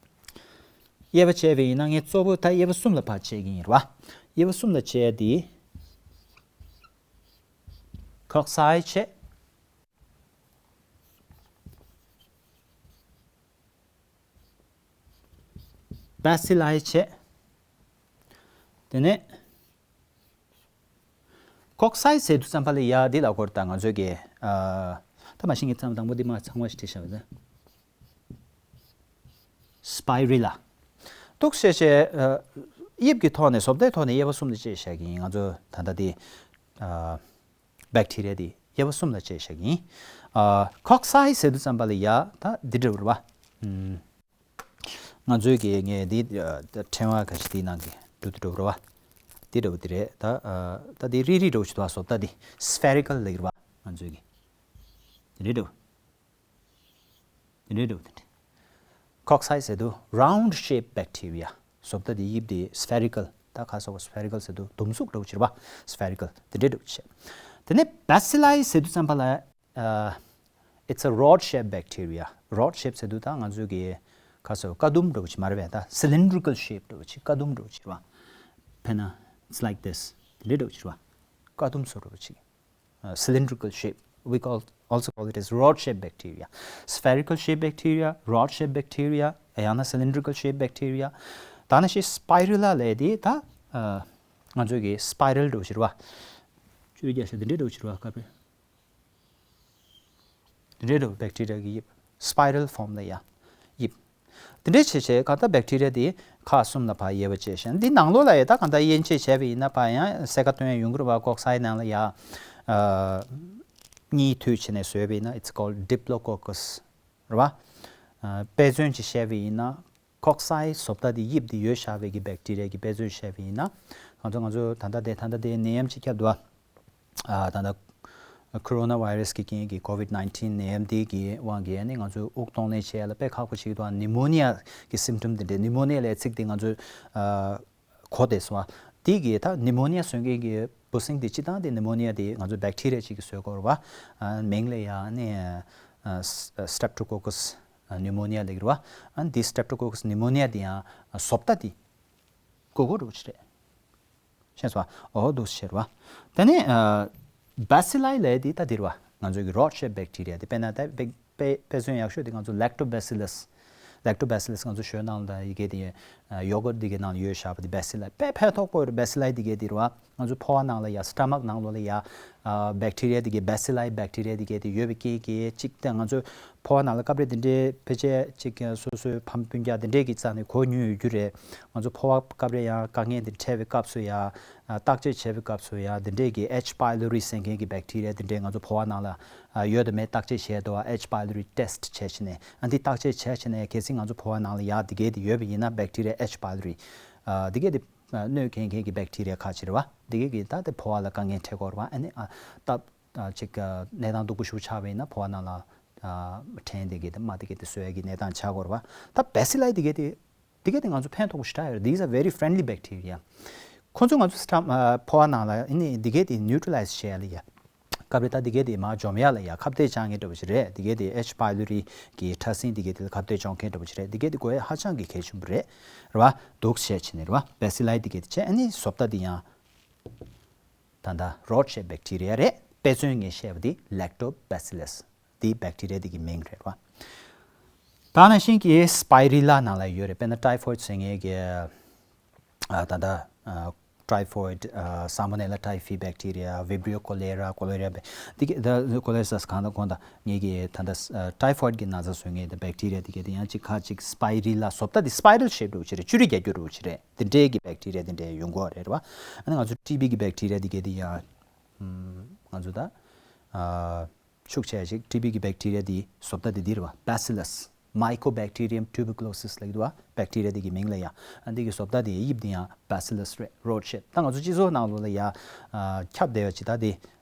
དབྱེ་བ་བྱས་པ་ཡིན་ན་ངས་གཙོ་བོ་ད་དབྱེ་བ་གསུམ་ལ་ཕར་ཕྱེ་གི་ཡིན་རོགས། དབྱེ་བ་གསུམ་ལ་ཕྱེ་ཡ་དེ་Kochsii བྱས། Bacilli བྱས། དེ་ནས་Kochsii ཟེར་དུས་ཙམ་པ་ལ་ཡ་འདི་ལ་སྐོར་ད་ང་ཚོས་ཀྱི་ཨ་ད་མ་ཤེས་ཀྱི་ཙམ་དང་པོ་འདི་མ་ཚང་མ་ཞིག་བྲིས་བཞག་པ་ཟེར། Spirilla འདུག་བྱས་བྱས་ཨ་དབྱིབས་ཀྱི་ཐོག་ནས་བཟོ་ལྟའི་ཐོག་ནས་དབྱེ་བ་གསུམ་དུ་དབྱེ་བཞག་གི་ཡིན། ང་ཚོ་ད་ལྟ་འདི་ཨ་bacteria འདི་དབྱེ་བ་གསུམ་ལ་དབྱེ་བཞག་གི་ཡིན། ཨ་Kochsii ཟེར་དུས་ཙམ་པ་ལ་ཡ་ད་འདི་འདྲ་བོ་རེད་བ། ཨུམ། ང་ཚོའི་གི་ངས་འདི་ཨ་ཕྲེང་བ་ག་ཞིག་འདིའི་ནང་གི་འདུག་འདི་འདྲ་བོ་རེད་བ། འདི་འདྲ་བོ་འདི་རེད་ད། ཨ་ད་འདི་རིལ་རིལ་འདྲ་བོ་ཞིག་འདུག་བ། བཟོ་ལྟ་འདི་spherical ལབ་ཀྱི་རེད་བ། ང་ཚོའི་གི་འདི་འདྲ་བོ། དེ་འདྲའི་འདྲ་བོ་དེ་འདྲ། Kochsii ཟེར་དུས་round shape bacteria བཟོ་ལྟ་དེ་དབྱིབས་དེ་spherical ད་ག་སོགས་spherical ཟེར་དུས་ཟླུམ་གཟུགས་འདྲ་བོ་ཅིག་རེད་བ། Spherical དེ་འདྲའི་འདྲ་བོ་ཅིག་དེ་ནས་Bacilli ཟེར་དུས་ཙམ་པ་ལ་ཨ། It's a rod shape bacteria. Rod shape ཟེར་དུས་ད་ང་ཚོའི་གི་ག་སོགས་ཀ་ཟླུམ་འདྲ་བོ་ཅིག་མ་རེད་པས། ད་cylindrical shape འདྲ་བོ་ཅིག་ཀ་ཟླུམ་འདྲ་བོ་ཅིག་རེད་བ། དཔེར་ན་it's like this དེ་འདྲའི་འདྲ་བོ་ཅིག་རེད་བ། ཀ་ཟླུམ་བཟོ་འདྲ་བོ་ཅིག uh, cylindrical shape. We call also call it as rod shape bacteria. Spherical shape bacteria, rod shape bacteria, ཡང་ན་cylindrical shape bacteria. ད་ནི་ཞིག་Spirilla ལས་དེ་ད་ང་ཚོའི་གི་spiral འདྲ་བོ་ཞིག་རེད་བ། ཅུ་རི་རྒྱ་ཤ་འདི་འདྲའི་འདྲ་བོ་ཞིག་རེད་བ། ཀ་པེ། འདི་འདྲའི་འདྲ་བོ་bacteria གི་དབྱིབས། Spiral form ལ་ཡ་དབྱིབས། འདི་འདྲའི་བྱས་བྱས་གང་ལྟར་bacteria དེ་ཁག་གསུམ་ལ་ཕར་དབྱེ་བ་བྱས་ཤིང་འདི་ནང་ལོགས་ལ་ཡ་ད་གང་ལྟར་དབྱེ་འབྱེད་བྱས་པ་ཡིན་ན་ཕར་ཡང་གསལ་ཁ་སྟོན་ཡ་ཡོང་གི་རེད་བ། Kochsii ནང་ལ་ཡ་ཨ་གཉིས་མཐུད་བྱས་ནས་བཟོས་པ་ཡིན་ན་it's called Diplococcus རེད་བ། ཨ་དཔེ་མཚོན་ཅིག་བཤད་པ་ཡིན་ན་Kochsii བཟོ་ལྟ་དེ་དབྱིབས་དེ་ཡོད་བཞག་པའི་གི་bacteria གི་དཔེ་མཚོན་བཤད་པ་ཡིན་ན་ང་ཚོ་ང་ཚོ་ད་ལྟ་དེ་ད་ལྟ་དེ་ནད་ཡམས་ཅིག་ཁྱབ་འདུག་བ། ཨ་ད་ལྟ་coronavirus གི་རྐྱེན་གྱིས་COVID nineteen ནད་ཡམས་འདི་གི་དབང་གིས་ནི་ང་ཚོས་དབུགས་གཏོང་ལེན་བྱེད་ཡ་ལ་དཔེ་ཁག་པོ་ཞིག་འདུག pneumonia གི་symptom དེ་འདྲས། pneumonia ལབ་ཚིག་དེ་ང་ཚོས་ཨ་གོ་བསྡད་སོང་བ། དེ་གི་ད་pneumonia བཟོ་མཁན་གྱི་འབུ་སྲིན་དེ་སྤྱི་བཏང་དེ་pneumonia དེ་ང་ཚོ་bacteria གཅིག་གིས་བཟོས་ཀྱི་ཡོད་རེད་བ། ཨ་མིང་ལ་ཡ་ནི་ཨ་Streptococcus pneumonia ལབ་ཀྱི་རེད་བ། ཨ་འདི་Streptococcus pneumonia དེ་ཡང་བཟོ་ལྟ་དེ་ཀོ་ཀོ་འདྲ་བོ་ཅིག་རེད། ཤེས་སོང་། འོ་འདུག་ཟེར་བ། དེ་ནས་ཨ་Bacilli ལབ་དེ་ད་འདི་རེད་བ། ང་ཚོའི་གི་rod shape bacteria དེ་དཔེར་ན་ད་དཔེ་དཔེ་དཔེ་མཚོན་ཡག་ཤོས་དེ་ང་ཚོ་Lactobacillus། Lactobacillus ང་ཚོ་ཞོལ་ནང་ལ་ཡི་གེ་དེ་ཨ་yogurt དེ་གའི་ནང་ལ་ཡོད་བཞག་པ་དེ་Bacilli དཔེ་ཕན་ཐོགས་པོ་རེད། Bacilli དེ་གའི་དེ་རེད་བ། ང་ཚོ་ཕོ་བ་ནང་ལ་ཡ་stomach ནང་ལོགས་ལ་ཡ་ཨ་bacteria དེ་གའི་Bacilli bacteria དེ་གའི་དེ་ཡོད་པའི་རྐྱེན་གྱིས་གཅིག་དེ་ང་ཚོ་ཕོ་བ་ནང་ལ་སྐབས་རེ་དེ་འདྲའི་ཕལ་ཆེར་གཅིག་སོ་སོའི་ཕ་མ་སྤུན་ཀྱག་དེ་འདྲས་ཀྱི་རྩ་ནས་གོ་མྱོང་ཡོད་རྒྱུ་རེད། ང་ཚོ་ཕོ་བ་སྐབས་རེ་ཡང་དཀའ་ངལ་དེ་འཕྲད་པའི་སྐབས་སུ་ཡ་ཨ་བརྟག་དཔྱད་བྱེད་པའི་སྐབས་སུ་ཡ་དེ་འདྲས་ཀྱི་H pylori ཟེར་མཁན་གྱི་bacteria དེ་འདྲས་ང་ཚོ་ཕོ་བ་ནང་ལ་ཨ་ཡོད་དམ་མེད་བརྟག་དཔྱད་བྱས་འདུག H pylori test བྱས་བྱས་ནས་ཨ་འདི་བརྟག་དཔྱད་བྱས་བྱས་ནས་གལ་སྲིད་ང་ཚོ་ཕོ་བ་ནང་ལ་ཡ་དེ་གའི་དེ་ཡོད་པ་ཡིན་ན་bacteria H pylori ཨ་དེ་གའི་དེ་གནོད་མཁན་མཁན་གྱི་bacteria ཁག་ཅིག་རེད་བ། དེ་གའི་གི་ད་དེ་ཕོ་བ་ལ་དཀའ་ངལ་འཕྲད་ཀྱི་ཡོད་རེད་བ། ཨ་ནི་ཨ་སྟབས་ཨ་ཅིག་ཨ་གནས་སྟངས་སྡུག་པོ་ཞིག་ཆགས་པ་ཡིན་ན་ཕོ་བ་ནང་ལ་ཨ་ཕྲན་དེ་གའི་དེ་རྨ་དེ་གའི་དེ་གསོ་ཡ་གི་གནས་སྟངས་ཆགས་ཀྱི་ཡོད་རེད་བ། ད་Bacilli དེ་གའི་དེ་དེ་གའི་དེ་ང་ཚོ་ཕན་ཐོགས་པོ་ཞེ་དྲག་ཡོད་རེད། These are very friendly bacteria. ཁོ་ཚོ་ང་ཚོ་སི་ཊམ་ཨ་ཕོ་བ་ནང་ལ་ཨ་ནི་དེ་གའི་དེ་neutralize བྱེད་ཡ་ལ་ཡ། སྐབས་རེ་ད་དེ་གའི་དེ་མར་འཇོམས་ཡ་ལ་ཡ་ཁ་གཏད་བཅག་མཁན་འདྲ་པོ་ཞིག་རེད། དེ་གའི་དེ་H pylori གི་ཕྲ་སྲིན་དེ་གའི་དེ་ལ་ཁ་གཏད་གཅོག་མཁན་འདྲ་པོ་ཞིག་རེད། དེ་གའི་དེ་དགོས་ཡ་ཧ་ཅང་གི་གལ་ཆེན་པོ་རེད། རེད་བ། འདུག་བྱས་བྱས་ནས་རེད་བ། Bacilli དེ་གའི་དེ་བྱས། ཨ་ནི་བཟོ་ལྟ་དེ་ཡང་ད་ལྟ་rod shape bacteria རེད། དཔེ་མཚོན་ངས་བཤད་པ་དེ་Lactobacillus དེ་bacteria དེ་གི་མིང་རེད་བ། ད་ནང་བཞིན་གྱི་Spirilla ནང་ལ་ཡོད་རེད། དཔེར་ན་typhoid ཟེར་མཁན་གྱི་ཨ་ད་ལྟ་ཨ་typhoid ཨ་Salmonella typhi bacteria, Vibrio cholera, cholera དེ་གི་ད་cholera གང་དང་གང་དང་ངེད་ཀྱི་ད་ལྟ་ཨ་typhoid གི་ན་ཚ་བཟོ་མཁན་དེ་bacteria དེ་གའི་དེ་ཡང་གཅིག་ཁ་གཅིག་Spirilla བཟོ་ལྟ་དེ་spiral shape འདྲ་བོ་ཅིག་རེད། ཅུ་རི་རྒྱག་རྒྱུ་འདྲ་བོ་ཅིག་རེད། དེ་འདྲའི་གི་bacteria དེ་འདྲའི་ཡོང་གི་ཡོད་རེད་བ། ཨ་ནི་ང་ཚོ་T B གི་bacteria དེ་གའི་དེ་ཡང་ང་ཚོ་ད་ཨ། ཤུགས་ཆེ་ཞིག་ཊི་བི་གི་བེག་ཊི་རི་ཡ་དེ་བཟོ་ལྟ་དེ་འདི་རེད་བ། Bacillus Mycobacterium tuberculosis ལབ་ཀྱི་འདུག་བ། བེག་ཊི་རི་ཡ་དེ་གི་མིང་ལ་ཡང་ཨ་འདི་གི་བཟོ་ལྟ་དེ་དབྱིབས་དེ་ཡང་Bacillus རེད། རོ་ཆེ་ད་ང་ཚོ་སྤྱི་ཚོགས་ནང་ལོགས་ལ་ཡང་ཁྱབ་བསྡད་པ་ཇི་ལྟར་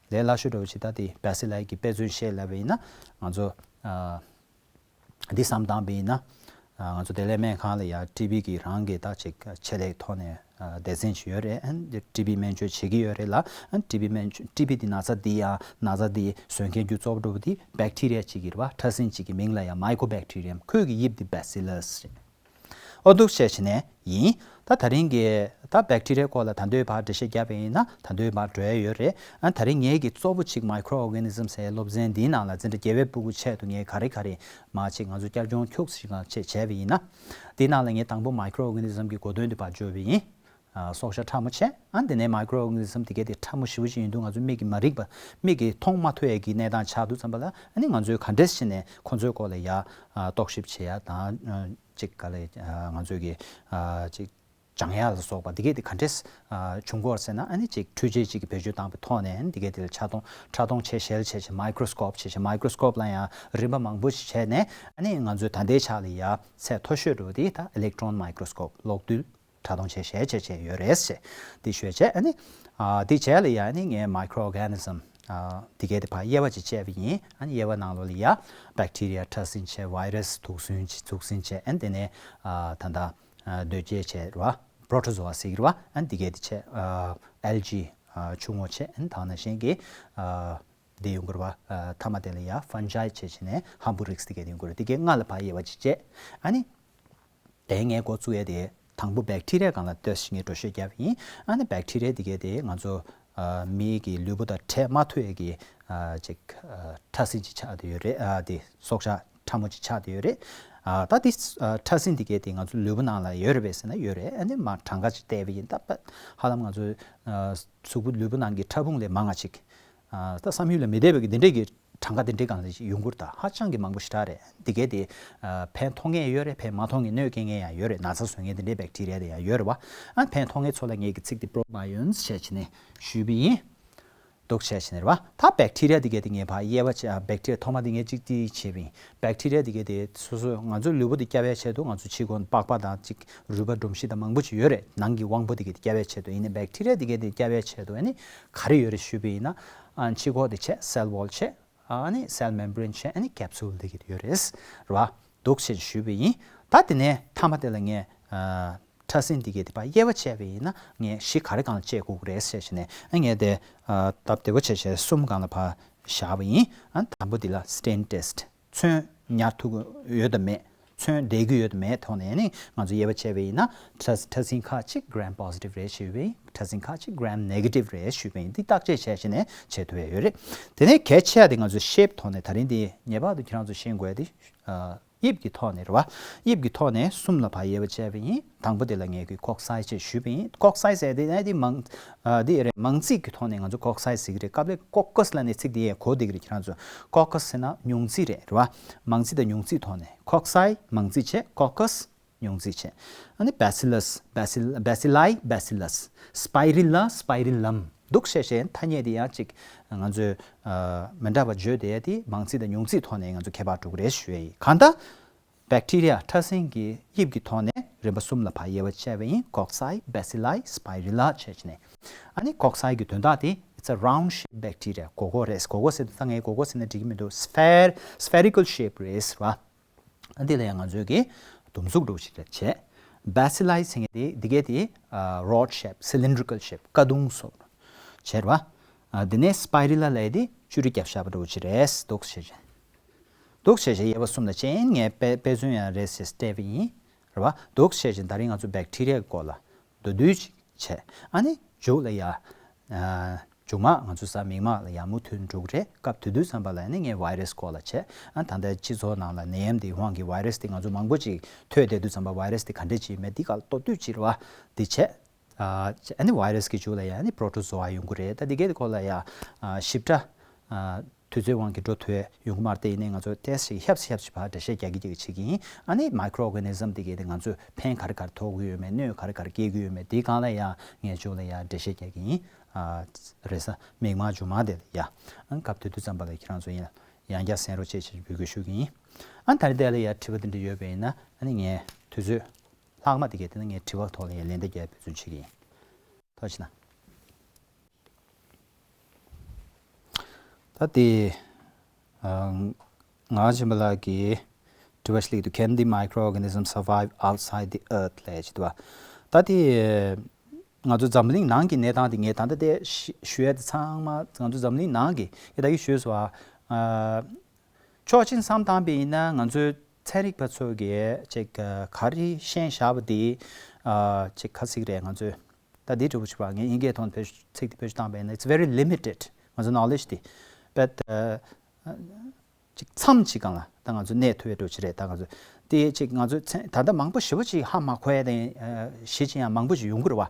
དེ་ལས་སླ་ཤོས་འདྲ་བོ་ཇི་ལྟར་དེ་བེ་སི་ལའི་གི་དཔེ་མཚོན་བཤད་ལབ་པ་ཡིན་ན། ང་ཚོ་འདི་བསམ་བཏང་བ་ཡིན་ན། ང་ཚོ་བདེ་ལེགས་སྨན་ཁང་ལ་ཡང་ཊི་བི་གི་རང་གི་ད་ཅིག་ཆེད་ལས་ཐོག་ནས་སྡེ་ཚན་ཞིག་ཡོད་རེད། ཨ་ནི་ཊི་བི་སྨན་བཅོས་བྱེད་ཀྱི་ཡོད་རེད་ལ། ཨ་ནི་ཊི་བི་སྨན་བཅོས་ཊི་བི་འདི་ན་ཚ་འདི་ཡང་ན་ཚ་འདི་བཟོ་མཁན་རྒྱུ་གཙོ་བོ་འདྲ་བོ་འདི་བེག་ཊི་རི་ཡ་གཅིག་གི་རེད་བ། ཕྲ་སྲིན་གཅིག་གི་མིང་ལ་ཡང་Mycobacterium། ཁོས་ཀྱི་དབྱིབས་འདི་Bacillus རེད། ཨོ་འདུག་བཤད་བྱས་ནས་ཡིན། ད་ད་རིང་གི་ད་བེག་ཊི་རི་ཡའི་སྐོར་ལ་ད་འདོད་པར་འགྲེལ་བཤད་བརྒྱབ་པ་ཡིན་ན་ད་འདོད་པར་འགྲོ་ཡ་ཡོད་རེད། ཨ་ད་རིང་ངེད་ཀྱི་གཙོ་བོ་གཅིག་Microorganism ཟེར་སློབ་ཚན་འདིའི་ནང་ལ་འཛིན་གྲྭ་བརྒྱད་པའི་སྤུ་གུ་ཆེད་དུ་ངས་ག་རེ་ག་རེ་མ་ཅིག་ང་ཚོ་བསྐྱར་སྦྱོང་ཁྱུག་ཙམ་ཞིག་ང་ཆེད་བྱས་པ་ཡིན་ན། འདིའི་ནང་ལ་ངས་དང་པོ་Microorganism གི་གོ་དོན་དེ་ཕར་བརྗོད་པ་ཡིན། ཨ་སྲོག་ཆགས་ཕྲ་མོ་བྱས། ཨ་འདི་ནས་Microorganism དེ་གས་དེ་ཕྲ་མོ་ཞེ་པོ་ཅིག་ཡིན་དུས་ང་ཚོ་མིག་གིས་མ་རིག་པ། མིག་གིས་མཐོང་མ་ཐུབ་ཡས་ཀྱི་གནས་སྟངས་ཆགས་དུས་ཙམ་པ་ལ། ཨ་ནི་ང་ཚོས་ག་འདྲས་བྱས་ནས་ཁོ་ཚོའི་སྐོར་ལ་ཡ་ཨ་རྟོག་ཞིབ་བྱེད་ཡ་དང་། ཨ་ཅིག་ག་ལ་ཨ་ང་ཚོས་ཀྱི་ཨ་ཅིག་སྦྱང་ཡ་ལ་སོགས་པ་འདི་གས་དེ་ག་འདྲས་ཨ་བྱུང་གི་ཡོད་ཟེར་ན། ཨ་ནི་ཅིག་འཕྲུལ་ཆས་ཅིག་གི་བེད་སྤྱོད་བཏང་པའི་ཐོག་ནས། ཨ་ནི་འདི་གས་དེ་ལ་ཕྲ་མཐོང་ཕྲ་མཐོང་ཆེ་ཞལ་ཆེ་ཆེ་Microscope ཆེ་ཆེ་Microscope ལ་ཡང་རིམ་པ་མང་པོ་ཞིག་བྱས་ནས། ཨ་ནི་ང་ཚོས་ད་ལྟའི་ཆ་ལ་ཡ་ཚད་མཐོ་ཤོས་འདྲ་བོ་དེ་ད་Electron Microscope གློག་རྡུལ་ཕྲ་མཐོང་ཆེ་ཞལ་ཆེ་ཆེ་ཡོད་རེད་ཟེར། འདི་ཤོད་བྱས། ཨ་ནི་ཨ་འདི་བྱས་ལ་ཡ་ཨ་ནི་ངས་Microorganism ཨ་འདི་གས་དེ་ཕར་དབྱེ་བ་ཅིག་བྱས་པ་ཡིན། ཨ་ནི་དབྱེ་བ་ནང་ལོགས་ལ་ཡ་Bacteria ཕྲ་སྲིན་བྱས། Virus དུག་སྲིན་བྱས། དུག་སྲིན་བྱས། ཨ་ནི་དེ་ནས་ཨ་ད་ལྟ་ཨ་གདོས་བཅས་བྱས་རེད་བ། Protozoa ཟེར་གྱི་རེད་བ། ཨ་ནི་འདི་གས་དེ་བྱས། ཨ་Algae ཨ་ཆུ་བོ་བྱས། ཨ་ནི་ད་ནང་བཞིན་གྱི་ཨ་འདི་ཡོང་གི་རེད་བ། ཨ་མཐའ་མ་དེ་ལ་ཡ་Fungi བྱས་བྱས་ནས་Hamburix འདི་གས་དེ་ཡོང་གི་རེད། འདི་གས་ལྔ་ལ་ཕར་དབྱེ་བ་ཅིག་བྱས། ཨ་ནི་དེ་ངས་འགོ་བཙུགས་ཡས་དེ་དང་པོ་བེག་ཊི་རི་ཡ་སྒང་ལ་ལྟོས་ཤིག་ངས་འགྲོ་བཤད་རྒྱབ་ཡིན། ཨ་ནི་བེག་ཊི་རི་ཡ་འདི་གས་དེ་ང་ཚོ་ཨ་མིའི་གི་ལུས་པོ་དང་འཕྲད་མ་ཐུབ་ཡས་ཀྱི་ཨ་ཅིག་ཨ་ཕྲ་སྲིན་ཅིག་ཆགས་བསྡད་ཡོད་རེད། ཨ་དེ་སྲོག་ཆགས་ཕྲ་མོ་ཅིག་ཆགས་བསྡད་ཡོད་རེད། ཨ་ད་དེ་ཨ་ཕྲ་སྲིན་འདི་གས་དེ་ང་ཚོ་ལུས་པོ་ནང་ལ་ཡོད་རེད་པས་ཟེར་ན་ཡོད་རེད། ཨ་ནི་མར་གྲངས་ཀ་ཅིག་བལྟས་པ་ཡིན་ད། ཧ་ལམ་ང་ཚོའི་ཨ་གཟུགས་པོ་ལུས་པོ་ནང་གི་ཕྲ་ཕུང་ལས་མང་ང་ཅིག་ཨ་ད་བསམ་ཡུལ་ལ་མི་བདེ་བའི་གི་འདི་འདྲས་ཀྱི་གྲངས་ཀ་འདི་འདྲས་སྒང་ལ་ཡོང་གི་རེད། ད་ཧ་ཅང་གི་མང་པོ་ཞེ་དྲག་རེད། འདི་གས་དེ་ཨ་ཕན་ཐོགས་མཁན་ཡོད་རེད། ཕན་མ་ཐོགས་མཁན་གནོད་སྐྱེལ་མཁན་ཡང་ཡོད་རེད། ན་ཚ་བཟོ་མཁན་འདི་འདྲས་བེག་ཊི་རི་ཡ་དེ་ཡང་ཡོད་རེད་བ། ཨ་ཕན་ཐོགས་མཁན་ཚོ་ལ་ངས་ཀྱི་ཚིག་དེ་Probionts བྱས་བྱས་ནས་ཞུས་པ་ཡིན། འདུག་བྱས་བྱས་ནས་རེད་བ། ད་བེག་ཊི་རི་ཡ་འདི་གས་དེ་ངས་ཕར་དབྱེ་བ་བྱས། ཨ་བེག་ཊི་རི་ཡ་ཐོག་མ་འདི་ངས་གཅིག་ཏི་བྱས་པ་ཡིན། བེག་ཊི་རི་ཡ་འདི་གས་དེ་སོ་སོ་ང་ཚོའི་ལུས་པོ་འདི་བསྐྱབ་ཡའི་ཆེད་དུ་ང་ཚོ་ཕྱི་ཁོག་པགས་པ་དང་ཅིག་རུས་པ་སྒྲོམ་གཞི་དང་མང་པོ་ཅིག་ཡོད་རེད། ནང་གི་དབང་པོ་འདི་གས་དེ་བསྐྱབ་ཡའི་ཆེད་དུ། ཡིན་ནའི་བེག་ཊི་རི་ཡ་འདི་གས་དེ་བསྐྱབ་ཡའི་ཆེད་དུ་ཨ་ནི་ག་རེ་ཡོད་རེད་ཞུས་པ་ཡིན་ན། ཨ་ཕྱི་ཁོག་དེ་བྱས། cell wall བྱས། ཨ་ནི་cell membrane བྱས། ཨ་ནི་capsule འདི་གས་དེ་ཡོད་རེད། རེད་བ། འདུག་བྱས་ཞུས་པ་ཡིན། ད་དེ་ནས་མཐའ་མ་དེ་ལ་ངས་ཨ་ཕྲ་སྲིན་འདི་གས་དེ་ཕར་དབྱེ་བ་བྱས་པ་ཡིན་ན་ངས་བཞི་ག་རེ་སྒང་ལ་དབྱེ་དགོས་ཀྱི་རེད་ཟེར་བྱས་ནས། ཨ་ངས་དེ་ཨ་སྟབས་བདེ་པོ་བྱས་བྱས་གསུམ་སྒང་ལ་ཕར་བཞག་པ་ཡིན། ཨ་དང་པོ་འདི་ལ་stain test ཚོན་ཉར་ཐུབ་ཀྱི་ཡོད་དམ་མེད། ཚོན་བསྡད་ཀྱི་ཡོད་དམ་མེད་ཐོག་ནས་ནི་ང་ཚོ་དབྱེ་བ་བྱས་པ་ཡིན་ན། ཕྲ་ཕྲ་སྲིན་ཁག་གཅིག་gram positive རེད་ཞུས་པ་ཡིན། ཕྲ་སྲིན་ཁག་གཅིག་gram negative རེད་ཞུས་པ་ཡིན། འདི་བརྟག་དཔྱད་བྱས་བྱས་ནས་བྱེད་ཐུབ་ཡ་ཡོད་རེད། དེ་ནས་གལ་ཆེ་བ་དེ་ང་ཚོ་shape ཐོག་ནས་ད་རིང་འདི་ངེས་པར་དུ་ཁྱེད་རང་ཚོ་ཤེས་དགོས་ཡ་དེ་ཨ་དབྱིབས་ཀྱི་ཐོག་ནས་རེད་བ། དབྱིབས་ཀྱི་ཐོག་ནས་གསུམ་ལ་ཕར་དབྱེ་བ་བྱས་པ་ཡིན། དང་པོ་དེ་ལ་ངས་ཀྱི་Kochsii ཅེས་ཞུས་པ་ཡིན། Kochsii ཟེར་དེ་ནས་དེ་མང་ཨ་དེ་རེད། མང་ཚིག་གི་ཐོག་ནས་ང་ཚོ་Kochsii ཟེར་གྱི་རེད། སྐབས་རེ་Coccus ལབ་ནས་ཚིག་དེ་ཡང་གོ་བསྡད་ཀྱི་རེད། ཁྱེད་རང་ཚོ་Coccus ཟེར་ན་ཉུང་ཚིག་རེད། རེད་བ། མང་ཚིག་དང་ཉུང་ཚིག་ཐོག་ནས། Kochsii མང་ཚིག་བྱས། Coccus ཉུང་ཚིག་བྱས། ཨ་ནི་Bacillus Bacil- Bacilli Bacillus། Spirilla Spirillum། འདུག་བྱས་བྱས་ཐ་སྙད་དེ་ཡང་ཅིག་ང་ཚོས་ཨ་མི་འདྲ་བ་བརྗོད་བསྡད་ཡ་དེ་མང་ཚིག་དང་ཉུང་ཚིག་ཐོག་ནས་ང་ཚོ་ཁྱད་པར་འགྲོ་གི་རེད་ཞུ་ཡ་ཡིན། གང་ལྟར་བེག་ཊི་རི་ཡ་ཕྲ་སྲིན་གྱི་དབྱིབས་ཀྱི་ཐོག་ནས་རིམ་པ་གསུམ་ལ་ཕར་དབྱེ་བ་ཕྱེ་བ་ཡིན། Kochsii Bacilli Spirilla བྱས་བྱས་ནས། ཨ་ནི་Kochsii གི་དོན་དག་དེ་it's a round shape bacteria། སྒོར་སྒོར་རེད། སྒོར་སྒོར་ཟེར་དུས་ད་ངས་སྒོར་སྒོར་ཟེར་ན་འགྲིག་གི་མི་འདུག Spher- spherical shape རེད་ཟེར་བ། ཨ་འདི་ལ་ཡང་ང་ཚོས་ཀྱི་འདུམ་གཟུགས་འདྲ་བོ་ཞིག་རེད་བྱས། Bacilli ཟེར་མཁན་དེ་འདི་གས་དེ་ཨ་rod shape cylindrical shape ཀ་གདུང་བཟོ་བྱས་རེད་བ། ཨ་འདི་ནས་Spirilla ལབ་ཡ་དེ་བཅུ་རི་རྒྱབ་ཤ་པ་འདྲ་བོ་ཅིག་རེད། འདུག་བྱས་བྱས། འདུག་བྱས་བྱས་དབྱེ་བ་གསུམ་ལ་ཕྱེ་ཡིན། ངས་དཔེ་དཔེ་མཚོན་ཡང་རེད་ཟེར་སྤྲད་པ་ཡིན། རེད་བ། འདུག་བྱས་བྱས་ད་རིང་ང་ཚོ་བེག་ཊི་རི་ཡ་གི་སྐོར་ལ་མདོར་བསྡུས་ཅིག་བྱས། ཨ་ནི་མཇུག་ལ་ཡ། ཨ་མཇུག་མ་ང་ཚོ་གཟའ་མིག་དམར་ལ་ཡ་མུ་མཐུད་འགྲོ་གི་རེད། སྐབས་དེ་དུས་ཙམ་པ་ལ་ནི་ངས་virus སྐོར་ལ་བྱས། ཨ་ད་ལྟ་སྤྱི་ཚོགས་ནང་ལ་ནད་ཡམས་དེའི་དབང་གིས་virus དེ་ང་ཚོ་མང་པོ་ཅིག་ཐོས་བསྡད་དུས་ཙམ་པ་virus དེ་ག་འདྲས་ཅིག་ཡིན་མིན་འདི་སྐོར་ལ་མདོར་བསྡུས་ཅིག་རེད་བ། འདི་བྱས། ཨ་ཨ་ནི་virus གི་མཇུག་ལ་ཡ་ནི་protozoa ཡོང་གི་རེད། ད་འདི་གའི་སྐོར་ལ་ཡ་ཨ་ཞིབ་ཕྲ་ཨ་དུས་ཚོད་དབང་གིས་འགྲོ་ཐུབ་ཡོང་གི་མ་རེད། དེ་ཡིན་ནའི་ང་ཚོ་ཏོག་ཙམ་ཞིག་ཧབ་སི་ཧབ་སི་ཕར་འགྲེལ་བཤད་རྒྱག་གི་རྒྱག་གི་བྱེད་ཀྱི་ཡིན། ཨ་ནི་microorganism དེ་གའི་དེ་ང་ཚོས་ཕན་ག་རེ་ག་རེ་ཐོགས་ཀྱི་ཡོད་མེད། གནོད་ག་རེ་ག་རེ་སྐྱེལ་གྱི་ཡོད་མེད། དེའི་སྒང་ལ་ཡ་ངས་མཇུག་ལ་ཡ་འགྲེལ་བཤད་རྒྱག་གི་ཡིན། ཨ་རེས་གཟའ་མིག་དམར་མཇུག་མ་དེ་ལ་ཡ། ཨ་སྐབས་དེ་དུས་ཙམ་པ་ལ་ཁྱེད་རང་ཚོ་ཡིན་ལ་ ཡང་བསྐྱར་གསན་རོགས་བྱེད་ཅེས་འབོད་སྐུལ་ཞུ་གི་ཡིན། ཨ་ད་རེས་དེ་ལ་ཡ་དྲི་བ་དེ་འདྲ་ཡོད་པ་ཡིན་ན་ཨ་ནི་ངས་དུས་ཚོད་ལྷག་མ་དེ་གས་དེ་ན་ངས་དྲི་བ་ཐོག་ལ་ཡ་ལན་འདེབས་རྒྱག་འབད་བརྩོན་བྱེད་ཀྱི་ཡིན། ཐུགས་རྗེ་གནང་། ད་དེ་ཨ་ངག་ཆེན་པ་ལགས་ཀྱིས་དྲི་བ་ཞིག་སླེབས་འདུག Can the microorganism survive outside the earth? ལབ་ཅིག་འདུག་བ། ད་དེ་ང་ཚོ་འཛམ་གླིང་ནང་གི་གནས་སྟངས་དེ་ངས་ད་ལྟ་དེ་ཞུ་ཞུ་ཡ་དེ་ཚང་མ་ང་ཚོ་འཛམ་གླིང་ནང་གི་ངས་ད་གིན་ཞུས་སོང་བ། ཨ་ཕྱོགས་གཅིག་བསམ་བཏང་པ་ཡིན་ན་ང་ཚོའི་ཚན་རིག་པ་ཚོ་གིས་ཅིག་ག་རེ་ཤེས་བཞག་པ་དེ་ཨ་ཅིག་ག་ཟེར་གྱི་རེད། ང་ཚོས་ད་འདི་འདྲ་པོ་ཞིག་བ་ངས་དབྱིན་སྐད་ཐོག་ནས་བེད་སྤྱོད་ཚིག་དེ་བེད་སྤྱོད་བཏང་པ་ཡིན་ན། It's very limited. ང་ཚོ་knowledge དེ། But ཨ་ཅིག་མཚམས་ཅིག་སྒང་ལ་ད་ང་ཚོ་གནས་ཐུབ་ཡ་འདྲ་པོ་ཅིག་རེད། ད་ང་ཚོ་དེ་ཅིག་ང་ཚོ་ཚན་ད་ལྟ་མང་པོ་ཞེ་པོ་ཅིག་ཧ་མ་གོ་ཡ་དེ་ཨ་གཞི་ཅིག་ཡང་མང་པོ་ཅིག་ཡོང་གི་རེད་བ།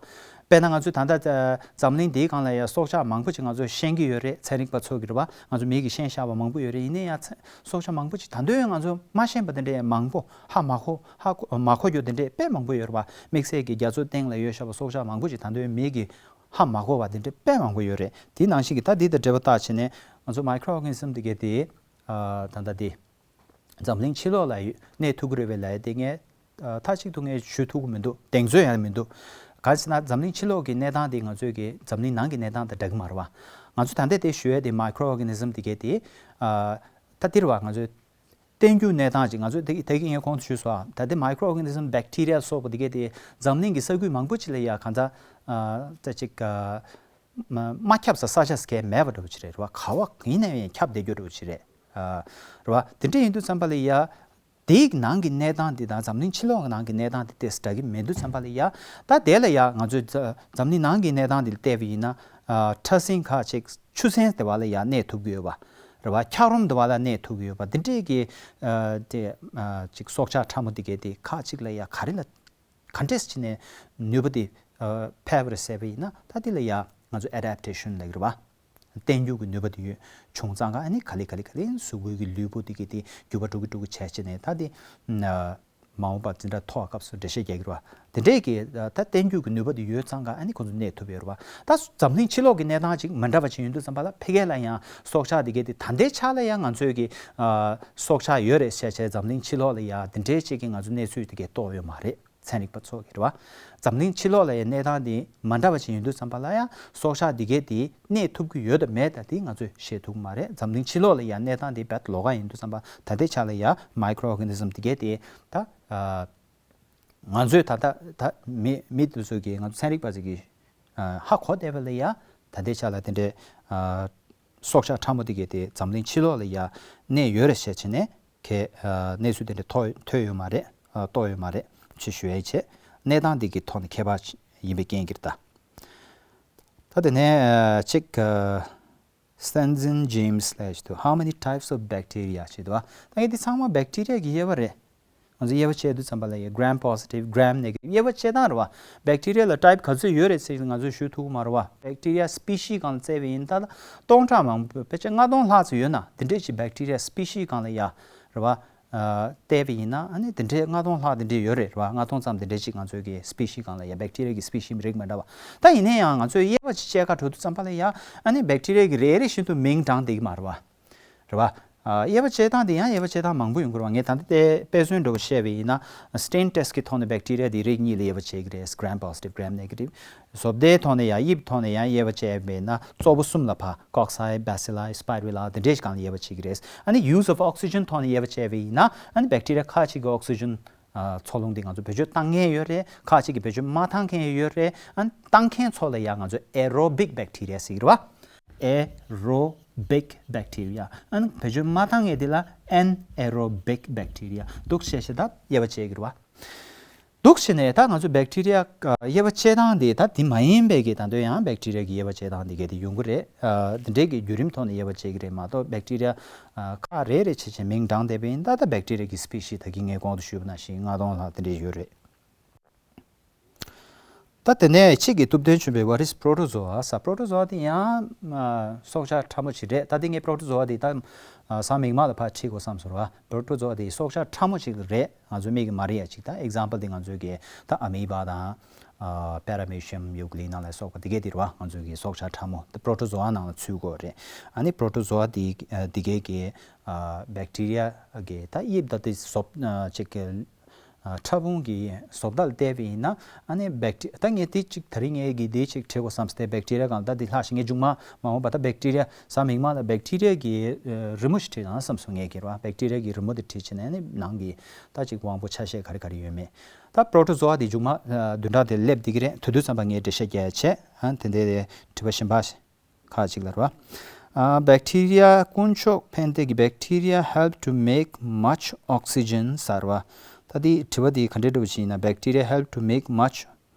དཔེར་ན་ང་ཚོ་ད་ལྟ་འཛམ་གླིང་འདིའི་སྒང་ལ་ཡ་སྲོག་ཆགས་མང་པོ་ཅིག་ང་ཚོ་ཤེས་ཀྱི་ཡོད་རེད། ཚན་རིག་པ་ཚོ་གིས་རེད་བ། ང་ཚོ་མིག་གིས་ཤེས་བཞག་པ་མང་པོ་ཡོད་རེད། ཡིན་ན་ཡང་ཚན་སྲོག་ཆགས་མང་པོ་ཅིག་ད་དུང་ང་ཚོ་མ་ཤེས་པ་དེ་འདྲས་མང་པོ་ཧ་མ་གོ་ཧ་གོ་མ་གོ་རྒྱུ་དེ་འདྲས་དཔེ་མང་པོ་ཡོད་རེད་བ། དམིགས་བསལ་གྱི་རྒྱ་མཚོ་སྟེང་ལ་ཡོད་བཞག་པ་སྲོག་ཆགས་མང་པོ་ཅིག་ད་དུང་མིག་གིས་ཧ་མ་གོ་བ་དེ་འདྲས་དཔེ་མང་པོ་ཡོད་རེད། དེ་ནང་བཞིན་གྱི་ད་འདི་དང་འབྲེལ་བ་བཏགས་བྱས་ནས་ང་ཚོ་microorganism དེ་གས་དེ་ཨ་ད་ལྟ་དེ་འཛམ་གླིང་ཕྱི་ལོགས་ལ་ཡོད་གནས་ཐུབ་ཀྱི་རེད་པས་ལབ་ཡ་དེ་ངས་ཨ་མཐའ་གཅིག་ཏུ་ངས་ཞུ་ཐུབ་ཀྱི་མི་འདུག་གདེང་ཚོད་ཡང་མི་འདུག་གང་ཟེར་ན་འཛམ་གླིང་ཕྱི་ལོགས་ཀྱི་གནས་སྟངས་དེ་ང་ཚོའི་གི་འཛམ་གླིང་ནང་གི་གནས་སྟངས་དང་འདྲ་གི་མ་རེད་བ། ང་ཚོ་ད་ལྟ་དེ་ཞུ་ཡ་དེ་microorganism དེ་གས་དེ་ཨ་ད་འདི་རེད་བ། ང་ཚོའི་བསྟན་རྒྱུ་གནས་སྟངས་ཅིག་ང་ཚོས་དེ་དེ་གི་ངས་གོང་དུ་ཞུས་སོང་། ད་ལྟ་microorganism bacteria སོགས་པ་དེ་གས་དེ་འཛམ་གླིང་གི་ས་ཁུལ་མང་པོ་ཅིག་ལ་ཡ་གང་ལྟར་ཨ་ད་ཅིག་ཨ་མ་མ་ཁྱབ་ས་ས་ཆ་ཟེར་མཁན་མེད་པ་འདྲ་པོ་ཅིག་རེད་བ། ག་བ་ཡིན་ན་ཡང་ཁྱབ་བསྡད་རྒྱུ་འདྲ་པོ་ཅིག་རེད། ཨ་རེད་བ། དེ་འདྲ་ཡིན་དུས་ཙམ་པ་ལ་ཡ་དེའི་ནང་གི་གནས་སྟངས་དེ་དང་འཛམ་གླིང་ཕྱི་ལོགས་ཀྱི་ནང་གི་གནས་སྟངས་དེ་ཏོག་ཙམ་འདྲ་གི་མི་འདུག་ཙམ་པ་ལ་ཡ། ད་དེ་ལ་ཡ་ང་ཚོས་འཛམ་གླིང་ནང་གི་གནས་སྟངས་དེ་ལ་བལྟས་པ་ཡིན་ན་ཨ་ཕྲ་སྲིན་ཁག་ཅིག་ཆུ་སྲིན་དེ་བ་ལ་ཡ་གནས་ཐུབ་ཀྱི་ཡོད་པ་རེད་བ། འཁྱགས་རོམ་དེ་བ་ལ་གནས་ཐུབ་ཀྱི་ཡོད་པ། དེ་འདྲས་ཀྱི་ཨ་དེ་ཨ་ཅིག་སྲོག་ཆགས་ཕྲ་མོ་དེ་གས་དེ་ཁག་ཅིག་ལ་ཡ་ག་རེ་ལ་ག་འདྲས་བྱས་ནས་ནུས་པ་དེ་ཨ་འཕེལ་བ་རེད་ཟེར་བ་ཡིན་ན། ད་དེ་ལ་ཡ་ང་ཚོ་adaptation ལབ་ཀྱི་རེད་བ། བརྟན་འགྱུར་གྱི་ནུས་པ་དེ་ཡོད་བྱུང་ཙང་ཀ་ཨ་ནི་ག་ལེ་ག་ལེ་ག་ལེ་གཟུགས་པོའི་གི་ལུས་པོ་དེ་གི་དེ་འགྱུར་བ་འགྲོ་གི་འགྲོ་གི་བྱས་བྱས་ནས་ད་དེ་ཨ་མ་འོངས་པ་འཛིན་གྲྭ་མཐོ་བ་སྐབས་སུ་འགྲེལ་བཤད་རྒྱག་གི་རེད་བ། དེ་འདྲས་ཀྱི་ད་བརྟན་འགྱུར་གྱི་ནུས་པ་དེ་ཡོད་ཙང་ཀ་ཨ་ནི་ཁོང་ཚོ་གནས་ཐུབ་ཡོད་རེད་བ། ད་འཛམ་གླིང་ཕྱི་ལོགས་ཀྱི་གནས་སྟངས་ཅིག་མི་འདྲ་བ་ཅིག་ཡིན་དུས་ཙམ་པ་ལ་ཕ་གི་ལ་ཡང་སྲོག་ཆགས་དེ་གས་དེ་ད་ལྟའི་ཆ་ལ་ཡང་ང་ཚོའི་གི་ཨ་སྲོག་ཆགས་ཡོད་རེད་བཤད་བྱས་འཛམ་གླིང་ཕྱི་ལོགས་ལ་ཡ་དེ་འདྲས་ཅིག་གི་ང་ཚོ་གནས་ཚུལ་དེ་གས་རྟོགས་ཡོད་མ་རེད། ཚན་རིག་པ་ཚོ་གི་རེད་བ། འཛམ་གླིང་ཕྱི་ལོགས་ལ་ཡང་གནས་སྟངས་འདི་མ་འདྲ་བ་ཅིག་ཡིན་དུས་ཙམ་པ་ལ་ཡང་སྲོག་ཆགས་འདི་གས་དེ་གནས་ཐུབ་ཀྱི་ཡོད་དམ་མེད་དམ་དེ་ང་ཚོས་ཤེས་ཐུབ་ཀྱི་མ་རེད། འཛམ་གླིང་ཕྱི་ལོགས་ལ་ཡང་གནས་སྟངས་འདི་རྦད་ལོགས་ཀ་ཡིན་དུས་ཙམ་པ་ད་ལྟའི་ཆ་ལ་ཡང་microorganism འདི་གས་དེ་ད་ཨ་ང་ཚོས་ད་ལྟ་ད་མི་མི་དེ་ཚོ་གིས་ང་ཚོ་ཚན་རིག་པ་ཚོ་གིས་ཨ་ཧ་གོ་བསྡད་པ་ལ་ཡང་ད་ལྟའི་ཆ་ལ་དེ་འདྲའི་ཨ་སྲོག་ཆགས་ཕྲ་མོ་དེ་གས་དེ་འཛམ་གླིང་ཕྱི་ལོགས་ལ་ཡང་གནས་ཡོད་རེད་བཤད་བྱས་ནས། གས་ཨ་གནས་ཚུལ་དེ་འདྲ་ཐོ་ཐོས་ཡོད་མ་རེད། ཨ་རྟོགས་ཡོད་མ་རེད། ཅེས་ཞུ་ཡས་བྱས། གནས་སྟངས་འདི་གི་ཐོག་ནས་ཁྱད་པར་ཡིན་པའི་རྐྱེན་གྱིས་ད། ད་དེ་ནས་ཨ་གཅིག་ཨ་Stanzen James ལབ་ཞིག་འདུག How many types of bacteria ཞེས་འདུག་ད་ངས་འདི་ཚང་མ་bacteria གི་དབྱེ་བ་རེད། ང་ཚོ་དབྱེ་བ་བྱས་དུས་ཙམ་པ་ལ་ཡ་gram positive, gram negative དབྱེ་བ་བྱེད་སྟངས་རེད་བ། bacteria ལ་type ག་ཚོད་ཡོད་རེད་ཟེར་ང་ཚོས་ཞུ་ཐུབ་ཀྱི་མ་རེད་བ། bacteria species སྒང་ལ་བཙལ་བ་ཡིན་ད་ལ་སྟོང་ཕྲག་མང་པོ་ཕལ་ཆེར་ལྔ་སྟོང་ལྷག་ཙམ་ཡོད་ན་འདི་འདྲས་ཀྱི་bacteria species སྒང་ལ་ཡ་རེད་བ། ཨ་བལྟས་པ་ཡིན་ན་ཨ་ནི་དེ་འདྲའི་ལྔ་སྟོང་ལྷག་དེ་འདྲའི་ཡོད་རེད་རེད་བ། ལྔ་སྟོང་ཙམ་དེ་འདྲའི་ཅིག་ང་ཚོའི་གི་species སྒང་ལ་ཡ་bacteria གི་species མི་རིགས་མི་འདྲ་བ། ད་ཡིན་ན་ཡང་ང་ཚོས་དབྱེ་བ་ཅིག་དཔྱད་ཁ་འགྲོ་དུས་ཙམ་པ་ལ་ཡ་ཨ་ནི་bacteria གི་རེ་རེ་བཞིན་དུ་མིང་བགྲངས་བསྡད་ཀྱི་མ་རེད་བ། རེད་བ། ཨ་དབྱེ་བ་དཔྱད་སྟངས་དེ་ཡང་དབྱེ་བ་དཔྱད་སྟངས་མང་པོ་ཡོང་གི་རེད་བ། ངས་ད་ལྟ་དེ་དཔེ་མཚོན་འདྲ་བོ་བཤད་པ་ཡིན་ན་stain test གི་ཐོག་ནས་bacteria དེ་རིགས་གཉིས་ལ་དབྱེ་བ་དཔྱད་ཀྱི་རེད། gram positive, gram negative བཟོ་ལྟའི་ཐོག་ནས་ཡང་དབྱིབས་ཐོག་ནས་ཡང་དབྱེ་བ་དཔྱད་པས་ན་གཙོ་བོ་གསུམ་ལ་ཕར་cocci, bacilli, spirilla དེ་འདྲའི་སྒང་ལ་དབྱེ་བ་དཔྱད་ཀྱི་རེད། ཨ་ནི་use of oxygen ཐོག་ནས་དབྱེ་བ་དཔྱད་པ་ཡིན་ན་ཨ་ནི་bacteria ཁག་ཅིག་གི་oxygen ཨ་འཚོ་རླུང་འདི་ང་ཚོ་བེད་སྤྱོད་བཏང་མཁན་ཡོད་རེད། ཁག་ཅིག་གིས་བེད་སྤྱོད་མ་བཏང་མཁན་ཡོད་རེད། ཨ་ནི་བཏང་མཁན་ཚོ་ལ་ཡང་ང་ཚོ་aerobic bacteria ཟེར་གྱི་རེད་བ། aerobic bacteria ཨ་ནི་བེད་སྤྱོད་མ་བཏང་མཁན་འདི་ལ་anaerobic bacteria འདུག་བཤད་བཤད་ད་དབྱེ་བ་དཔྱད་ཀྱི་རེད་བ། འདུག་བྱས་ནས་ད་ང་ཚོ་bacteria དབྱེ་བ་དཔྱད་སྟངས་འདི་ད་འདི་མ་ཡིན་པའི་གི་ད་དུང་ཡང་bacteria གི་དབྱེ་བ་དཔྱད་སྟངས་འདི་གས་དེ་ཡོང་གི་རེད། ཨ་འདི་འདྲའི་གི་བརྒྱུད་རིམ་ཐོག་ནས་དབྱེ་བ་དཔྱད་ཀྱི་རེད་མ་གཏོགས་bacteria ཨ་ཁག་རེ་རེ་བྱས་བྱས་མིང་བགྲངས་བསྡད་པ་ཡིན་ད་ལྟ་bacteria གི་species ད་གིན་ངས་གོང་དུ་ཞུས་པ་ནང་བཞིན་ལྔ་སྟོང་ལྷག་དེ་འདྲས་ཡོད་རེད། ད་དེ་ནས་གཅིག་གི་གཏུབ་དོན་བྱུང་བའི་what is protozoa ཟེར། པྲོ་ཊོ་ཛོ་ཨ་ཟེར། པྲོ་ཊོ་ཛོ་ཨ་དེ་ཡང་ཨ་སྲོག་ཆགས་ཕྲ་མོ་ཞིག་རེད། ད་དེ་ངས་པྲོ་ཊོ་ཛོ་ཨ་དེ་ད་ཨ་ཟ་མིག་དམར་ལ་ཕར་ཁྲིད་དགོས་བསམ་སོང་ར། པྲོ་ཊོ་ཛོ་ཨ་དེ་སྲོག་ཆགས་ཕྲ་མོ་ཞིག་རེད། ང་ཚོ་མིག་གིས་མ་རིག་ཡ་ཅིག་ད་example དེ་ང་ཚོའི་གི་ད་ཨ་མི་བ་དང་ཨ་པེ་ར་མེ་ཤི་ཡམ་ཡུ་ཀི་ལི་ནང་ལ་སོགས་པ་དེ་གས་དེ་རེད་བ། ང་ཚོའི་གི་སྲོག་ཆགས་ཕྲ་མོ་དེ་པྲོ་ཊོ་ཛོ་ཨ་ནང་ལ་ཚུད་དགོས་རེད། ཨ་ནི་པྲོ་ཊོ་ཛོ་ཨ་དེ་ཨ་དེ་གས་གི་ཨ་བེག་ཊི་རི་ཡ་གི་ད་དབྱིབས་ད་དེ་བཟོ་ཨ་ཅིག་གི་ཨ་ཕྲ་ཕུང་གི་བཟོ་ལྟ་ལ་བལྟས་པ་ཡིན་ན། ཨ་ནི་བེག་ཊི་ད་ངས་དེ་གཅིག་ད་རིང་ངས་གི་དེ་གཅིག་བྲིས་དགོས་བསམ་སྟེ། བེག་ཊི་རི་ཡ་སྒང་ད་དེ་ལྷག་ཤིང་ངས་མཇུག་མ་མ་འོངས་པ་ད་བེག་ཊི་རི་ཡ་ཟ་མིག་དམར་ལ་བེག་ཊི་རི་ཡ་གི་ཨ་རི་མོ་ཞིག་བྲིས་ན་བསམ་སོང་ངས་གི་རེད་བ། བེག་ཊི་རི་ཡ་གི་རི་མོ་དེ་བྲིས་བྱས་ནས་ཨ་ནི་ནང་གི་ད་གཅིག་དབང་པོ་ཆ་ཤས་ག་རེ་ག་རེ་ཡོད་མེད། ད་པྲོ་ཊོ་ཛོ་ཨ་དེ་མཇུག་མ་ཨ་བདུན་ཕྲག་དེ་སླེབས་བསྡད་ཀྱི་རེད། དེ་དུས་ཙམ་པ་ངས་འགྲེལ་བཤད་རྒྱག་ཡ་བྱས། ཨ་དེ་འདྲའི་དྲི་བ་གཞན་པ་ཁག་ཅིག་ལ་རེད་བ། ཨ་bacteria དཀོན་མཆོག་ཕན་བདེ་གི bacteria help to make much oxygen ཟེར་བ། ད་དེ་དྲི་བ་དེ་ག་འདྲའི་འདྲ་བོ་ཞིག་ཡིན་ན། bacteria help to make much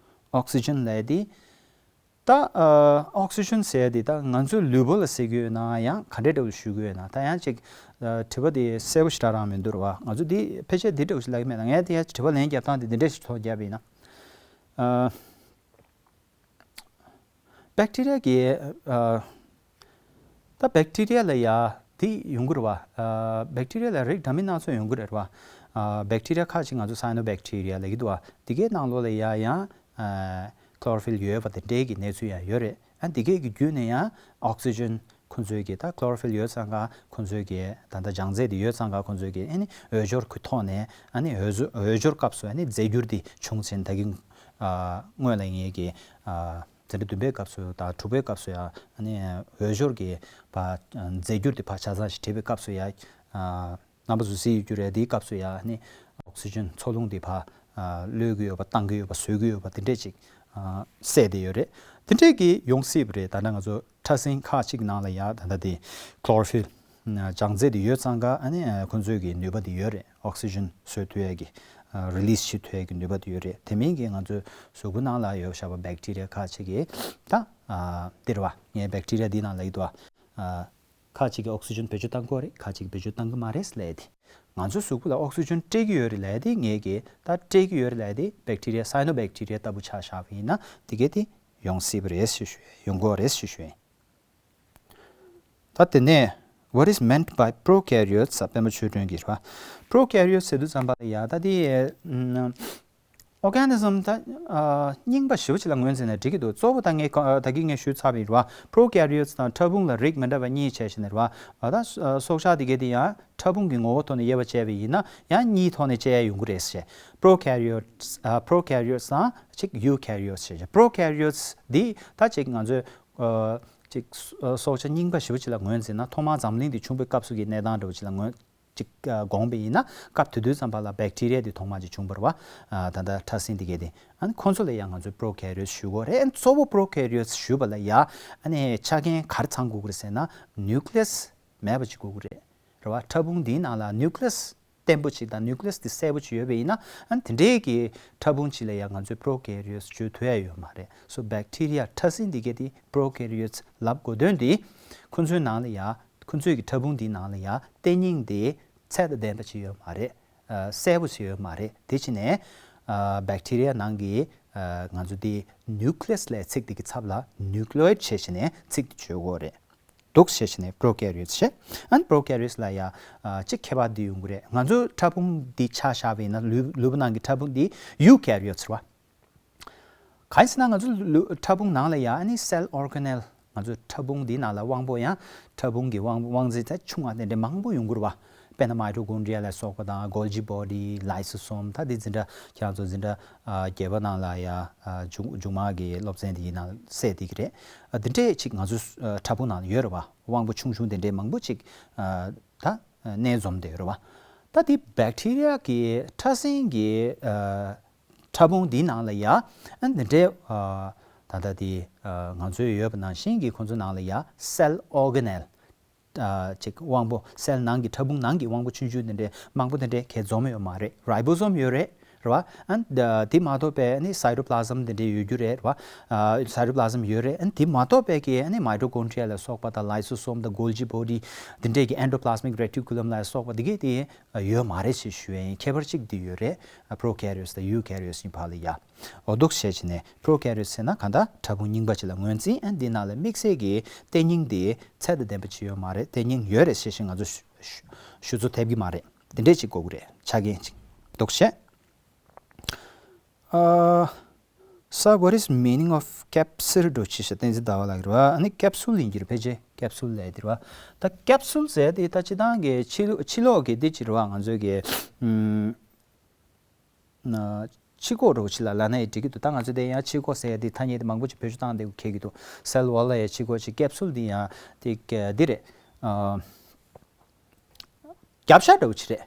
oxygen ལབ་ཡ་དེ། ད་ཨ་ཨོག་སི་ཇན་ཟེར་ཡ་དེ་ད་ང་ཚོའི་ལུས་པོ་ལ་ཟེར་གྱི་ཡོད་ན་ཡང་ག་འདྲའི་འདྲ་བོ་ཞུ་གི་ཡོད་ན། ད་ཡང་ཅིག་ཨ་དྲི་བ་དེ་གསལ་པོ་ཞེ་དྲག་རང་མི་འདུག་རེད་བ། ང་ཚོ་དེ་ཕལ་ཆེར་དེ་འདྲ་བོ་ཞིག་ལབ་ཀྱི་མེད་ལ། ངས་དེ་ཡང་དྲི་བ་ལན་རྒྱབ་སྟངས་དེ་འདི་འདྲ་ཞིག་ཐོག་བརྒྱབ་པ་ཡིན་ན། ཨ། བེག་ཊི་རི་ཡ་གི་ཨ། ད་བེག་ཊི་རི་ཡ་ལ་ཡ་དེ་ཡོང་གི་རེད་བ། ཨ་བེག་ཊི་རི་ཡ་ལ་རིགས་འདྲ་མིན་སྣ་ཚོགས་ཡོང་གི་རེད་བ། ཨ་བེག་ཊི་རི་ཡ་ཁག་ཅིག་ང་ཚོ་སའི་ནོ་བེག་ཊི་རི་ཡ་ལབ་ཀྱི་འདུག་བ། དེ་གའི་ནང་ལོགས་ལ་ཡ་ཡང་ཨ་ཀློ་རོ་ཕིལ་ཡོད་པ་དེ་འདྲའི་གི་གནས་ཚུལ་ཡང་ཡོད་རེད། ཨ་དེ་གའི་གི་བརྒྱུད་ནས་ཡང་ཨོག་སི་ཇན་ཁོ་ཚོའི་གི་ད་ཀློ་རོ་ཕིལ་ཡོད་ཙང་ཀ་ཁོ་ཚོའི་གི་ད་ལྟ་ལྗང་རྫས་དེ་ཡོད་ཙང་ཀ་ཁོ་ཚོའི་གི་ཨ་ནི་འོས་སྦྱོར་གི་ཐོག་ནས་ཨ་ནི་འོས་སྦྱོར་འོས་སྦྱོར་སྐབས་སུ་ཨ་ནི་རྫས་འགྱུར་དེ་བྱུང་ཟིན། ད་གིན་ཨ་སྔོན་ལ་ངས་གི་ཨ་འཛིན་གྲྭ་བདུན་པའི་སྐབས་སུ་དང་དྲུག་པའི་སྐབས་སུ་ཡང་ཨ་ནི་འོས་སྦྱོར་གྱི་ཕར་རྫས་འགྱུར་དེ་ཕར་ཆ་ཚང་ཞིག་བྲིས་པའི་སྐབས་སུ་ཡང་ཨ་རྣམ་པ་ཚོས་གཟིགས་ཡོད་རྒྱུ་རེད། དེའི་སྐབས་སུ་ཡང་ཨ་ནི་ཨོག་སི་ཇན་འཚོ་རླུང་དེ་ཕར་ཨ་གློད་ཀྱི་ཡོད་པ་བཏང་གི་ཡོད་པ་བཟོད་ཀྱི་ཡོད་པ་དེ་འདྲས་ཅིག་ཨ་གསལ་བསྡད་ཡོད་རེད། དེ་འདྲས་ཀྱི་ཡོང་སྲིད་པ་རེད། ད་ལྟ་ང་ཚོ་ཕྲ་སྲིན་ཁག་ཅིག་ནང་ལ་ཡང་ད་ལྟ་དེ་ཀློ་རོ་ཕིལ་ལྗང་རྫས་དེ་ཡོད་ཙང་ཀ་ཨ་ནི་ཁོ་ཚོའི་གི་ནུས་པ་དེ་ཡོད་རེད། ཨོག་སི་ཇན་བཟོ་ཐུབ་ཡས་ཀྱི་ཨ་རི་ལི་སི་བྱེད་ཐུབ་ཡས་ཀྱི་ནུས་པ་དེ་ཡོད་རེད། དེ་མིན་གྱི་ང་ཚོའི་གཟུགས་པོ་ནང་ལ་ཡོད་བཞག་པ་བེག་ཊི་རི་ཡ་ཁག་ཅིག་གིས་ད་ཨ་འདི་རེད་བ། ངས་བེག་ཊི་རི་ཡ་འདི་ནང་ལ་ཡོད་དོ། ཨ་ཁག་ཅིག་གིས་ཨོག་སི་ཇན་བེད་སྤྱོད་བཏང་གི་ཡོད་རེད། ཁག་ཅིག་གིས་བེད་སྤྱོད་བཏང་གི་མ་རེད་ལབ་ཡས་དེ། ང་ཚོའི་གཟུགས་པོ་ལ་ཨོག་སི་ཇན་སྤྲད་ཀྱི་ཡོད་རེད་ལབ་ཡས་དེ། ངས་གི་ད་སྤྲད་ཀྱི་ཡོད་རེད་ལབ་ཡས་དེ་བེག་ཊི་རི་ཡ་སའི་ནོ་བེག་ཊི་རི་ཡ་ལྟ་བུ་ཆ་བཞག་པ་ཡིན་ན་དེ་གས་དེ་ཡོང་སྲིད་པ་རེད་ཞེས་ཞུ། ཡོང་གི་ཡོད་རེད་ཞེས་ཞུ་ཡིན། ད་དེ་ནས་What is meant by prokaryotes ཟེར། པད་མ་ཆོས་སྒྲོན་གྱིས་རེད་བ། པྲོ་ཀེ་རི་ཡོ་ཊི་ཟེར་དུས་ཙམ་པ་ལ་ཡ་ད་དེ་ཨོར་ག་ནི་ཛམ་ད་ཨ་རྙིང་པ་ཞེ་པོ་ཅིག་ལ་ངོས་འཛིན་ན་འགྲིག་གི་འདུག་གཙོ་བོ་ད་ངས་ག་ད་གིན་ངས་ཞུས་ཚར་བ་ཡིན་རེད་བ། པྲོ་ཀེ་རི་ཡོ་ཊི་དང་ཕྲ་ཕུང་ལ་རིགས་མི་འདྲ་བ་གཉིས་བྱས་ཤིང་རེད་བ། ཨ་ད་སྲོག་ཆགས་དེ་གས་དེ་ཡང་ཕྲ་ཕུང་གི་ངོ་བོ་ཐོག་ནས་དབྱེ་བ་བྱས་པ་ཡིན་ན་ཡང་གཉིས་ཐོག་ནས་དབྱེ་ཡ་ཡོང་གི་རེད་ཟེར། པྲོ་ཀེ་རི་ཡོ་ཊི་ཨ་པྲོ་ཀེ་རི་ཡོ་ཊི་དང་གཅིག་ཡུ་ཀེ་རི་ཡོ་ཊི་ཟེར། པྲོ་ཀེ་རི་ཡོ་ཊི་འདི་ད་ཅིག་ང་ཚོས་ཨ་ཅིག་སྲོག་ཆགས་རྙིང་པ་ཞེ་པོ་ཅིག་ལ་ངོས་འཛིན་ན། ཐོག་མར་འཛམ་གླིང་འདི་བྱུང་བའི་སྐབས་སུ་གི་གནས་སྟངས་འདྲ་བོ་ཅིག་ལ་ངོས་ཅིག་དགོངས་པ་ཡིན་ན། སྐབས་དེ་དུས་ཙམ་པ་ལ་བེག་ཊི་རི་ཡ་འདི་ཐོག་མར་ཅིག་བྱུང་བ་རེད་བ། ད་ལྟ་ཕྲ་སྲིན་འདི་གས་དེ། ཨ་ནི་ཁོང་ཚོ་ལ་ཡང་ང་ཚོས་པྲོ་ཀེ་རི་ཡོ་ཊི་ཞུ་དགོས་རེད། གཙོ་བོ་པྲོ་ཀེ་རི་ཡོ་ཊི་ཞུས་པ་ལ་ཡ་ཨ་ནི་ཆ་རྐྱེན་ག་རེ་ཚང་དགོས་ཀྱི་རེད་ཟེར་ན། ནིའུ་ཀི་ལི་ཡ་སི་མེད་པ་ཅིག་དགོས་ཀྱི་རེད། རེད་བ། ཕྲ་ཕུང་འདིའི་ནང་ལ་ནིའུ་ཀི་ལི་ཡ་སི་བརྟན་པོ་ཅིག་དང་ནིའུ་ཀི་ལི་ཡ་སི་དེ་གསལ་པོ་ཅིག་ཡོད་པ་ཡིན་ན། ཨ་ནི་དེ་འདྲའི་གི་ཕྲ་ཕུང་ཅིག་ལ་ཡང་ང་ཚོས་པྲོ་ཀེ་རི་ཡོ་ཊི་བརྗོད་ཐུབ་ཡ་ཡོད་མ་རེད། སོ་བེག་ཊི་རི་ཡ་ཕྲ་སྲིན་འདི་གས་དེ་པྲོ་ཀེ་རི་ཡོ་ཊི་ལབ་དགོས་དོན་དེ། ཁོ་ཚོའི་ནང་ལ་ཡ་ཁོ་ཚོའི་གི་ཕྲ་ཕུང་འདིའི་ནང་ལ་ཡ་བརྟན་སྙིང་དེ་ཚད་དང་ལྡན་པ་ཅིག་ཡོད་མ་རེད། ཨ་གསལ་པོ་ཅིག་ཡོད་མ་རེད། དེ་བྱས་ནས་ཨ་བེག་ཊི་རི་ཡ་ནང་གི་ཨ་ང་ཚོ་དེ་ནིའུ་ཀི་ལི་ཡ་སི་ལབ་ཚིག་དེ་གི་ཚབ་ལ་ནིའུ་ཀི་ལོ་ཡིཌ་བྱས་བྱས་ནས་ཚིག་དེ་བརྗོད་དགོས་རེད། འདུག་ཟེར་བྱས་ནས་པྲོ་ཀེ་རི་ཡོ་ཊི་བྱས། ཨ་ནི་པྲོ་ཀེ་རི་ཡོ་ཊི་ལ་ཡ་ཨ་གཅིག་ཁྱད་པར་འདི་ཡོང་གི་རེད། ང་ཚོའི་ཕྲ་ཕུང་འདི་ཆ་བཞག་པ་ཡིན་ན། ལུས་ལུས་པོ་ནང་གི་ཕྲ་ཕུང་འདི་ཡུ་ཀེ་རི་ཡོ་ཊི་ཟེར་བ། གང་ཡིན་ཟེར་ན་ང་ཚོ་ལུས་ཕྲ་ཕུང་ནང་ལ་ཡ་ཨ་ནི་སེལ་ཨོར་ག་ནེལ། ང་ཚོའི་ཕྲ་ཕུང་འདི་ནང་ལ་དབང་པོ་ཡང་ཕྲ་ཕུང་གི་དབང་དབང་རྩའི་རྩ་ཆུང་བ་དེ་འདྲ་མང་པོ་ཡོང་གི་རེད་བ། དཔེར་ན་མའི་ཊོ་ཀོན་ཌི་ཡ་ལ་སོགས་པ་དང་། གོལ་ཇི་བོ་ཌི། ལའི་སོ་སོམ། ད་འདི་འཛིན་གྲྭ་ཁྱེད་རང་ཚོ་འཛིན་གྲྭ་ཨ་བརྒྱད་པ་ནང་ལ་ཡ་ཨ་མཇུག་མཇུག་མ་གི་སློབ་ཚན་དེའི་ནང་གསལ་བསྡད་ཀྱི་རེད། ཨ་འདི་འདྲས་ཅིག་ང་ཚོའི་ཨ་ཕྲ་ཕུང་ནང་ལ་ཡོད་རེད་བ། དབང་པོ་ཆུང་ཆུང་དེ་འདྲས་མང་པོ་ཅིག་ཨ་ད་ཨ་གནས་འཛོམས་བསྡད་ཡོད་རེད་བ། ད་འདི་བེག་ཊི་རི་ཡ་གི་ཕྲ་སྲིན་གྱི་ཨ་ཕྲ་ཕུང་འདིའི་ནང་ལ་ཡ་ཨ་འདི་འདྲའི་ཨ་ད་ལྟ་དེ་ཨ་ང་ཚོའི་ཡོད་པ་ནང་བཞིན་གྱི་ཁོང་ཚོའི་ནང་ལ་ཡ་སེལ་ཨོར་ག་ནེལ། ཨ་ཅིག་དབང་པོ་སེལ་ནང་གི་ཕྲ་ཕུང་ནང་གི་དབང་པོ་ཆུང་ཆུང་དེ་འདྲའི་མང་པོ་དེ་འདྲའི་གས་འཛོམས་ཡོད་མ་རེད། རའི་བོ་སོམ་ཡོད་རེད། རེད་བ། ཨན་དེ་མ་གཏོགས་པའི་ཨ་ནི་སའི་ཊོ་པི་ལ་ཟམ་དེ་འདྲས་ཡོད་རྒྱུ་རེད་རེད་བ། སའི་ཊོ་པི་ལ་ཟམ་ཡོད་རེད། ཨན་དེ་མ་གཏོགས་པའི་གི་ཨ་ནི་མའི་ཊོ་ཀོན་ཌི་རི་ཡ་ལ་སོགས་པ་དང་ལའི་སོ་སོམ་དང་གོལ་ཇི་བོ་ཌི་དེ་འདྲས་ཀྱི་ཨེན་ཌོ་པི་ལ་ཟ་མིག་རེ་ཊི་ཀུ་ལམ་ལ་སོགས་པ་དེ་གས་དེ་ཡོད་མ་རེད་ཞེས་ཞུ་ཡ་ཡིན། ཁྱད་པར་གཅིག་དེ་ཡོད་རེད། པྲོ་ཀེ་རི་ཡོ་ཊི་དང་ཡུ་ཀེ་རི་ཡོ་ཊི་གཉིས་བར་ལ་ཡ། འོ་འདུག་བྱས་བྱས་ནས་པྲོ་ཀེ་རི་ཡོ་ཊི་ཟེར་ན་གང་ལྟར་ཕྲ་ཕུང་རྙིང་པ་ཅིག་ལ་ངོས་འཛིན། ཨན་དེ་ནང་ལ་དམིགས་བསལ་གྱི་ལྟེ་སྙིང་དེ་ཚད་དང་ལྡན་པ་ཅིག་ཡོད་མ་རེད། ལྟེ་སྙིང་ཡོད་རེད་ཞེས་ཞེས་ང་ཚོ་ཞུ་ཞུ་ཚོད་ཐེབས་ཀྱི་མ་རེད། དེ་འདྲས་ཅིག་དགོས་ཀྱི་རེད། ཆ་རྐྱེན་ཅིག་འདུག་བྱས། ཨ། Sir, what is meaning of capsule? འགྲོ་ཆེ་ཤ་བསྟན་འཛིན་ཟླ་བ་ལགས་རེད་བ། ཨ་ནི་ཀེབ་སུལ་ཡིན་གྱི་རེད། ཕལ་ཆེར་ཀེབ་སུལ་ལབ་ཡ་དེ་རེད་བ། ད་ཀེབ་སུལ་ཟེར་དེ་ད་སྤྱིར་བཏང་གི་ཕྱི་ལོ་ཕྱི་ལོགས་ཀྱི་དེ་ཅིག་རེད་བ། ང་ཚོའི་གི་ཨུམ། ཕྱི་ཁོག་འགྲོ་ཆེ་ལ་ལབ་ན་ཡང་འགྲིག་གི་འདུག་ད་ང་ཚོ་དེ་ཡང་ཕྱི་ཁོག་ཟེར་ཡ་དེ་ཐ་སྙད་དེ་མང་པོ་ཅིག་བེད་སྤྱོད་བཏང་བསྡད་ཡོད་ཁེལ་གྱི་འདུག་སེལ་ཝོལ་ལ་ཡ་ཕྱི་ཁོག་ཅིག་ཀེབ་སུལ་དེ་ཡང་དེ་ག་འདི་རེད། ཨ། རྒྱབ་ཤ་འདྲ་བོ་ཅིག་རེད།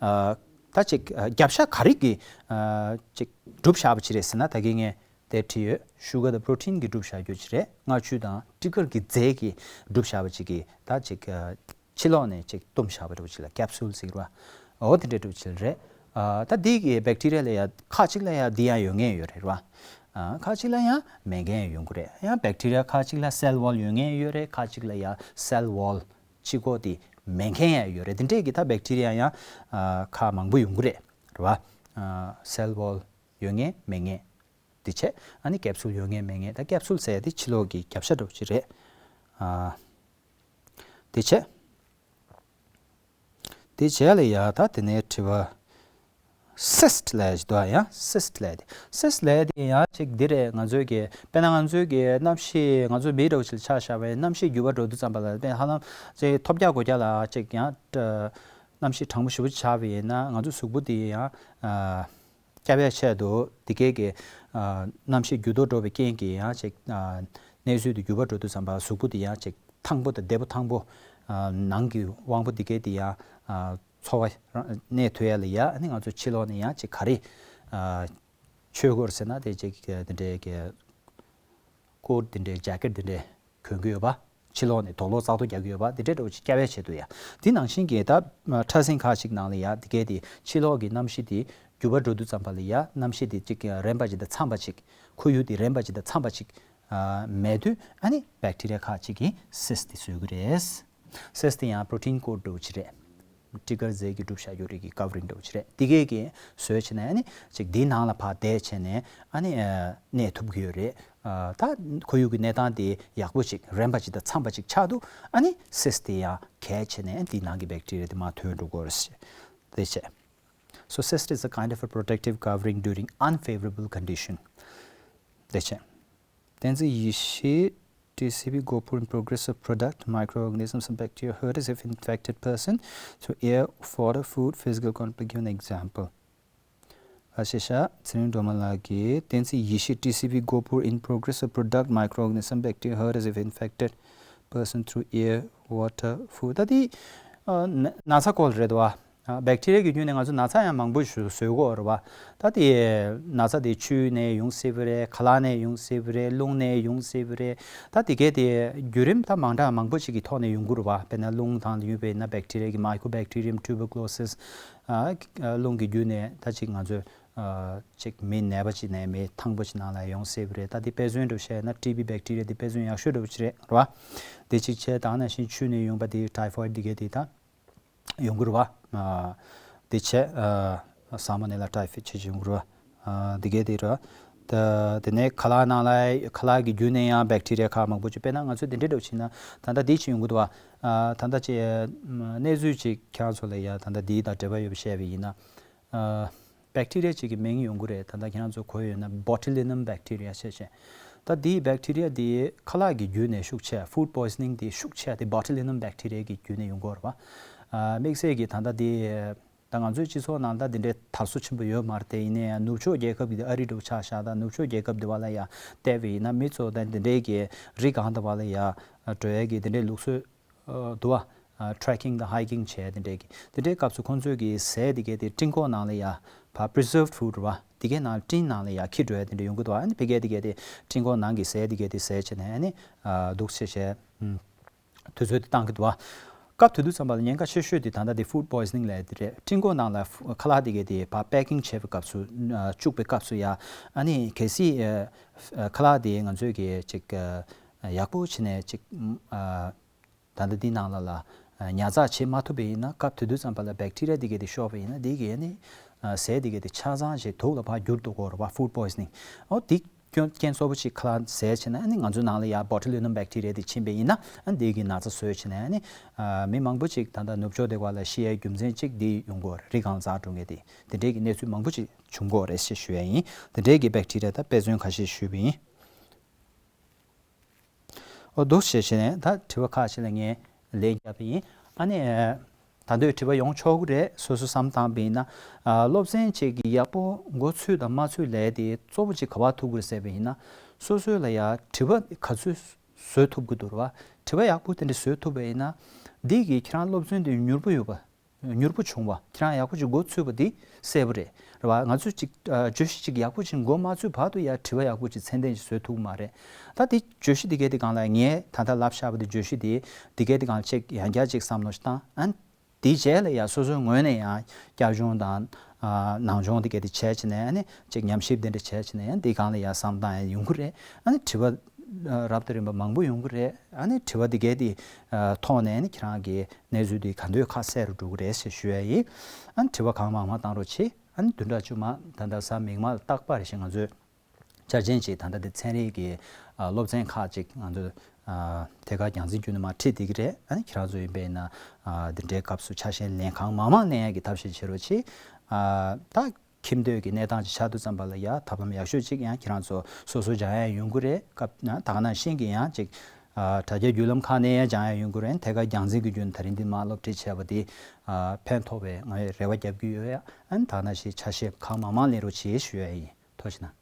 ཨ། ད་ཅིག་ཨ། རྒྱབ་ཤ་ག་རེ་གི་ཨ། ཅིག་གྲུབ་བཞག་པ་ཅིག་རེད་ཟེར་ན། ད་གིན་ངས་དེ་བྲིས་ཡོད། ཤུ་གར་དང་པྲོ་ཊིན་གི་གྲུབ་བཞག་རྒྱུ་ཅིག་རེད། མངར་ཆུ་དང་སྤྲི་དཀར་གྱི་རྫས་ཀྱི་གྲུབ་བཞག་པ་ཅིག་གི་ད་ཅིག་ཨ། ཕྱི་ལོགས་ནས་ཅིག་བཏུམས་བཞག་པ་འདྲ་བོ་ཅིག་ལ་ཀེབ་སུལ་ཟེར་གི་རེད་བ། འོ་དེ་འདྲ་འདྲ་བོ་ཅིག་རེད། ཨ། ད་འདི་གི་བེག་ཊི་རི་ཡ་ལ་ཡ་ཁག་ཅིག་ལ་ཡ་འདི་ཡང་ཡོད་མཁན་ཡོད་རེད་བ། ཨ། ཁག་ཅིག་ལ་ཡང་མེད་མཁན་ཡོང་གི་རེད། ཡང་བེག་ཊི་རི་ཡ་ཁག་ཅིག་ལ་སེལ་ཝོལ་ཡོད་མཁན་ཡོད་རེད། ཁག་ཅིག་ལ་ཡ་སེལ་ཝོལ་ཕྱི་ཁོག་དེ་མེད་མཁན་ཡང་ཡོད་རེད། དེ་འདྲས་ཀྱི་ད་བེག་ཊི་རི་ཡ་ཡང་ཨ། ཁག་མང་པོ་ཡོང་གི་རེད། རེད་བ། ཨ། སེལ་ཝོལ་ཡོད་མཁན་མེད་མཁན། དེ་བྱས་ཨ་ནི་ཀེབ་སུལ་ཡོད་མཁན་མེད་མཁན། ད་ཀེབ་སུལ་ཟེར་ཡ་དེ་ཕྱི་ལོགས་ཀྱི་རྒྱབ་ཤ་འདྲ་བོ་ཅིག་རེད། ཨ། དེ་བྱས། དེ་བྱས་ལ་ཡ་ད་དེ་ནས་དྲི་བ། སིསྟ་ལབ་ཡ་ཅིག་འདུག་ཨ། ཡ་སིསྟ་ལབ་ཡ་དེ། སིསྟ་ལབ་ཡ་དེ་ཡང་ཅིག་འདི་རེད། ང་ཚོའི་གི་དཔེར་ན་ང་ཚོའི་གི་གནམ་གཤིས། ང་ཚོ་མི་འདྲ་བོ་ཅིག་ལ་ཆ་བཞག་པ་ཡིན་ན། གནམ་གཤིས་འགྱུར་བ་འགྲོ་དུས་ཙམ་པ་ལ་དཔེ་ཧ་ལམ་ཅིག་ཐོལ་རྒྱག་སྒོ་རྒྱག་ལ་ཅིག་ཡང་གནམ་གཤིས་གྲང་མོ་ཞེ་པོ་ཆགས་པ་ཡིན་ན། ང་ཚོ་གཟུགས་པོ་དེ་ཡང་ཨ། སྐྱབས་ཡ་ཆེད་དུ་དེ་གའི་གི་ཨ། གནམ་གཤིས་འགྱུར་ལྡོག་འགྲོ་བའི་རྐྱེན་གྱིས་ཡང་ཅིག་ཨ། གནས་ཚུལ་དེ་འགྱུར་བ་འགྲོ་དུས་ཙམ་པ་གཟུགས་པོ་དེ་ཡང་ཅིག་ཐང་པོ་དང་བདེ་པོ་ཐང་པོ། ཨ། ནང་གི་དབང་པོ་དེ་གའི་དེ་ཡང་ཨ། འཚོ་བ་རང་གནས་ཐུབ་ཡ་ལ་ཡ། ཨ་ནི་ང་ཚོ་ཕྱི་ལོགས་ནས་ཡང་ཅིག་ག་རེ་ཨ། མཆོད་དགོས་རེད་ཟེར་ན། དེ་ཅིག་དེ་འདྲའི་གི་ཀོཊ་དེ་འདྲའི་ཇེ་ཀེཊ་དེ་འདྲའི་གོན་གྱི་ཡོད་པ། ཕྱི་ལོགས་ནས་དུག་ལོག་ཙག་ཏོ་རྒྱག་གི་ཡོད་པ། དེ་འདྲའི་འདྲ་བོ་ཅིག་སྐྱབས་ཡ་ཆེད་དུ་ཡ། དེ་ནང་བཞིན་གྱི་ད་ཕྲ་སྲིན་ཁག་ཅིག་ནང་ལ་ཡ་དེ་གའི་དེ་ཕྱི་ལོགས་ཀྱི་གནམ་གཤིས་དེ་འགྱུར་བ་འགྲོ་དུས་ཙམ་པ་ལ་ཡ་གནམ་གཤིས་དེ་ཅིག་རན་པ་ཅིག་དང་འཚམ་པ་ཅིག་ཁོར་ཡུག་དེ་རན་པ་ཅིག་དང་འཚམ་པ་ཅིག་ཨ། མེད་དུས་ཨ་ནི་བེག་ཊི་རི་ཡ་ཁག་ཅིག་གིས་སིསྟ་དེ་བཟོ་གི་རེད། སིསྟ་དེ་ཡང་པྲོ་ཊིན་ཀོཊ་འདྲ་བོ་ཅིག་རེད། སྤྲི་དཀར་རྫས་ཀྱི་གྲུབ་བཞག་རྒྱུ་རིགས་ཀྱི་ཀ་བ་རིང་འདྲ་བོ་ཅིག་རེད། དེ་གས་ཀྱིས་བཟོས་བྱས་ནས་ཨ་ནི་ཅིག་དེའི་ནང་ལ་ཕར་བསྡད་བྱས་ནས་ཨ་ནི་ཨ། གནས་ཐུབ་ཀྱི་ཡོད་རེད། ཨ། ད་ཁོར་ཡུག་གི་གནས་སྟངས་དེ་ཡག་པོ་ཅིག་རན་པ་ཅིག་དང་འཚམ་པ་ཅིག་ཆགས་འདུག་ཨ་ནི་སིསྟ་དེ་ཡང་གས་བྱས་ནས་དེའི་ནང་གི་བེག་ཊི་རི་ཡ་དེ་མར་ཐོན་འགྲོ་གི་རེད། དེ་བྱས། So cyst is a kind of a protective covering during unfavorable condition. དེ་བྱས། བསྟན་འཛིན་ཡེ་ཤེས། T C B gopur in progress of product, microorganisms and bacteria hurt as if infected person through air, water, food, physical contact. Give an example. ཨ། ཤེས་བྱ། ཚེ་རིང་སྒྲོལ་མ་ལགས་ཀྱིས་བསྟན་འཛིན་ཡེ་ཤེས། T C B gopur in progress of product, microorganism, bacteria hurt as if infected person through air, water, food. ད་དེ་ཨ། ན་ན་ཚ་སྐོར་རེད་བ། ཨ། བེག་ཊི་རི་ཡ་གི་བརྒྱུད་ནས་ང་ཚོ་ན་ཚ་ཡང་མང་པོ་ཞིག་བཟོ་གི་ཡོད་རེད་བ། ད་དེ་ན་ཚ་དེ་ཆུ་ནས་ཡོང་སྲིད་པ་རེད། ཁ་ལག་ནས་ཡོང་སྲིད་པ་རེད། རླུང་ནས་ཡོང་སྲིད་པ་རེད། ད་དེ་གས་དེ་བརྒྱུད་རིམ་ད་མང་དྲགས་མང་པོ་ཞིག་གི་ཐོག་ནས་ཡོང་གི་རེད་བ། དཔེར་ན་རླུང་དང་ཡོད་པ་ཡིན་ན་བེག་ཊི་རི་ཡ་གི་Mycobacterium tuberculosis། ཨ། རླུང་གི་བརྒྱུད་ནས་ད་ཅིག་ང་ཚོ་ཨ། ཅིག་མི་ནད་པ་ཅིག་ནས་མི་ཐང་པོ་ཅིག་ནང་ལ་ཡོང་སྲིད་པ་རེད། ད་དེ་དཔེ་མཚོན་དུ་བཤད་ན་ཊི་བི་བེག་ཊི་རི་ཡ་དེ་དཔེ་མཚོན་ཡག་ཤོས་འདྲ་བོ་ཅིག་རེད་རེད་བ། དེ་གཅིག་བྱས། ད་ནང་བཞིན་ཆུ་ནས་ཡོང་པ་དེ་ཊའི་ཕོའི་ཌི་དེ་གས་དེ་ད་ཡོང་གི་རེད་བ། ཨ། དེ་བྱས། ཨ། སལ་མོ་ནེ་ལ་ཊའི་ཕོའི་ཌི་བྱས་བྱས་ཡོང་གི་རེད་བ། ཨ། དེ་གས་དེ་རེད་བ། ད་དེ་ནས་ཁ་ལག་ནང་ལ། ཁ་ལག་གི་བརྒྱུད་ནས་ཡང་བེག་ཊི་རི་ཡ་ཁག་མང་པོ་ཅིག་དཔེར་ན་ང་ཚོས་དེ་འདྲའི་འདྲ་བོ་བྱས་ན་ད་ལྟ་དེ་ཅིག་ཡོང་གི་འདུག་བ། ཨ། ད་ལྟ་ཅིག་གནས་ཚུལ་ཅིག་ཁྱེད་རང་ཚོ་ལ་ཡ་ད་ལྟ་དེ་དང་འབྲེལ་བ་ཡོད་པ་བཤད་པ་ཡིན་ན། ཨ། བེག་ཊི་རི་ཡ་ཅིག་གི་མིང་ཡོང་གི་རེད། ད་ལྟ་ཁྱེད་རང་ཚོ་གོ་ཡོད་ན་བོ་ཊུ་ལི་ནམ་བེག་ཊི་རི་ཡ་ཞེས་བྱས། ད་དེའི་བེག་ཊི་རི་ཡ་དེ་ཁ་ལག་གི་བརྒྱུད་ནས་ཤུགས་ཆེ། ཕུཌ་པོའི་ཛ་ནིང་དེ་ཤུགས་ཆེ་དེ་བོ་ཊུ་ལི་ནམ་བེག་ཊི་རི་ཡ་གི་བརྒྱུད་ནས་ཡོང་གི་ཡོད་རེད་བ། ཨ། དམིགས་བསལ་གྱིས་ད་ལྟ་དེ་ད་ང་ཚོའི་སྤྱི་ཚོགས་ནང་ད་དེ་འདྲའི་དར་སོ་ཆེན་པོ་ཡོད་མ་རེད་དེ། ཡིན་ན་ཡང་ནུབ་ཕྱོགས་རྒྱལ་ཁབ་ཀྱི་ཨ་རི་འདྲ་བོ་ཆ་བཞག་ད་ནུབ་ཕྱོགས་རྒྱལ་ཁབ་དེ་བ་ལ་ཡ་བལྟས་པ་ཡིན་ན་མི་ཚོ་ད་དེ་འདྲའི་གི་རི་སྒང་དེ་བ་ལ་ཡ་འགྲོ་ཡ་གི་དེ་འདྲའི་ལུགས་སྲོལ་འདུག་བ། ཨ། ཊེ་རེ་ཀིང་དང་ཧའི་ཀིང་བྱས་དེ་འདྲའི་གི། དེ་འདྲའི་སྐབས་སུ་ཁོང་ཚོས་ཀྱི་ཟས་དེ་གས་དེ་སྤྲིན་ཁོག་ནང་ལ་ཡ་ཕར་པི་རི་ཛརབ་ཕུཌ་རེད་བ། དེ་གའི་ནང་སྤྲིན་ནང་ལ་ཡ་འཁྱེར་འགྲོ་ཡ་དེ་འདྲ་ཡོང་གི་འདུག་ཨ་ནི་ཕ་གིའི་དེ་གའི་དེ་སྤྲིན་ཁོག་ནང་གི་ཟས་དེ་གའི་དེ་ཟས་བྱས་ནས་ཨ་ནི་ཨ་འདུག་སེ་བྱས། ཨུམ། དུས་ཚོད་དེ་བཏང་གི་འདུག་ཨ། སྐབས་དེ་དུས་ཙམ་པ་ལ་ཉེན་ཁ་ཆེ་ཤོས་དེ་ད་ལྟ་དེ་ཕུཌ་པོའི་ཛི་ནིང་ལབ་ཡ་དེ་རེད། སྤྲིན་ཀོག་ནང་ལ་ཁ་ལག་དེ་གས་དེ་ཕར་པེ་ཀིང་བྱེད་པའི་སྐབས་སུ་ཨ་བཅུག་པའི་སྐབས་སུ་ཡ་ཨ་ནི་གལ་སྲིད་ཨ་ཁ་ལག་དེ་ང་ཚོས་གི་ཅིག་ཨ་ཡག་པོ་བྱས་ནས་ཅིག་ཨ་ད་ལྟ་འདི་ནང་ལ་ལ་ཉར་ཚགས་བྱེད་མ་ཐུབ་པ་ཡིན་ན། སྐབས་དེ་དུས་ཙམ་པ་ལ་བེག་ཊི་རི་ཡ་འདི་གས་དེ་ཤོར་བ་ཡིན་ན། འདི་གས་ནི་ཟས་འདི་གས་དེ་ཆ་ཚང་ཞིག་དུག་ལ་ཕར་འགྱུར་འདུག་གོ་ར་བ། ཕུཌ་པོའི་ཛི་ནིང་། ཨོ་འདི་སྐྱོན་རྐྱེན་གཙོ་བོ་ཅིག་ཁ་ལག་ཟས་བྱས་ན། ཨ་ནི་ང་ཚོའི་ནང་ལ་ཡ་བོ་ཊུ་ལི་ནམ་བེག་ཊི་རི་ཡ་འདི་ཕྱིན་པ་ཡིན་ན། ཨ་འདི་གས་ན་ཚ་བཟོས་བྱས་ན། ཨ་ནི་མི་མང་པོ་ཅིག་ད་ལྟ་ནུབ་ཕྱོགས་དེ་ག་ལ་ཤི་ཡའི་རྒྱུ་མཚན་ཅིག་འདི་ཡོང་གོ་ར། རི་སྒང་འཛག་འགྲོ་མཁན་དེ་དེ་འདྲའི་གི་གནས་ཚུལ་མང་པོ་ཅིག་བྱུང་གོ་རེད་ཞེས་ཞུ་ཡ་ཡིན། དེ་འདྲའི་གི་བེག་ཊི་རི་ཡ་དང་དཔེ་མཚོན་ཁ་ཤས་ཞུས་པ་ཡིན། ཨོ་འདུག་བྱས་བྱས་ནས་ད་དྲི་བ་ཁག་ཅིག་ལ་ངས་ལན་བརྒྱབ་པ་ཡིན། ཨ་ནི་ད་འདོད་དྲི་བ་ཡོང་ཆོག་གི་རེད། སོ་སོ་བསམ་བཏང་པ་ཡིན་ན། ཨ་སློབ་ཚན་གཅིག་གི་ཡག་པོ་འགོ་ཚུགས་དང་མ་ཚུགས་ལས་དེ་གཙོ་བོ་གཅིག་ག་པར་ཐུག་གི་རེད་ཟེར་བ་ཡིན་ན། སོ་སོའི་ལ་ཡ་དྲི་བ་ག་ཚོད་བཟོ་ཐུབ་ཀྱི་འདུག་ར་བ། དྲི་བ་ཡག་པོ་དེ་འདྲ་བཟོ་ཐུབ་པ་ཡིན་ན། འདི་གིས་ཁྱེད་རང་སློབ་ཚན་དེ་མྱུར་པོ་ཡོད་པ། མྱུར་པོ་བྱུང་བ། ཁྱེད་རང་ཡག་པོ་ཅིག་འགོ་ཚུགས་པ་འདི་གསལ་པོ་རེད། རེད་བ། ང་ཚོས་ཅིག་ཨ་བརྗོད་གཞི་ཅིག་ཡག་པོ་ཅིག་འགོ་མ་ཚུགས་བར་དུ་ཡ་དྲི་བ་ཡག་པོ་ཅིག་ཚད་ལྡན་ཅིག་བཟོ་ཐུབ་ཀྱི་མ་རེད། ད་དེ་བརྗོད་གཞི་འདི་གའི་དེ་སྒང་ལ་ངས་ད་ལྟ་ལབ་བཞག་པ་དེ། བརྗོད་གཞི་དེ་འདི་གའི་དེ་སྒང་ལ་ཅིག་ཡང་བསྐྱར་ཅིག་བསམ་བློ་ཞིག་བཏང་། ཨ་ནི་དེའི་རྗེས་ལ་ཡ་སོ་སོའི་ངོས་ནས་ཡང་བསྐྱར་སྦྱོང་དང་ཨ་ནང་སྦྱོང་འདི་གའི་དེ་བྱས་བྱས་ནས། ཨ་ནི་ཅིག་ཉམས་ཞིབ་འདི་འདྲ་བྱས་བྱས་ནས། ཡང་འདི་སྒང་ལ་ཡ་བསམ་བཏང་ཡང་ཡོང་གི་རེད། ཨ་ནི་དྲི་བ་ཨ་རབ་དང་རིམ་པ་མང་པོ་ཡོང་གི་རེད། ཨ་ནི་དྲི་བ་འདི་གའི་དེ་ཨ་ཐོག་ནས་ཨ་ནི་ཁྱེད་རང་གི་གནས་ཚུལ་དེ་ག་འདོད་ཁ་གསལ་རུ་འགྲོ་གི་རེད་ཞེས་ཞུ་ཡ་ཡིན། ཨ་ནི་དྲི་བ་གང་མང་མང་བཏང་རོགས་གྱིས། ཨ་ནི་བདུན་ཕྲག་བཅུ་མ་ད་ལྟ་གཟའ་མིག་དམར་རྟག་པར་ཞིག་ང་ཚོས་འཆར་ཅན་ཅིག་ད་ལྟ་དེ་ཚན་རིག་གི་ཨ་སློབ་ཚན་ཁག་ཅིག་ང་ཚོས་ཨ་ཐད་ཀར་རྒྱང་འཛིན་བརྒྱུད་ནས་མར་ཁྲིད་བསྡད་ཀྱི་རེད། ཨ་ནི་ཁྱེད་རང་ཚོ་ཡིན་པས་ན་ཨ་འདི་འདྲའི་སྐབས་སུ་ཆ་ཤས་ལེན། གང་མང་མང་ལེན་ཡ་གི་ཐབས་ཤེས་བྱེད་རོགས་གྱིས། ཨ་ད་ཁྱིམ་སྡོད་ཀྱི་གནས་སྟངས་ཅིག་ཆགས་དུས་ཙམ་པ་ལ་ཡ་ཐབས་ལམ་ཡག་ཤོས་ཅིག་ཡང་ཁྱེད་རང་ཚོ་སོ་སོ་སྦྱང་ཡ་ཡོང་གི་རེད། སྐབས་ན་ད་ག་ནང་བཞིན་གྱི་ཡང་ཅིག་ཨ་དྲ་རྒྱ་བརྒྱུད་ལམ་ཁག་ནས་ཡང་སྦྱང་ཡ་ཡོང་གི་རེད། ཐད་ཀར་རྒྱང་འཛིན་གྱི་བརྒྱུད་ནས་ད་རིང་འདི་མར་སློབ་ཁྲིད་བྱས་པ་འདི་ཨ་ཕན་ཐོགས་པའི་ང་ཡི་རེ་བ་རྒྱབ་ཀྱི་ཡོད་ཡ། ཨ་ནི་ད་ག་ནང་བཞིན་ཆ་ཤས་གང་མང་མང་ལེན་རོགས་གྱིས་ཞུ་ཡ་ཡིན། ཐུགས་རྗེ་གནང་།